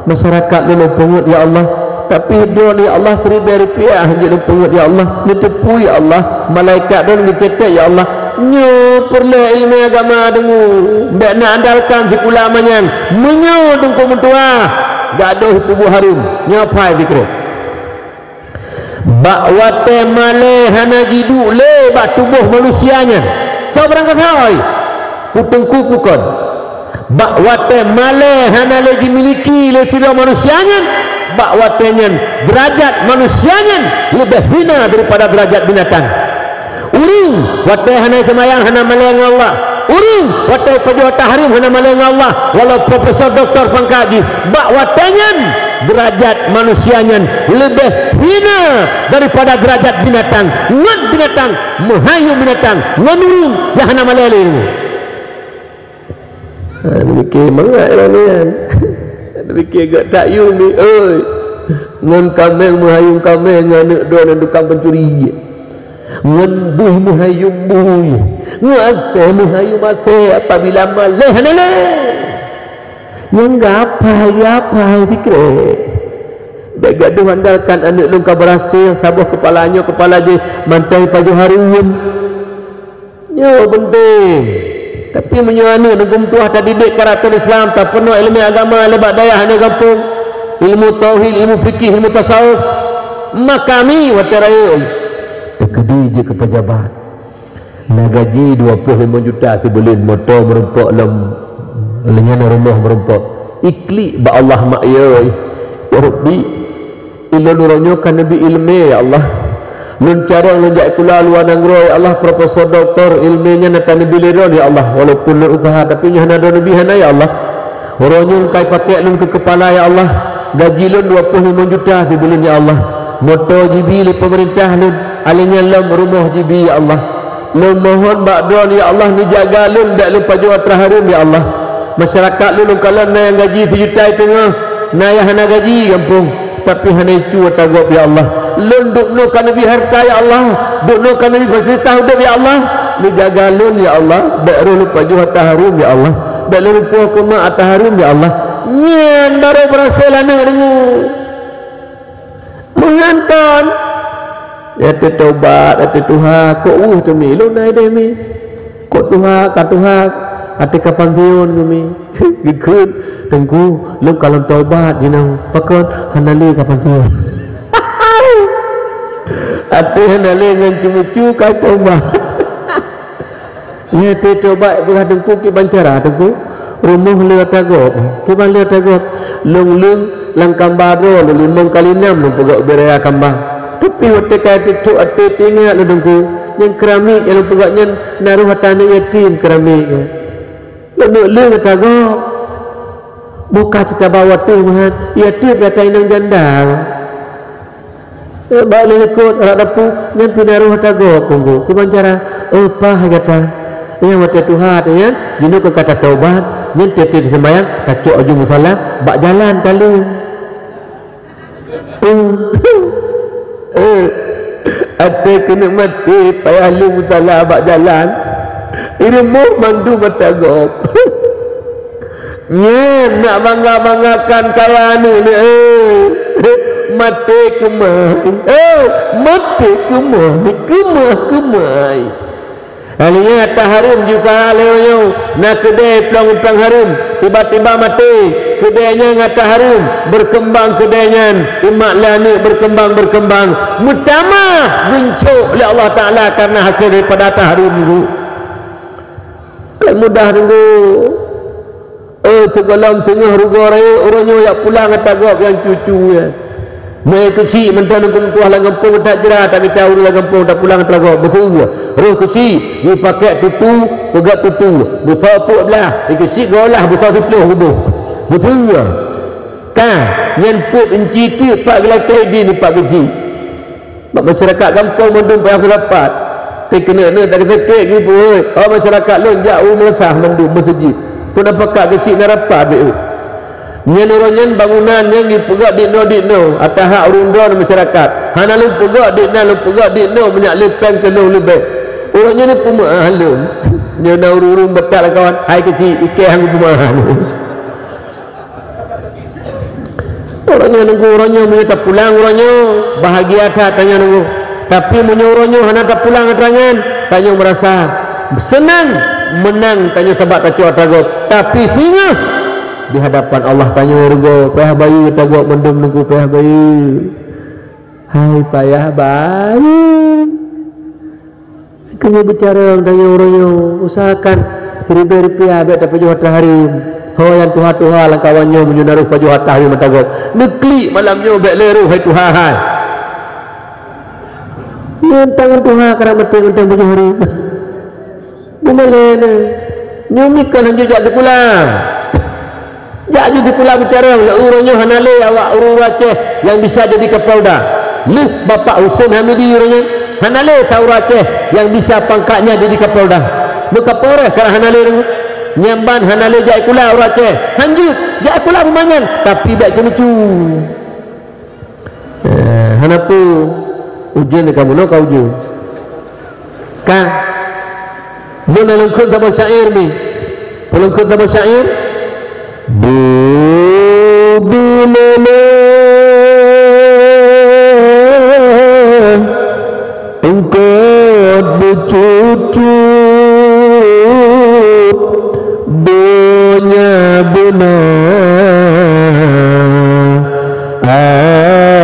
masyarakat lôn lôn peungeut, ya Allah. Tapi droeneuh, ya Allah, siribèe rupiah hanjeuet lôn peungeut, ya Allah. Neuteupeue, ya Allah, malaikat droeneuh geucetek, ya Allah. Nyoe peureulèe ileumèe agama deungoe, bèk neuandalkan sikula manyang. Meunyoe teungku meutuah, gadôh tuboh hareuem, nyoe phai dikeue. Bak watèe malèe hana jiduek lé bak tuboh manusia nyan, soe barangkasoe, peue teungku peue kon. Bak watèe malèe hana lé jimiliki lé sidroe manusia nyan, bak watèe nyan deurajat manusia nyan leubeh hina daripada deurajat binatang. Ureueng watèe hana seumayang hana malèe ngon Allah. Ureueng watèe pajoh atra hareuem hana malèe ngon Allah. Walau profesor doktor pangkat jih, bak watèe nyan deurajat manusia nyan leubeh hina daripada deurajat binatang. Ngon binatang, meuhai yuem binatang, ngon ureueng nyang hana malèe lé. Ha, demikian mangat lah nyan. Demikian gak tak yuem ni, oi. Ngon kaméng meuhai yuem kaméng, ngon aneuk droe nyang tukang pancuri. Ngon buih meuhai yuem buih. Ngon asèe meuhai yuem asèe, apabila malèe hana lé. Nyang gapai-gapai sikrék. Bèk gadoh andalkan aneuk lôn ka beurasé, saboh keupala nyoe keupala jih mantong pajoh hareuem. Nyoe peunteng. Tapi meunyoe aneuk neugeumeutuah tadidik karakter Islam, tapeurunoe ileumèe agama lé bak dayah aneuk gampông, ilmu tauhid, ilmu fikih, ilmu tasawuf, maka mi watèe rayeuk teukeudi jeuet keu pejabat. Na gaji dua ploh limong juta sibuleuen, moto meurumpok lom, lheuh nyan rumoh meurumpok. Iklik bak Allah mak yoi. Ya Rabbi, Ulôn uroe nyoe ka neubi ileumèe, ya Allah. Lôn carông lôn jak sikula luwa nanggroe, ya Allah, profesor, doktor, ileumèe nyan ata neubi lé droe, ya Allah. Walaupun lôn useuha, tapi nyoe hana droe neubi, hana, ya Allah. Uroe nyoe ka ipakék lôn keu keupala, ya Allah. Gaji lôn dua ploh limong juta sibuleuen, ya Allah. Moto jibi lé peumeurintah lôn, alèh nyan lom rumoh jibi, ya Allah. Lôn mohon bak droe, ya Allah, neujaga lôn, bèk lôn pajoh atra hareuem, ya Allah. Masyarakat lôn, lôn kalon na nyang gaji sijuta teungoh, na nyang hana gaji gampông, tapi hana icu atra gob, ya Allah. Lôn dubnoe ka neubi hareuta, ya Allah, dubnoe ka neubi fasilitas udép, ya Allah. Neujaga lôn, ya Allah, bèk roh lôn pajoh atra hareuem, ya Allah, bèk lôn rupoh keu mak atra hareuem, ya Allah. Nyan barô beurasai lé aneuk deungoe. Meuhan kon. Ya teutobat, ya teutuha, kok weueh teumi lôn na idéh mi. Kok tuha, ka tuha, até ka pansiun teumi. Geukheun, "Teungku, lôn ka lôn tobat jinoe." Pakon hana lé ka pansiun. Até hana lé ngon ceumeucue ka tobat. Nyan teutobat beurah Teungku kiban cara, Teungku. Rumoh le atra gob. Kiban le atra gob. Lôn leueng lam kamba droe lôn limong kali nam lôn peugöt ubé raya kamba. Tapi watèe ka teuthok até teuingat lôn Teungku, nyang keuramik nyang lôn peugöt nyan na roh atra aneuk yatim keuramik nyan. Lôn leueng atra gob. Buka teutabah watèe meuhan, yatim atra inong janda. Eh, bak lé likot rot dapu, nyan pih na roh atra gob Teungku. Kiban cara, "Oh, paih gata." Nyan watèe tuha teuh nyan, jinoe ka tatobat, nyan tiep-tiep seumayang, tacok aju musala, bak jalan taleueng. Eh, eh, até keuneuk maté, payah leueng musala bak jalan. I rumoh mandum atra gob. Nyan nak bangga-banggakan kaya aneuk nyoe, eh. Maté keumah, eh, maté keumah, keumah, keumah. Akhirnya atra hareuem jiuseuha lé nyoe, na keudè plueng utang hareuem, tiba-tiba maté, keudè nyan atra hareuem, berkembang keudè nyan, umat lé aneuk berkembang, berkembang, meutamah geuncok lé Allah Taala karena hasil daripada atra hareuem nyoe. Kan mudah Teungku. Eh, sigohlom teungoh rugoe rayeuk, uroe nyoe jak pulang atra gob nyang cucu nyan. Meuhai keuchik mantong Teungku meutuah lam gampông that jra, tamita ureueng lam gampông tapulang atra gob. Beutôi. Roh keuchik, jipakék tutu, peugöt tutu. Beusoe peuet blah, di keuchik geuolah beusoe siplôh geuboh. Beutôi. Ka, nyan peuet inci teuk pat geulakèe di nibak keuchik. Bak masyarakat gampông mandum payah beurapat. Teukeuneuek-neuek tak sakét geupeuhôi. Oh, masyarakat lôn jak u meunasah mandum meuseujid. Peue na pakat keuchik na rapat beu. Nyan uroe nyan bangunan nyan jipeugöt diknoe-diknoe, atra hak ureueng droe masyarakat. Hana lôn peugöt diknan, lôn peugöt diknoe meunyak lé péng keu lôn leubeh. Uroe nyan peumaah lôn. Nyoe na ureueng-ureueng batat lam kawan, hai keuchik, ikèe han peumaah lôn. Uroe nyoe Teungku, uroe nyoe meunyoe tapulang uroe nyoe, bahagia that tanyoe Teungku. Tapi meunyoe uroe nyoe hana tapulang atra nyan, tanyoe meurasa seunang, meunang tanyoe sabab tacok atra gob. Tapi singoh di hadapan Allah tanyoe rugoe, payah bayeue atra gob mandum Teungku, payah bayeue. Hai payah bayeue. Keuneuk beucarông tanyoe uroe nyoe, usahakan siribèe rupiah bèk tapajoh atra hareuem. Ho nyang tuha-tuha lam kawan nyoe meunyoe na roh pajoh atra hareuem atra gob. Neuklik malam nyoe bèk lé roh hai tuha hai. Nyan tangan tuha karab maté mantong pajoh hareuem. Beumalèe na. Nyoe mi kon hanjeuet jak sikula. Jak ju sikula beucarông, lé uroe nyoe hana lé awak ureueng-ureueng Aceh nyang bisa jadi Kapolda. Lheueh Bapak Husein Hamidi uroe nyoe, hana lé sa ureueng Aceh nyang bisa pangkat nyan jadi Kapolda. Meukapolres karab hana lé ureueng nyan. Nyan ban hana lé jak sikula ureueng Aceh. Hanjeuet jak sikula beumanyan, tapi bèk ceumeucue. Eh, hana peue. Ujeuen ka meunoe ka ujeuen. Ka. Meunan lôn kheun saboh syair mi. Lôn kheun saboh syair. Bubulele eungkôt beucucub, donya beuna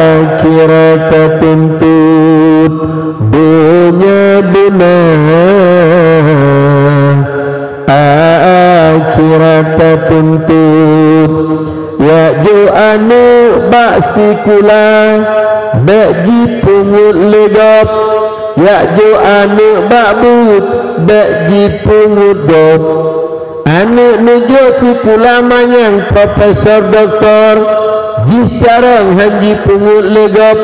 akhirat tatuntut, donya beuna akhirat tatuntut. Jak jok aneuk bak sikula, bèk jipeu pungut lé gob, jak jok aneuk bak buet, bék jipungut gob. Aneuk neujok sikula manyang profesor doktor, jih carông han jipungut lé gob,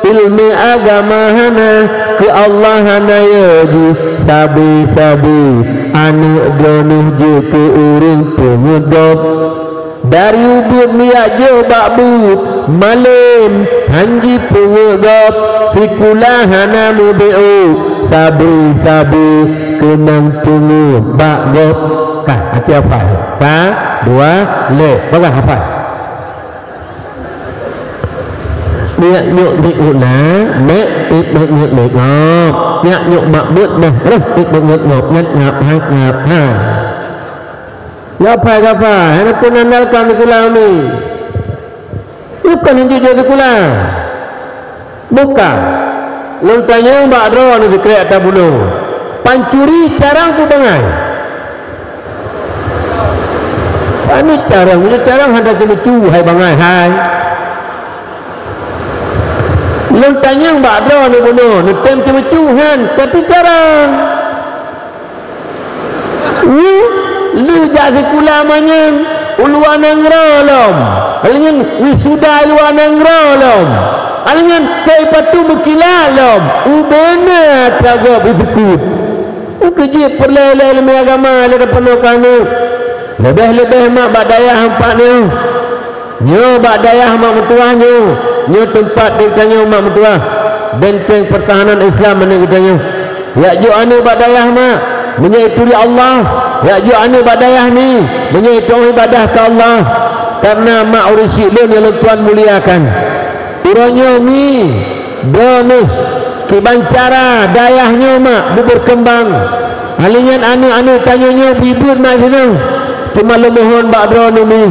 ileumé agama hana, keu Allah hana yo jih, sabe-sabe aneuk droeneuh jeuet keu ureuëng pungut gob. Dari ubit miyak jok bak buet, malém han jipungut gob, sikula hana meubiôk, sabe-sabe keunong pungut bak gob. Ka, aci hafai. Ka, dua, lé, peugah hafai. Miyak nyok di ula, mek it mek nyok mek ngop. Miyak nyok bak buet dah, reh it mek nyok ngop, ngat ngap, ngat ngap, ha. Gapai-gapai, hana pun andalkan sikula umi. Bukan hanjeuet jok sikula. Bukan. Lôn tanyong bak droeneuh sikrek ata bunoe. Pancuri carông peue bangai? Pancuri carông, meunyoe carông hana ceumeucue hai bangai hai. Lôn tanyong bak droeneuh bunoe, neutem ceumeucue han, tapi carông. Nyoe lheueh jak sikula manyang u luwa nanggroe lom, lheueh nyan wisuda u luwa nanggroe lom, lheueh nyan keu ipatu meukilat lom, ubena atra gob iseukut. Ukeue jeuet peureulée-reulée ileumèe agama lé tapeunoh keuneuk. Leubeh-leubeh mak bak dayah ampat nyoe. Nyoe bak dayah mak meutuwah nyoe, nyoe teumpat geutanyoe mak meutuwah, benteng peurtahanan Islam aneuk geutanyoe. Jak jok aneuk bak dayah mak, meunyoe turi Allah, jak jok aneuk bak dayah mi, meunyoe teuibadah keu Allah. Kareuna mak ureuëng syiek lôn nyang lôn tuan muliakan. Uroe nyoe mi, droeneuh kiban cara dayah nyoe mak beubeurkeumbang. Alèh nyan aneuk-aneuk tanyoe nyoe beuibeut mak sineuh, teuma lôn mohon bak droeneuh mi.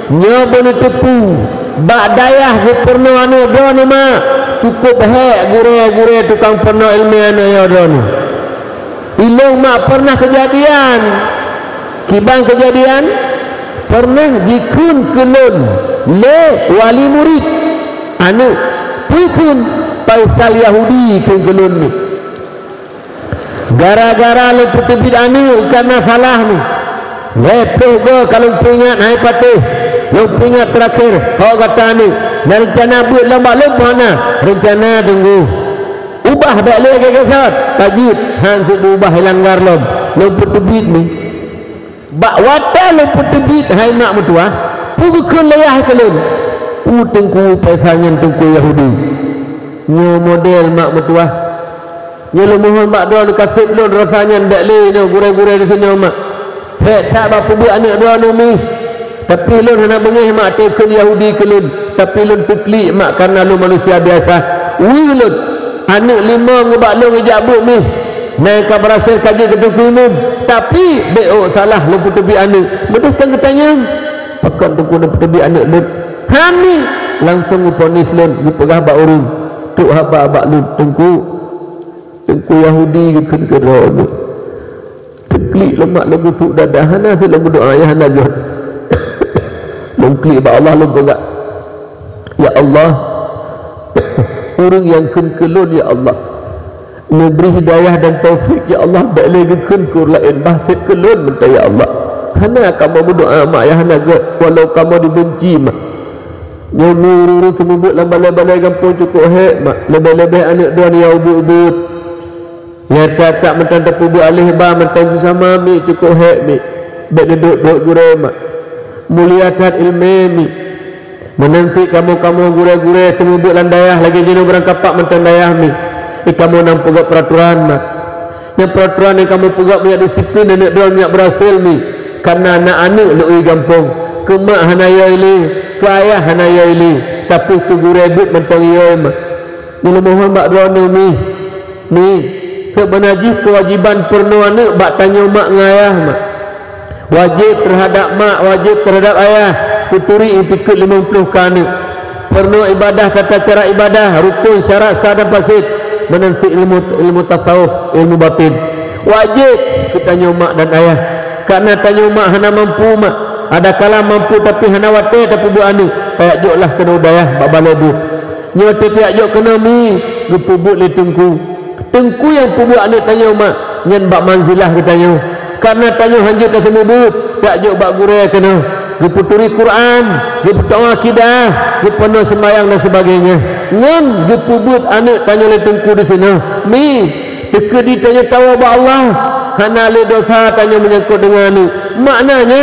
Nyoe beuneuteupeu, bak dayah geupeureunoe aneuk droeneuh mak, cukôp hék gurée-gurée tukang peurunoe ileumèe aneuk nyoe droeneuh. Ilôn mak peureunah keujadian. Kiban keujadian, peureunah jikheun keu lôn lé wali murit, aneuk, peue kheun Faisal Yahudi kheun keu lôn nyoe. Gara-gara lôn peuteubiet aneuk ka na salah nyoe. Lhèe ploh goe ka lôn peuingat hai patéh, lôn peuingat teurakhé, hok gata aneuk, na reuncana beuet lom bak lôn peu hana? Reuncana teunggu. Ubah bék lé gét-gét, ka jeuet, han seuet ubah ilanggar lom, lôn peuteubiet mi. Bak watèe lôn peuteubiet hai mak meutuwah, peue geukheun lé yah keu lôn? Peue teungku Faisal nyan teungku Yahudi? Nyoe model mak meutuwah. Nyoe lôn mohon bak droeneuh kaseb lôn rasa nyan bék lé nyoe gurée-gurée disinoe mak. Hék that bak peubeuet aneuk droeneuh mi. Tapi lôn hana beungéh mak teuh kheun Yahudi keu lôn, tapi lôn teuklik mak kareuna lôn manusia biasa. Weu lôn, aneuk limong ubak lôn geujak beuet mi. Na nyang ka beurasai ka jeuet keu teungku imum, tapi bék ôk salah lôn peuteubiet aneuk. Meudeh kon geutanyong, pakon teungku lôn peuteubiet aneuk lôn? Hana, langsong geuponis lôn geupeugah bak ureuëng, trok haba bak lôn, teungku, teungku Yahudi geukheun keu droeneuh. Teuklik lom mak lôn geusuk dada, hana seuet lôn meudoá, ya hana jeuet. Lôn klik bak Allah lôn peugah, "Ya Allah, ureuëng nyang kheun keu lôn, ya Allah, neubri hidayah dan taufik, ya Allah, bék lé geukheun keu ureuëng laén, bah seb keu lôn mantong, ya Allah." Hana kamoe meudoá mak, ya hana gét, walau kamoe dibenci mak. Nyoe mi ureuëng-ureuëng seumeubeuet lam balai-balai gampông cukôp hék mak, leubeh-leubeh aneuk droeneuh nyang ubeuet-ubeuet. Nyata that mantong tapeubeuet aléh ba mantong sisama mi cukôp hék mi. Bék neuduek-duek gurée mak. Mulia that ileumèe mi. Meunan cit kamoe-kamoe gurée-gurée seumeubeuet lam dayah lagée jinoe beurangkapat mantong dayah mi. Di kamoe na peugét peuraturan mak. Nyang peuraturan nyang kamoe peugét meunyak disiplin aneuk droeneuh meunyak beurasai mi. Kareuna na aneuk lé u gampông. Keu mak hana yo ilé, keu ayah hana yo ilé. Tapi keu gurée beuet mantong yo mak. Nyoe lôn mohon bak droeneuh mi, mi, seubeuna jih keuwajéban peurunoe aneuk bak tanyoe mak ngon ayah mak. Wajéb teuhadab mak, wajéb teuhadab ayah, peuturi iktikeuet limong ploh keu aneuk. Peurunoe ibadah, tata cara ibadah, rukon, syarat, sah dan fasid, meunan cit ilmu, ilmu tasawuf, ilmu batin. Wajéb keu tanyoe mak dan ayah. Kareuna tanyoe mak hana mampu mak, adakala mampu tapi hana watée tapeubeuet aneuk, tajak joklah keunoe u dayah bak balée buet. Nyoe teuh jak jok keunoe mi, geupeubuet lé teungku. Teungku nyang peubuet aneuk tanyoe mak, nyan bak manzilah geutanyoe. Kareuna tanyoe hanjeuet taseumeubeuet, tajak jok bak gurée keunoe. Geupeuturi Quran, geupeutoe akidah, geupeunoh seumayang dan sebagainya. Ngon geupeubuet aneuk tanyoe lé teungku disinoe. Mi, teukeudi tanyoe tawoe bak Allah, hana lé desya tanyoe meunyangkot deungon aneuk. Maknanya,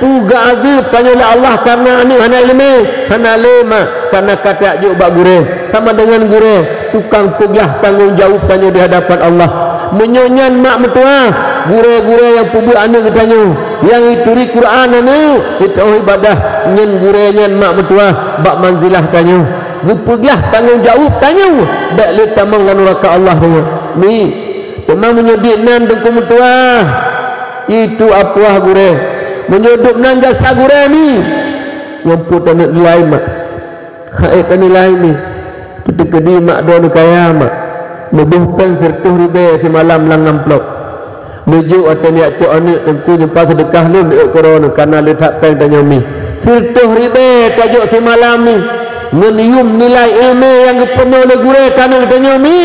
peugah azeub tanyoe lé Allah kareuna aneuk hana iéleumé, hana lé mak, kareuna ka tajak jok bak gurée. Sama deungon gurée, tukang peuglah tanggong jaweueb tanyoe di hadapan Allah. Meunyoe nyan mak meutuwah, gurée-gurée nyang peubuet aneuk geutanyoe, nyang jituri Quran aneuk, jituri ibadah, nyan gurée nyan mak meutuwah bak manzilah tanyoe. Geupeuglah tanggong jaweueb tanyoe, bék lé tamong lam nuraka Allah tanyoe. Mi, teuma meunyoe dinan teungku meutuwah, itu apuah gurée. Meunyoe dub nan jasa gurée mi, ngon peue taneuk nilai mak. Hai tanilai mi, teukeudi mak droeneuh kaya mak. Neuboh péng sireutôh ribée simalam lam amplop. Neujok watée neujak cok aneuk teungku nyeumpah seudeukah lôn di ôk keudroe neuh kareuna le that péng tanyoe mi. Sireutôh ribée tajok simalam mi. Ngon yum nilai iéleumé nyang geupeunoh lé gurée keu aneuk tanyoe mi.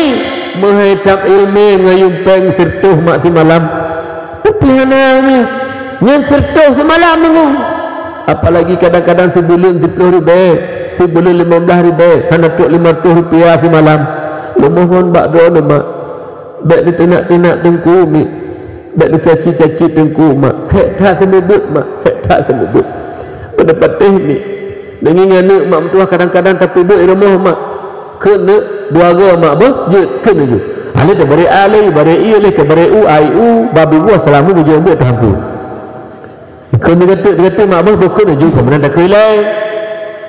Meuhai that iéleumé ngon yum péng sireutôh mak simalam. Tapi hana mi. Nyan sireutôh simalam deungoe. Apalagi kadang-kadang sibuleuen siplôh ribée, sibuleuen limong blaih ribée, hana trok limong reutôh rupiah simalam. Neumohon bak droeneuh mak, bék neuteunak-teunak teungku mi, bék neucaci-caci teungku mak. Hék that seumeubeuet mak, hék that seumeubeuet. Peunoh patéh mi, deungon aneuk mak meutuwah kadang-kadang tapeubuet i rumoh mak. Keuneuk dua goe mak beuh jeuet keuneuk jeuet. Alé tabari a lé, bari i lé, tabari u, a i u, babi buah salamu bujur buet tahampu. Keuneuk gateuk-gateuk mak beuh bukon aju ka meunan takheun ilée.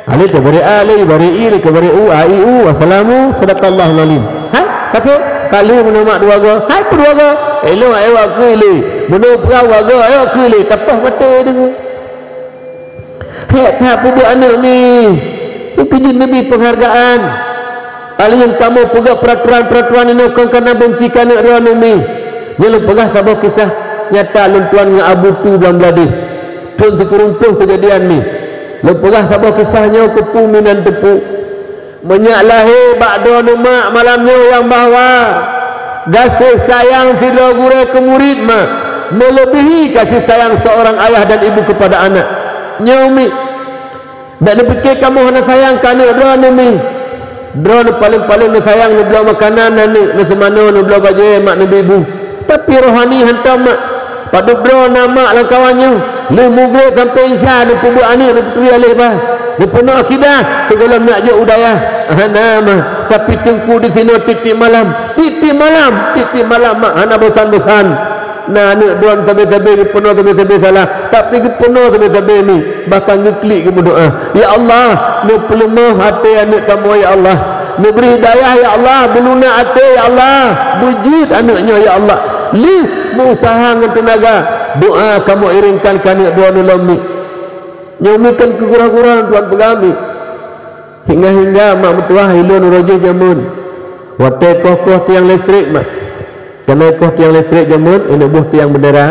Alé tabari a lé, bari i lé, tabari u, a i u, assalamu, sadaqallahul alim. Hai, takheun, ka lheueh meunan mak dua goe. Hai, peudua goe. Elok, elok keu ilée. Meunan peurah dua goe, elok keu ilée. Tapoh maté deungoe. Hék that peubuet aneuk mi. Itu jeuet neubi peunghargaan. Alèh nyan kamoe peugah peuraturan-peuraturan inoe kon kana beunci keu aneuk droeneuh mi. Nyoe lôn peugah saboh kisah nyata lôn tuan ngon Abu Tu Blang Bladeh. Thôn sikureueng ploh keujadian mi. Lôn peugah saboh kisah nyoe keupeue mi nan teupeu. Meunyak lahé bak droeneuh mak malam nyoe nyang bahwa gaséh sayang sidroe gurée keu murit mak meuleubihi gaséh sayang seorang ayah dan ibu kepada anak. Nyoe mi, bék neupike kamoe hana sayang keu aneuk droeneuh mi. Droeneuh paleng-paleng neusayang, neubloe makanan aneuk, neuseumanoe, neubloe bajée mak, neubi bu. Tapi rohani hantom mak. Padub droe na mak lam kawan nyoe. Lheueh mugreb sampoe isya neupeubuet aneuk neupeuturi aléh bah. Neupeunoh akidah sigohlom neujak jok u dayah. Hana mak. Tapi teungku disinoe tiep-tiep malam. Tiep-tiep malam. Tiep-tiep malam mak hana bosan-bosan. Na aneuk droeneuh sabe-sabe geupeunoh sabe-sabe salah. Tapi geupeunoh sabe-sabe mi. Bahkan geuklik geumeudoá. Ya Allah, neupeuleumoh até aneuk kamoe ya Allah. Neubri hidayah ya Allah, beulunak até ya Allah. Beujeuet aneuk nyoe ya Allah. Lheueh meuusaha ngon teunaga, doá kamoe iréngkan keu aneuk droeneuh lom mi. Nyoe mi kon keu gura-gura tuan peugah mi. Hingga-hingga mak meutuah ilôn uroe jih jameun. Watée koh-koh tiang listrik mak. Kana koh tiang listrik jameun, ineuk boh tiang beundera.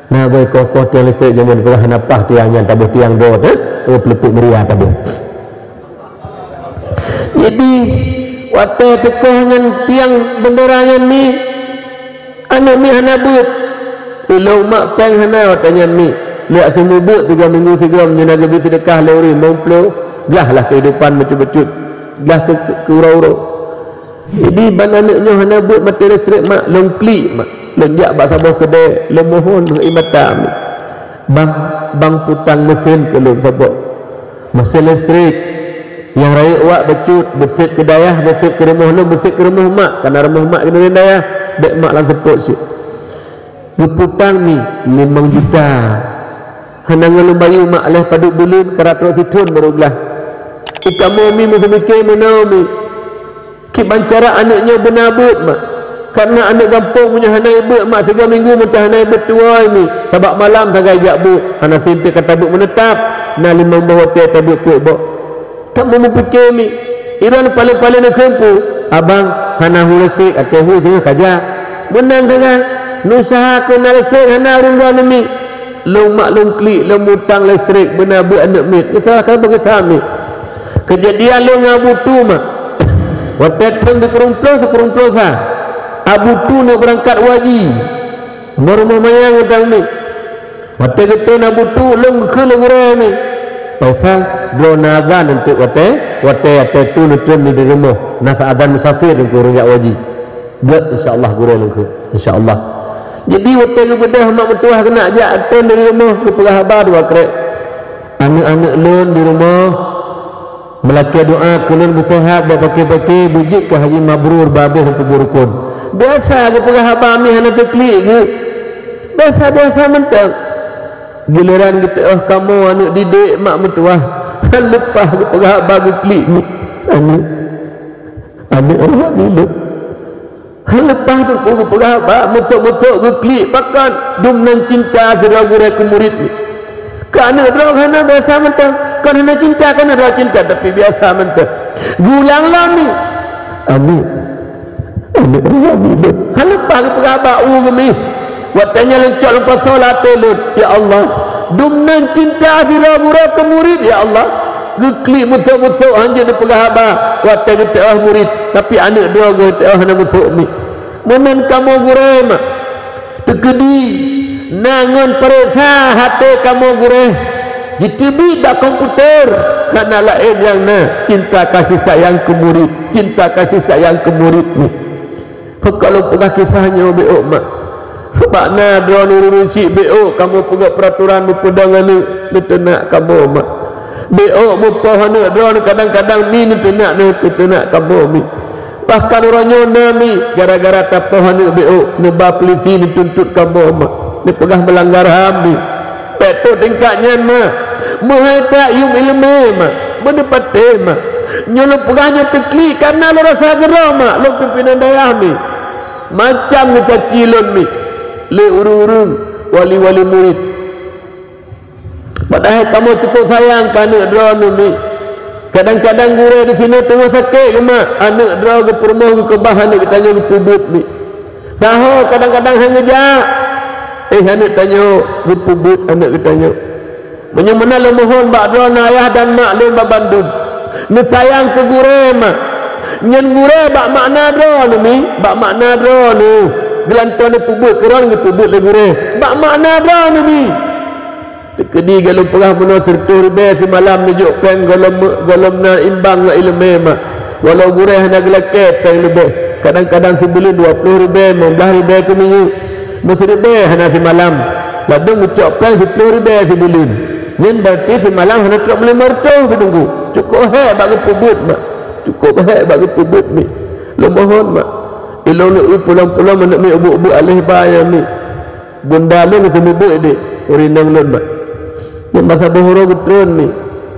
Na bak koh-koh tiang listrik jameun peugah hana paih tiang nyan taboh tiang droe teuh, oh, peuleupuk meuria taboh. Jadi watée teukoh ngon tiang beundera nyan mi, aneuk mi hana beuet. Ilôn mak péng hana watée nyan mi. Lheueh seumeubeuet tiga minggu sigoe nyan na geubri seudeukah lé ureuëng limong ploh, glah lah keuhidupan bacut-bacut, glah keu, keu, keu uroe-uroe. Jadi ban aneuk nyoe hana beuet maté listrik mak, lôn klik mak. Lôn jak bak saboh keudée, lôn mohon ngon ié mata mi. Bang, bang putang meusén keu lôn saboh. Meusén listrik nyang rayeuk wak bacut, beusét keu dayah, beusét keu rumoh lôn, beusét keu rumoh mak, kana rumoh mak keuneulheueh dayah, bék mak lam seupôt cit. Geuputang mi limong juta. Hana ngon lôn bayeue mak, lheueh padub buleuen karab trok sithon barô glah. Di kamoe mi meuseumiké meunoe mi. Kiban cara aneuk nyoe beuna beuet mak. Kareuna aneuk gampông meunyoe hana ibeuet mak, tiga minggu mantong hana ibeuet tuwoe mi. Sabab malam sagai jak beuet, hana sintée ka tabeuet meuneutap. Na limong boh watée tabeuet peuet boh. Kamoe meupike mi, droeneuh paléng-paléng neukheun peue, abang hana hu listrik, até hu singoh kaja. Meunan sagai, neusaha keu na listrik hana ureuëng droeneuh mi. Lôn mak lôn klik, lôn mutang listrik, beuna beuet aneuk miet. Neusalah ka beuet keu sa mi. Keujadian lôn ngon Abu Tu mak. Watée thon sikureueng ploh, sikureueng ploh sa, Abu Tu neuk beurangkat u haji. Rumoh-rumoh manyang geutang ni. Watée geutreun Abu Tu, lôn geukheun lé gurée ni, "Faisal, droe na azan eunteuk watée, watée, watée Tu neutreun di rumoh, na sa azan musafir keu ureuëng jak u haji." "Gét, insya Allah, gurée," lôn kheun. "Insya Allah." Jadi, watée geubeudôh mak meutuwah keunak jak treun di rumoh, geupeugah haba dua krek, "Aneuëk-aneuëk lôn di rumoh, meulakée doa keu lôn beuseuhat, bak paké-paké, beujeuet keu haji mabrur, babeh peuburu kon." Biasa geupeugah haba mi hana teuklik geuh. Biasa-biasa mantong. Giliran geuteuôh kamoe aneuëk didik mak meutuwah, han leupah geupeugah haba geuklik mi. Aneuëk, aneuëk Allah dileueb. Leupah teungku geupeugah bak meutok-meutok geuklik pakat dum nan cinta sidroe gurée keu murit ni. Keu aneuëk droe hana biasa mantong, kon hana cinta, kon hana cinta, tapi biasa mantong. Geulang lom ni. Aneuëk, aneuëk droe ni deh. Leupah geupeugah bak u geumi. Watée nyan leuncok lam pasoe lam até lôn, "Ya Allah, dum nan cinta sidroe gurée keu murit, ya Allah." Geuklik meutok-meutok han jeuet neupeugah haba watée geuteuôh murit, tapi aneuëk droe geuh teuôh hana meutok mi. Meunan kamoe gurée mak. Teukeudi na ngon pareksa até kamoe gurée, jiteubiet bak komputer, hana laén nyang na cinta kasih sayang keu murit, cinta kasih sayang keu murit ni. Pakon lôn peugah kisah nyoe beuôk mak? Sabab na droeneuh ureuëng chik beuôk kamoe peugét peuraturan beupeudong aneuëk neuteunak kamoe mak. Beuôk mupoh aneuëk droeneuh kadang-kadang mi neuteunak, neuteunak kamoe mi. Bahkan uroe nyoe na mi gara-gara tapoh aneuëk beuôk neuba peulisi neutuntut kamoe mak. Neupeugah meulanggar ham mi. Bék trok tingkat nyan mak. Meuhai that yuem iéleumé mak. Beuneupatéh mak. Nyoe lôn peugah nyoe teuklik kareuna lôn rasa keudroe mak lôn pimpénan dayah mi. Macam geucaci lôn mi lé ureuëng-ureuëng wali-wali murit. Padahai kamoe cukup sayang keu aneuëk droeneuh mi. Kadang-kadang gurée disinoe teungoh sakét geuh mak, aneuëk droe geupeurumoh geukeubah aneuëk geutanyoe geupeubuet mi. Saho kadang-kadang han geujak, éh aneuëk tanyoe geupeubuet aneuëk geutanyoe. Meunyoe meunan lôn mohon bak droeneuh ayah dan mak lôn banmandum, neusayang keu gurée mak. Nyan gurée bak makna droeneuh mi, bak makna droeneuh. Geulantoe neupeubuet keu droeneuh geupeubuet lé gurée bak makna droeneuh mi. Teukeudi gohlom peugah meunoe sireutôh ribée simalam neujok péng gohlom, gohlom na imbang ngon iéleumé mak. Walau gurée hana geulakée péng leubeh, kadang-kadang sibuleuen dua ploh ribée, lima blah ribée keu minggu. Meusiribée hana simalam, ladôm geucok péng siploh ribée sibuleuen. Nyan beurati simalam hana trok meulima reutôh sideungku. Cukup hék bak geupeubuet mak. Cukup hék bak geupeubuet mi. Lôn mohon mak. Ilôn lôn pulang-pulang manök mi ubeuek-ubeuek aléh ba nyan mi. Bunda lôn geuseumeubeuet dek ureueng inong lôn mak. Nyan masa boh uroe geutreun mi.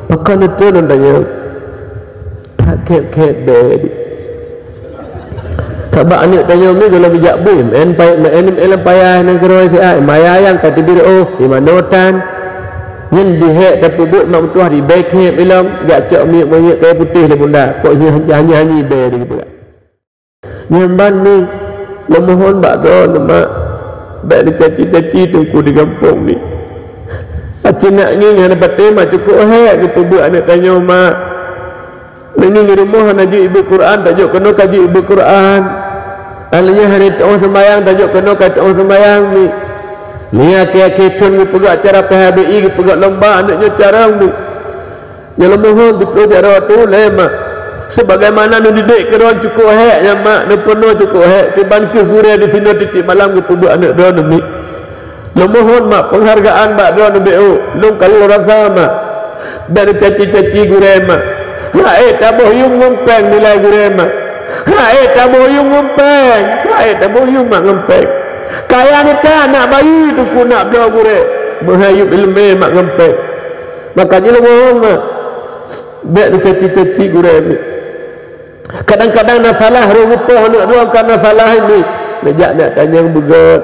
Pakon neutreun lôn tanyong. That khép-khép bèe. Sabab aneuk tanyoe mi gohlom jijak bui, meu'en pay-, meu'en, meu'en lam payah nanggroe siat, maya nyang ka teubiet, oh, di manoe tan. Nyan dihek tapeubuet mak meutuah ribèe khép ilom, jak cok minyeuk monyét kayèe putéh lé bunda, kok hanyi-hanyi bèe di geupeugah. Nyan ban mi, lôn mohon bak droeneuh mak, bèk neucaci-caci teungku di gampông mi. Aci nak ngieng hana patéh mak, cukôp hék geupeubuet aneuk tanyoe mak. Meunyoe di rumoh hana jeuet ibu Quran, tajok keunoe ka jeuet ibu Quran. Aneuk nyan hana teu'oh seumayang, tajok keunoe ka teu'oh seumayang ni. Nyan akhé-akhé thon geupeugah acara P H B I, geupeugah lomba, aneuk nyoe carông ni. Nyoe lôn mohon, beutôi jaroe teuh lé mak. Sebagaimana neudidik keu droeneuh cukôp hék nyan mak, neupeunoh cukôp hék, kiban kheueh gurèe disinoe tiep-tiep malam geupeubuet aneuk droeneuh ni. Lôn mohon mak, peunghargaan bak droeneuh beuh, lôn ka lôn rasa mak. Bèk neucaci-caci gurèe mak. Rakyat taboh yum ngon péng nilai gurèe mak. Rakyat taboh yum ngon péng. Rakyat taboh yum mak ngon péng. Kaya neuta nak bayeue teungku nak bloe gurèe. Meuhai yum ileumèe mak ngon péng. Maka jih lôn mohon mak. Bèk neucaci-caci gurèe mak. Kadang-kadang na salah, roh rupoh aneuk droe ka na salah ini. Neujak nak tanyong beugèt.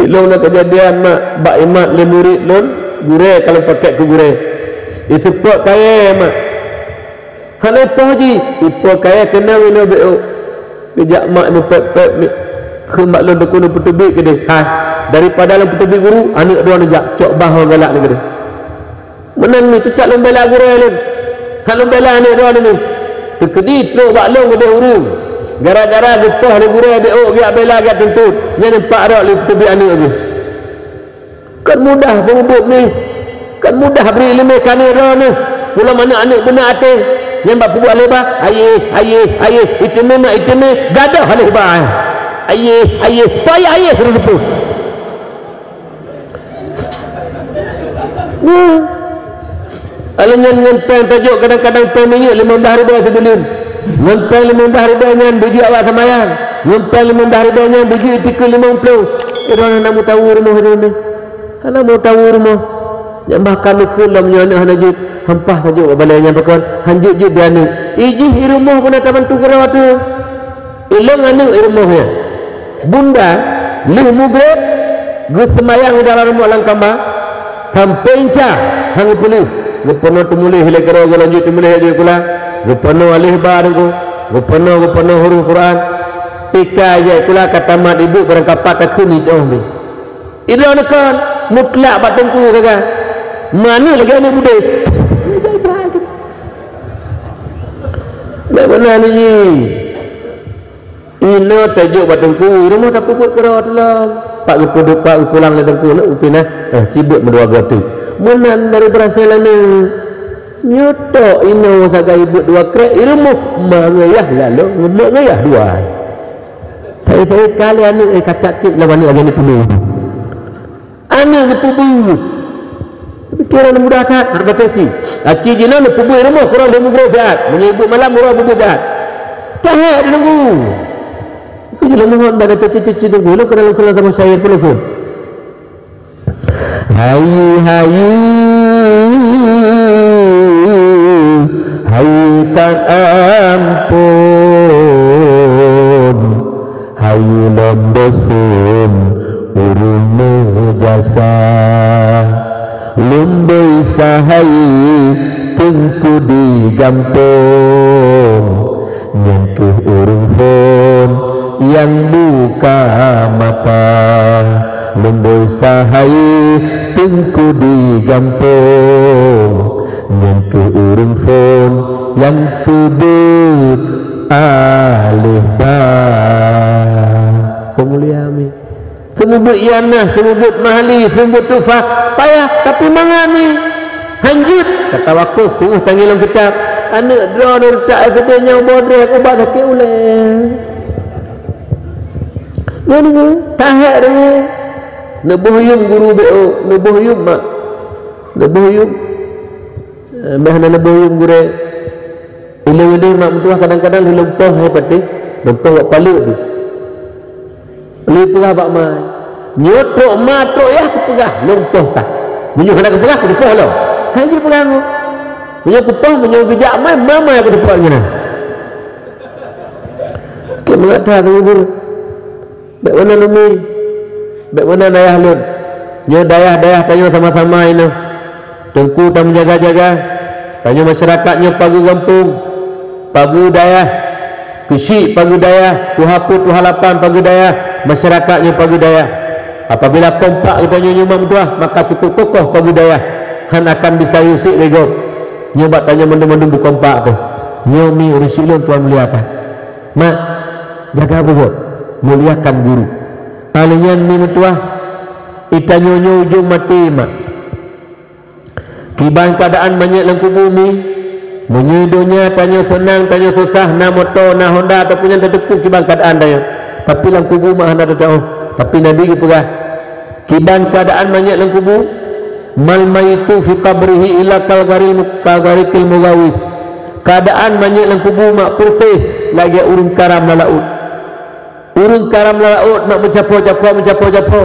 Ilôn na keujadian mak, bak imat lé murit lôn, gurèe ka lôn pakèk keu gurèe. Iseupôt kayèe mak. Hana ipoh jih, ipoh kayèe keunong ilôn beuh. Geujak mak neupép-pép ni. Kheun bak lôn teungku neupeuteubiet keudeh. Hai, daripada lôn peuteubiet guru, aneuk droeneuh jak cok bah ho galak ni keudeh. Meunan ni teucak lôn bela gurèe lôn. Ka lôn bela aneuk droeneuh ni. Teukeudi trok bak lôn keudeh ureuëng, gara-gara geupoh lé gurée B O geujak bela geujak tuntut, nyan empat rot lé teubiet aneuëk geuh. Kan mudah peungeubeuet nih, kan mudah bri iéleumé keu aneuëk droeneuh. Pulo aneuëk-aneuëk beuna até, nyan bak peubuet lé ba, ayeh, ayeh, ayeh, iteumé mak iteumé, gadôh lé ba. Ayeh, ayeh, payah ayeh keuneuk teupeu. Alheuh nyan ngon péng tajok, kadang-kadang péng minyeuk limong blaih ribèe sibuleuen. Ngon péng limong blaih ribèe nyan beujeuet awak seumayang. Ngon péng limong blaih ribèe nyan beujeuet tikeue limong ploh. Droeneuh hana meutawa rumoh droeneuh. Hana meutawa rumoh. Nyang bah ka neukheun lom nyoe aneuëk hana jeuet, hampah tajok bak balée nyan pakon, han jeuet-jeuet di aneuëk. Ijih i rumoh beuna tabantu keudroe teuh. Ilong aneuëk i rumoh nyan. Bunda lheueh mugreb geuseumayang di dalam rumoh lam kama, sampoe insya han geupeuleueh. Geupeunoh teumuléh lé keudroe geuh, lanjut teumuléh laju sikula. Geupeunoh alif ba teungku. Geupeunoh, geupeunoh huruf Quran. Tika jai sikula ka tamat, ibuet barang kapat takheun itôh bi. Idroe neukon mutlak bak teungku sagai. Mana lagée aneuëk budé. Bèk beuna ni. Inoe tajok bak teungku, rumoh tapeubuet keudroe teuh lom. Pak geupeuduek, pak geupulang lé teungku, nak upinah, eh, cibeuet meudua goe teuk. Meunan baru beurasai lé aneuëk. Nyoe tok inoe sagai ibuet dua krek, i rumoh ma ngayah lalo, ma ngayah dua. Saya-saya kali aneuëk, eh, kacak kek lam aneuëk lagée ni peue. Aneuëk geupeubeuet. Pikiran mudah that, hareuta teuci. Aci jinoe neupeubeuet rumoh, kurang lheueh mugreb siat. Meunyoe ibuet malam, kurang peubeuet siat. Tahek deununggu. Keu jinoe mohon bak teuci-teuci deununggu. Lôn keunong, lôn keunong sama saya pun lôn. Hayu, hayu, hayu tan ampôn. Hayu lom beuseun ureuëng meujasa, lom beuisa hai teungku di gampông. Nyan kheueh ureuëng phon nyang buka mata, lom beuisa hai teungku di gampông. Nyan kheueh ureuëng phon nyang peubeuet aleh ba. Peumulia mi. Seumeubeuet ianah, seumeubeuet mahli, seumeubeuet tufah, payah, tapi mangat mi. Hanjeuet, kata wakôh, sungguh tangieng lam kitab. Aneuëk droeneuh reutak S D nyang boh dreh ubat sakét ulée. Nyan nyoe, tahek deungoe. Neuboh yuem guru B O, neuboh yuem mak. Neuboh yuem. Eh, bah na neuboh yuem gurée. Ilong ideh mak meutuah kadang-kadang lôn poh hai patéh, lôn poh bak paleuet jih. Lheueh peugah bak ma, "Nyoe trok ma trok yah kupeugah, lôn poh kah. Meunyoe hana kupeugah, kupoh lom." Hai jih peugah ngon. Meunyoe kupoh, meunyoe geujak ma, ma, ma kuteupot ngon na. Keu meungat that teungku. Bék meunan umi, bék meunan ayah lôn. Nyoe dayah-dayah tanyoe sama-sama inoe. Teungku tameujaga-jaga. Tanyoe masyarakat nyoe pageue gampông, pageue dayah. Keuchik pageue dayah, tuha peuet, tuha lapan pageue dayah, masyarakat nyoe pageue dayah. Apabila kompak geutanyoe nyoe mak meutuah, maka cukup kokoh pageue dayah. Han akan bisa yusik lé gob. Nyoe bak tanyoe mandum-mandum beukompak teuh. Nyoe mi ureuëng syiek lôn tuan mulia that. Mak, jaga beugöt, muliakan guru. Alèh nyan mi meutuah, i tanyoe nyoe ujông maté, mak. Kiban keuadaan manyét lam kubu mi, meunyoe donya tanyoe seunang, tanyoe susah, na moto, na honda, ataupun nyang tateupeue kiban keuadaan tanyoe. Tapi lam kubu mak hana teutu'oh. Tapi Nabi geupeugah, kiban keuadaan manyét lam kubu, "Mal mayitu fi qabrihi illa kal gharil mu-, kal gharikil mughawis." Keuadaan manyét lam kubu mak peureséh lagèe ureueng karam lam laôt. Ureueng karam lam laôt mak meucapo-capo, meucapo-capo.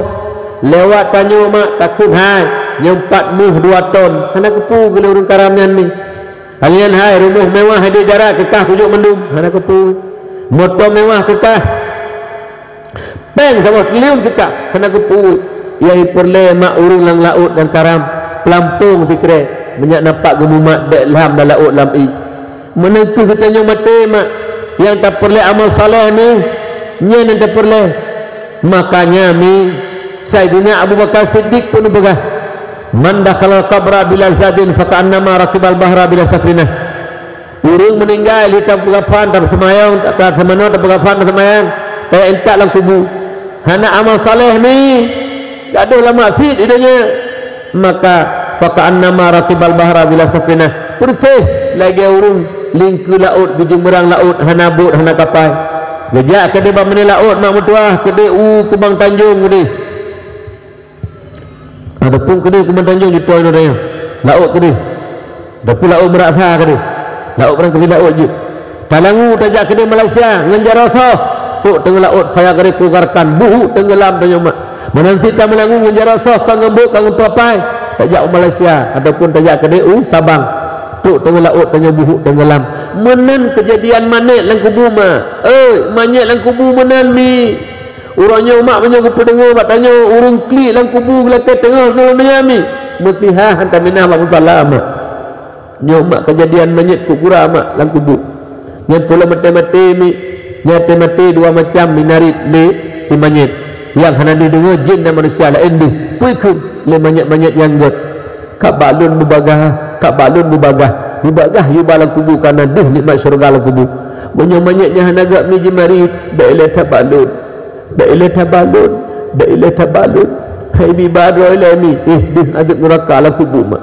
Lewat tanyoe mak takheun hai, nyoe pat méuh dua ton. Hana keupeue geulée ureueng karam nyan mi. Alèh nyan hai, rumoh mewah di darat keukah kujok mandum. Hana keupeue. Moto mewah keukah. Péng saboh triliun keukah, hana keupeue. Nyang jipeureulèe mak ureueng lam laôt nyang karam, peulampông sikrek, meunyo na pat geumumat bèk lham lam laôt lam ié. Meunan kheueh geutanyoe maté mak, nyang tapeureulèe amal saleh nyoe, nyan nyang tapeureulèe. Makanya mi, Saidina Abu Bakar Siddiq pun geupeugah, "Man dakhalal qabra bila zadin faka'annama rakibal bahra bila safinah." Ureuëng meuninggai lé tapeugafan, taseumayang, taseumanoe, tapeugafan, taseumayang, taintat lam kubu. Hana amal saleh mi, gadoh lam maksiat di donya. Maka, faka'annama rakibal bahra bila safinah. Persis lagée ureuëng lingkeu laôt, geujeumeurang laôt, hana bot, hana kapai. Geujak keudeh bak meunée laôt, mak meutuah, keudeh u Kubang Tanjong keudeh. Ataupun keudeh Kubang Tanjong jitoi nyoe, laôt keudeh. Ataupun laôt Meurasa keudeh. Laôt barang keudeh laôt jeuet. Talangu tajak keudeh Malaysia ngon jaroe soh. Trok teungoh laôt, saya keudeh kugarkan, buhuk teungoh lam tanyoe mak. Meunan cit tameulangu ngon jaroe soh, ka ngon bot, ka ngon papai. Tajak u Malaysia ataupun tajak keudeh u Sabang. Trok teungoh laôt tanyoe, buhuk teungoh lam. Meunan keujadian manyét lam kubu mak. Eh, manyét lam kubu meunan mi. Uroe nyoe mak meunyoe geupeudeungoe bak tanyoe ureuëng klik lam kubu geulakée teungoh ngon donya mi, meusihah han taminah bak musala mak. Nyoe mak keujadian manyét kuk gura mak lam kubu. Nyan peulom maté-maté mi, nyan maté-maté dua macam minarit lé si manyét. Nyang hana deuh deungoe jén dan manusia laén deuh. Peue kheun lé manyét-manyét nyang gét. Ka bak lôn mubagah, ka bak lôn mubagah. Mubagah yue ba lam kubu kana deuh nikmat syeuruga lam kubu. Meunyoe manyét nyang hana gét mi jimarit, bék ilée that bak lôn. Bék ilée that bak lôn, bék ilée that bak lôn. Hai bi ba droe ilée mi, eh, deuh azeub nuraka lam kubu mak.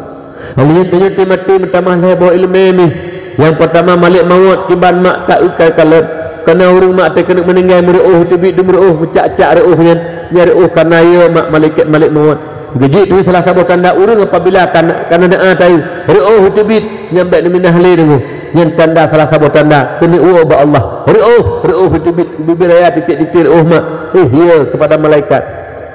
Lheueh tanyoe maté meutamah lhée boh iéleumé mi. Nyang peurtama malek mawöt kiban mak ta eukai kalon. Kana ureuëng mak teuh keuneuk meuninggai meureuôh teubiet dum reuôh meucak-cak reuôh nyan. Nyan reuôh kana yö mak malaikat malek mawöt. Geujik teuk salah saboh tanda ureuëng apabila kana, kana doa taeu reuôh teubiet nyan bék neuminah lé deungoe. Nyan tanda salah saboh tanda keuneuk woe bak Allah. Reuôh, reuôh teubiet bibir raya titik-titik reuôh mak. Eh, yö keupada malaikat.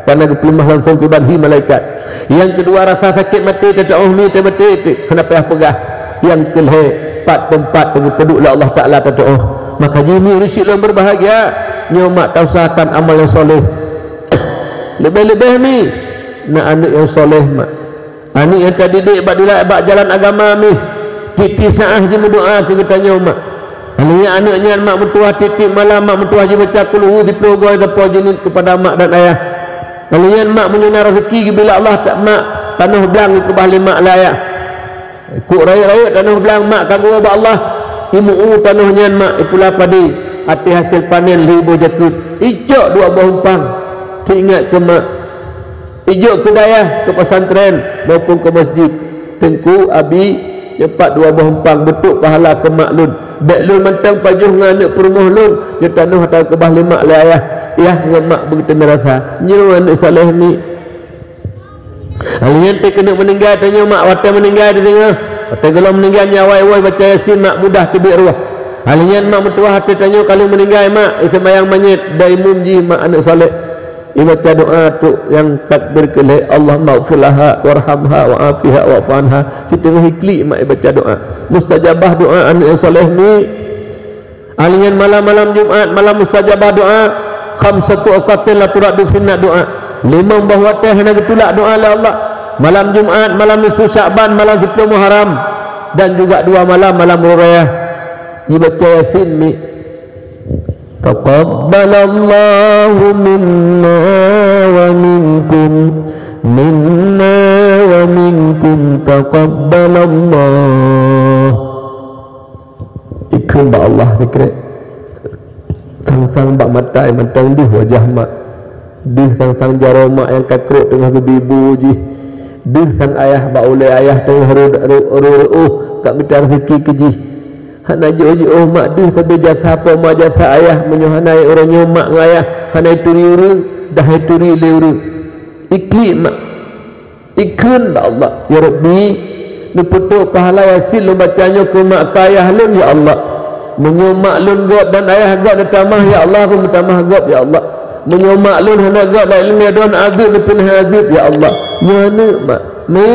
Kana geupeuleumah langsung keu banhi malaikat. Nyang keudua rasa sakét maté teutoh mi teumaté teuk hana payah peugah. Nyang keulhée pat teumpat teugeupeuduk lé Allah Taala teutoh. Maka jih mi ureuëng syiek lôn beubahgia nyoe mak tausahakan amal nyang soleh. Leubeh-leubeh mi na aneuëk nyang soleh mak. Aneuëk nyang tadidik bak dulak bak jalan agama mi, tieb-tieb saát jimeudoá keu geutanyoe mak. Lheueh nyan aneuëk nyan mak meutuah tieb-tieb malam mak meutuah jibaca kulhu siplôh goe sampoe jeuet keupada mak dan ayah. Lheueh nyan mak meunyoe na raseuki geubri lé Allah ta-, mak tanoh blang geukeubah lé mak lé ayah. Kuk rayeuk-rayeuk tanoh blang mak ka geuwoe bak Allah. Imeu-u tanoh nyan mak ipula padé, até hasé panen lheueh boh jakeuet. Icok dua boh umpang. Teuingat keu mak. Ijok keu dayah, keu pesantren maupun keu masjid. Teungku, abi, nyoe pat dua boh umpang beutôi pahala keu mak lôn. Bék lôn mantong pajoh ngon aneuëk peurumoh lôn, nyoe tanoh ata keubah lé mak lé ayah. Yah ngon mak beutôi rasa. Nyoe aneuëk saleh mi. Lheueh nyan teuh keuneuk meuninggai tanyoe mak watée meuninggai teudeungoe. Watée gohlom meuninggai nyan awai-awai baca Yasin mak mudah teubiet roh. Lheueh nyan mak meutuah até tanyoe ka lheueh meuninggai mak, iseumayang manyét, dan imum jih mak aneuëk saleh. Ibaca doa trok nyang takbir keu lhée, "Allahumma ighfir laha warhamha wa'afiha wa'fu anha." Siteungoh iklik mak ibaca doa. Mustajabah doa aneuëk nyang saleh ni. Lheueh nyan malam-malam Jumat, malam mustajabah doa. Khamsatu awqatin la turaddu fihinna doa. Limong boh watée hana geutulak doa lé Allah. Malam Jumat, malam nisfu Syakban, malam siplôh Muharram, dan juga dua malam, malam Uroe Raya. Ibaca Yasin ni. Taqabbalallahu minna wa minkum, minna wa minkum taqabbalallah. Ikheun bak Allah sikrek. Sang-sang bak matai mantong deuh wajah mak. Deuh sang-sang jaroe mak nyang ka krok teungoh geubibu jih. Deuh sang ayah bak ulée ayah teungoh ru-, ru-, ru-, reuôh ka mita raseuki keu jih. Hana jiôh-jiôh mak deuh sabe jasa po ma jasa ayah, meunyoe hana uroe nyoe mak ngon ayah hana ituri ureuëng, dah ituri lé ureuëng. Iklik mak. Ikheun bak Allah, "Ya Rabbi, neupeutrok pahala Yasin lôn baca nyoe keu mak keu ayah lôn, ya Allah. Meunyoe mak lôn göt dan ayah göt neutamah, ya Allah, lôn meutamah göt, ya Allah. Meunyoe mak lôn hana göt dan iéleumé droe, azeub neupiôh azeub, ya Allah." Nyoe aneuëk mak, ni,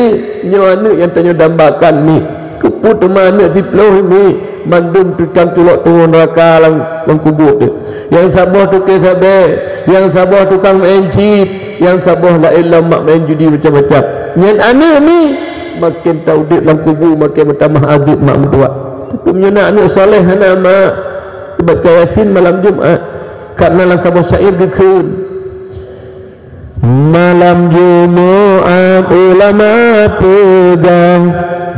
nyoe aneuëk nyang tanyoe dambakan ni. Keupeue teuma aneuëk siplôh ni? Mandum tukang culok teungoh neuraka lam, lam kubu teuh. Nyang saboh toke sabe, nyang saboh tukang maén chip, nyang saboh laén lom mak maén judi macam-macam. Nyan aneuëk ni, maken taudeb lam kubu, maken meutamah azeub mak meutuah. Tapi meunyoe na aneuëk saleh hana mak, baca Yasin malam Jumat, karena lam saboh syair geukheun, Lam Jumat ulama peugah,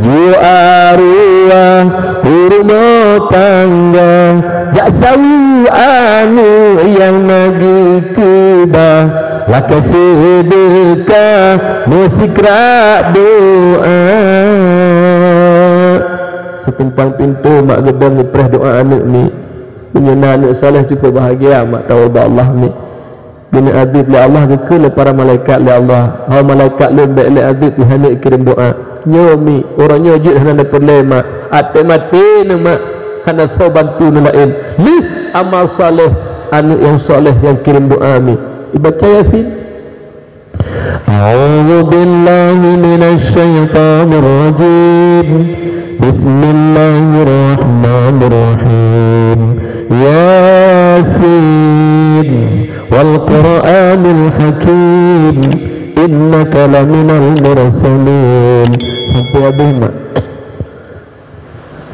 jiôh arwah u rumoh tangga, jak saweue aneuk nyang na geukeubah, lakée seudeukah meusikrak doá. Sitimpang pintoe mak geudong geupreh doá aneuk miet. Meunyoe na aneuk saleh cukôp bahagia mak tawoe bak Allah miet. Keuneuk adeueb lé Allah geukheun lé para malaikat lé Allah, "Hai malaikat lôn, bék lé adeueb lé aneuk kirém doá. Nyoe miet, uroe nyoe jeuet hana neupeureulée mak, até maté neuh mak, hana soe bantu neuh laén. Lheueh amal saleh aneuk nyang saleh nyang kirém doá miet." Ibaca Yasin. A'udzu billahi minasy syaithanir rajim. Bismillahirrahmanirrahim. Yasin. Wal Qur'anil Hakim. Innaka laminal mursalin. Sampai habis mak.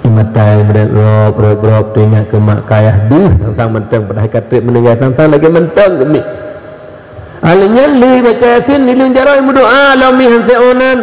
Imatai bret rop rop rop, teuingat keu mak kayah deuh sang-sang mantong, padahai ka trép meuninggai sang-sang lagée mantong keu miet. Alèh nyan lé baca Yasin, nileueng jaroe meudoá lom miet han seuonan.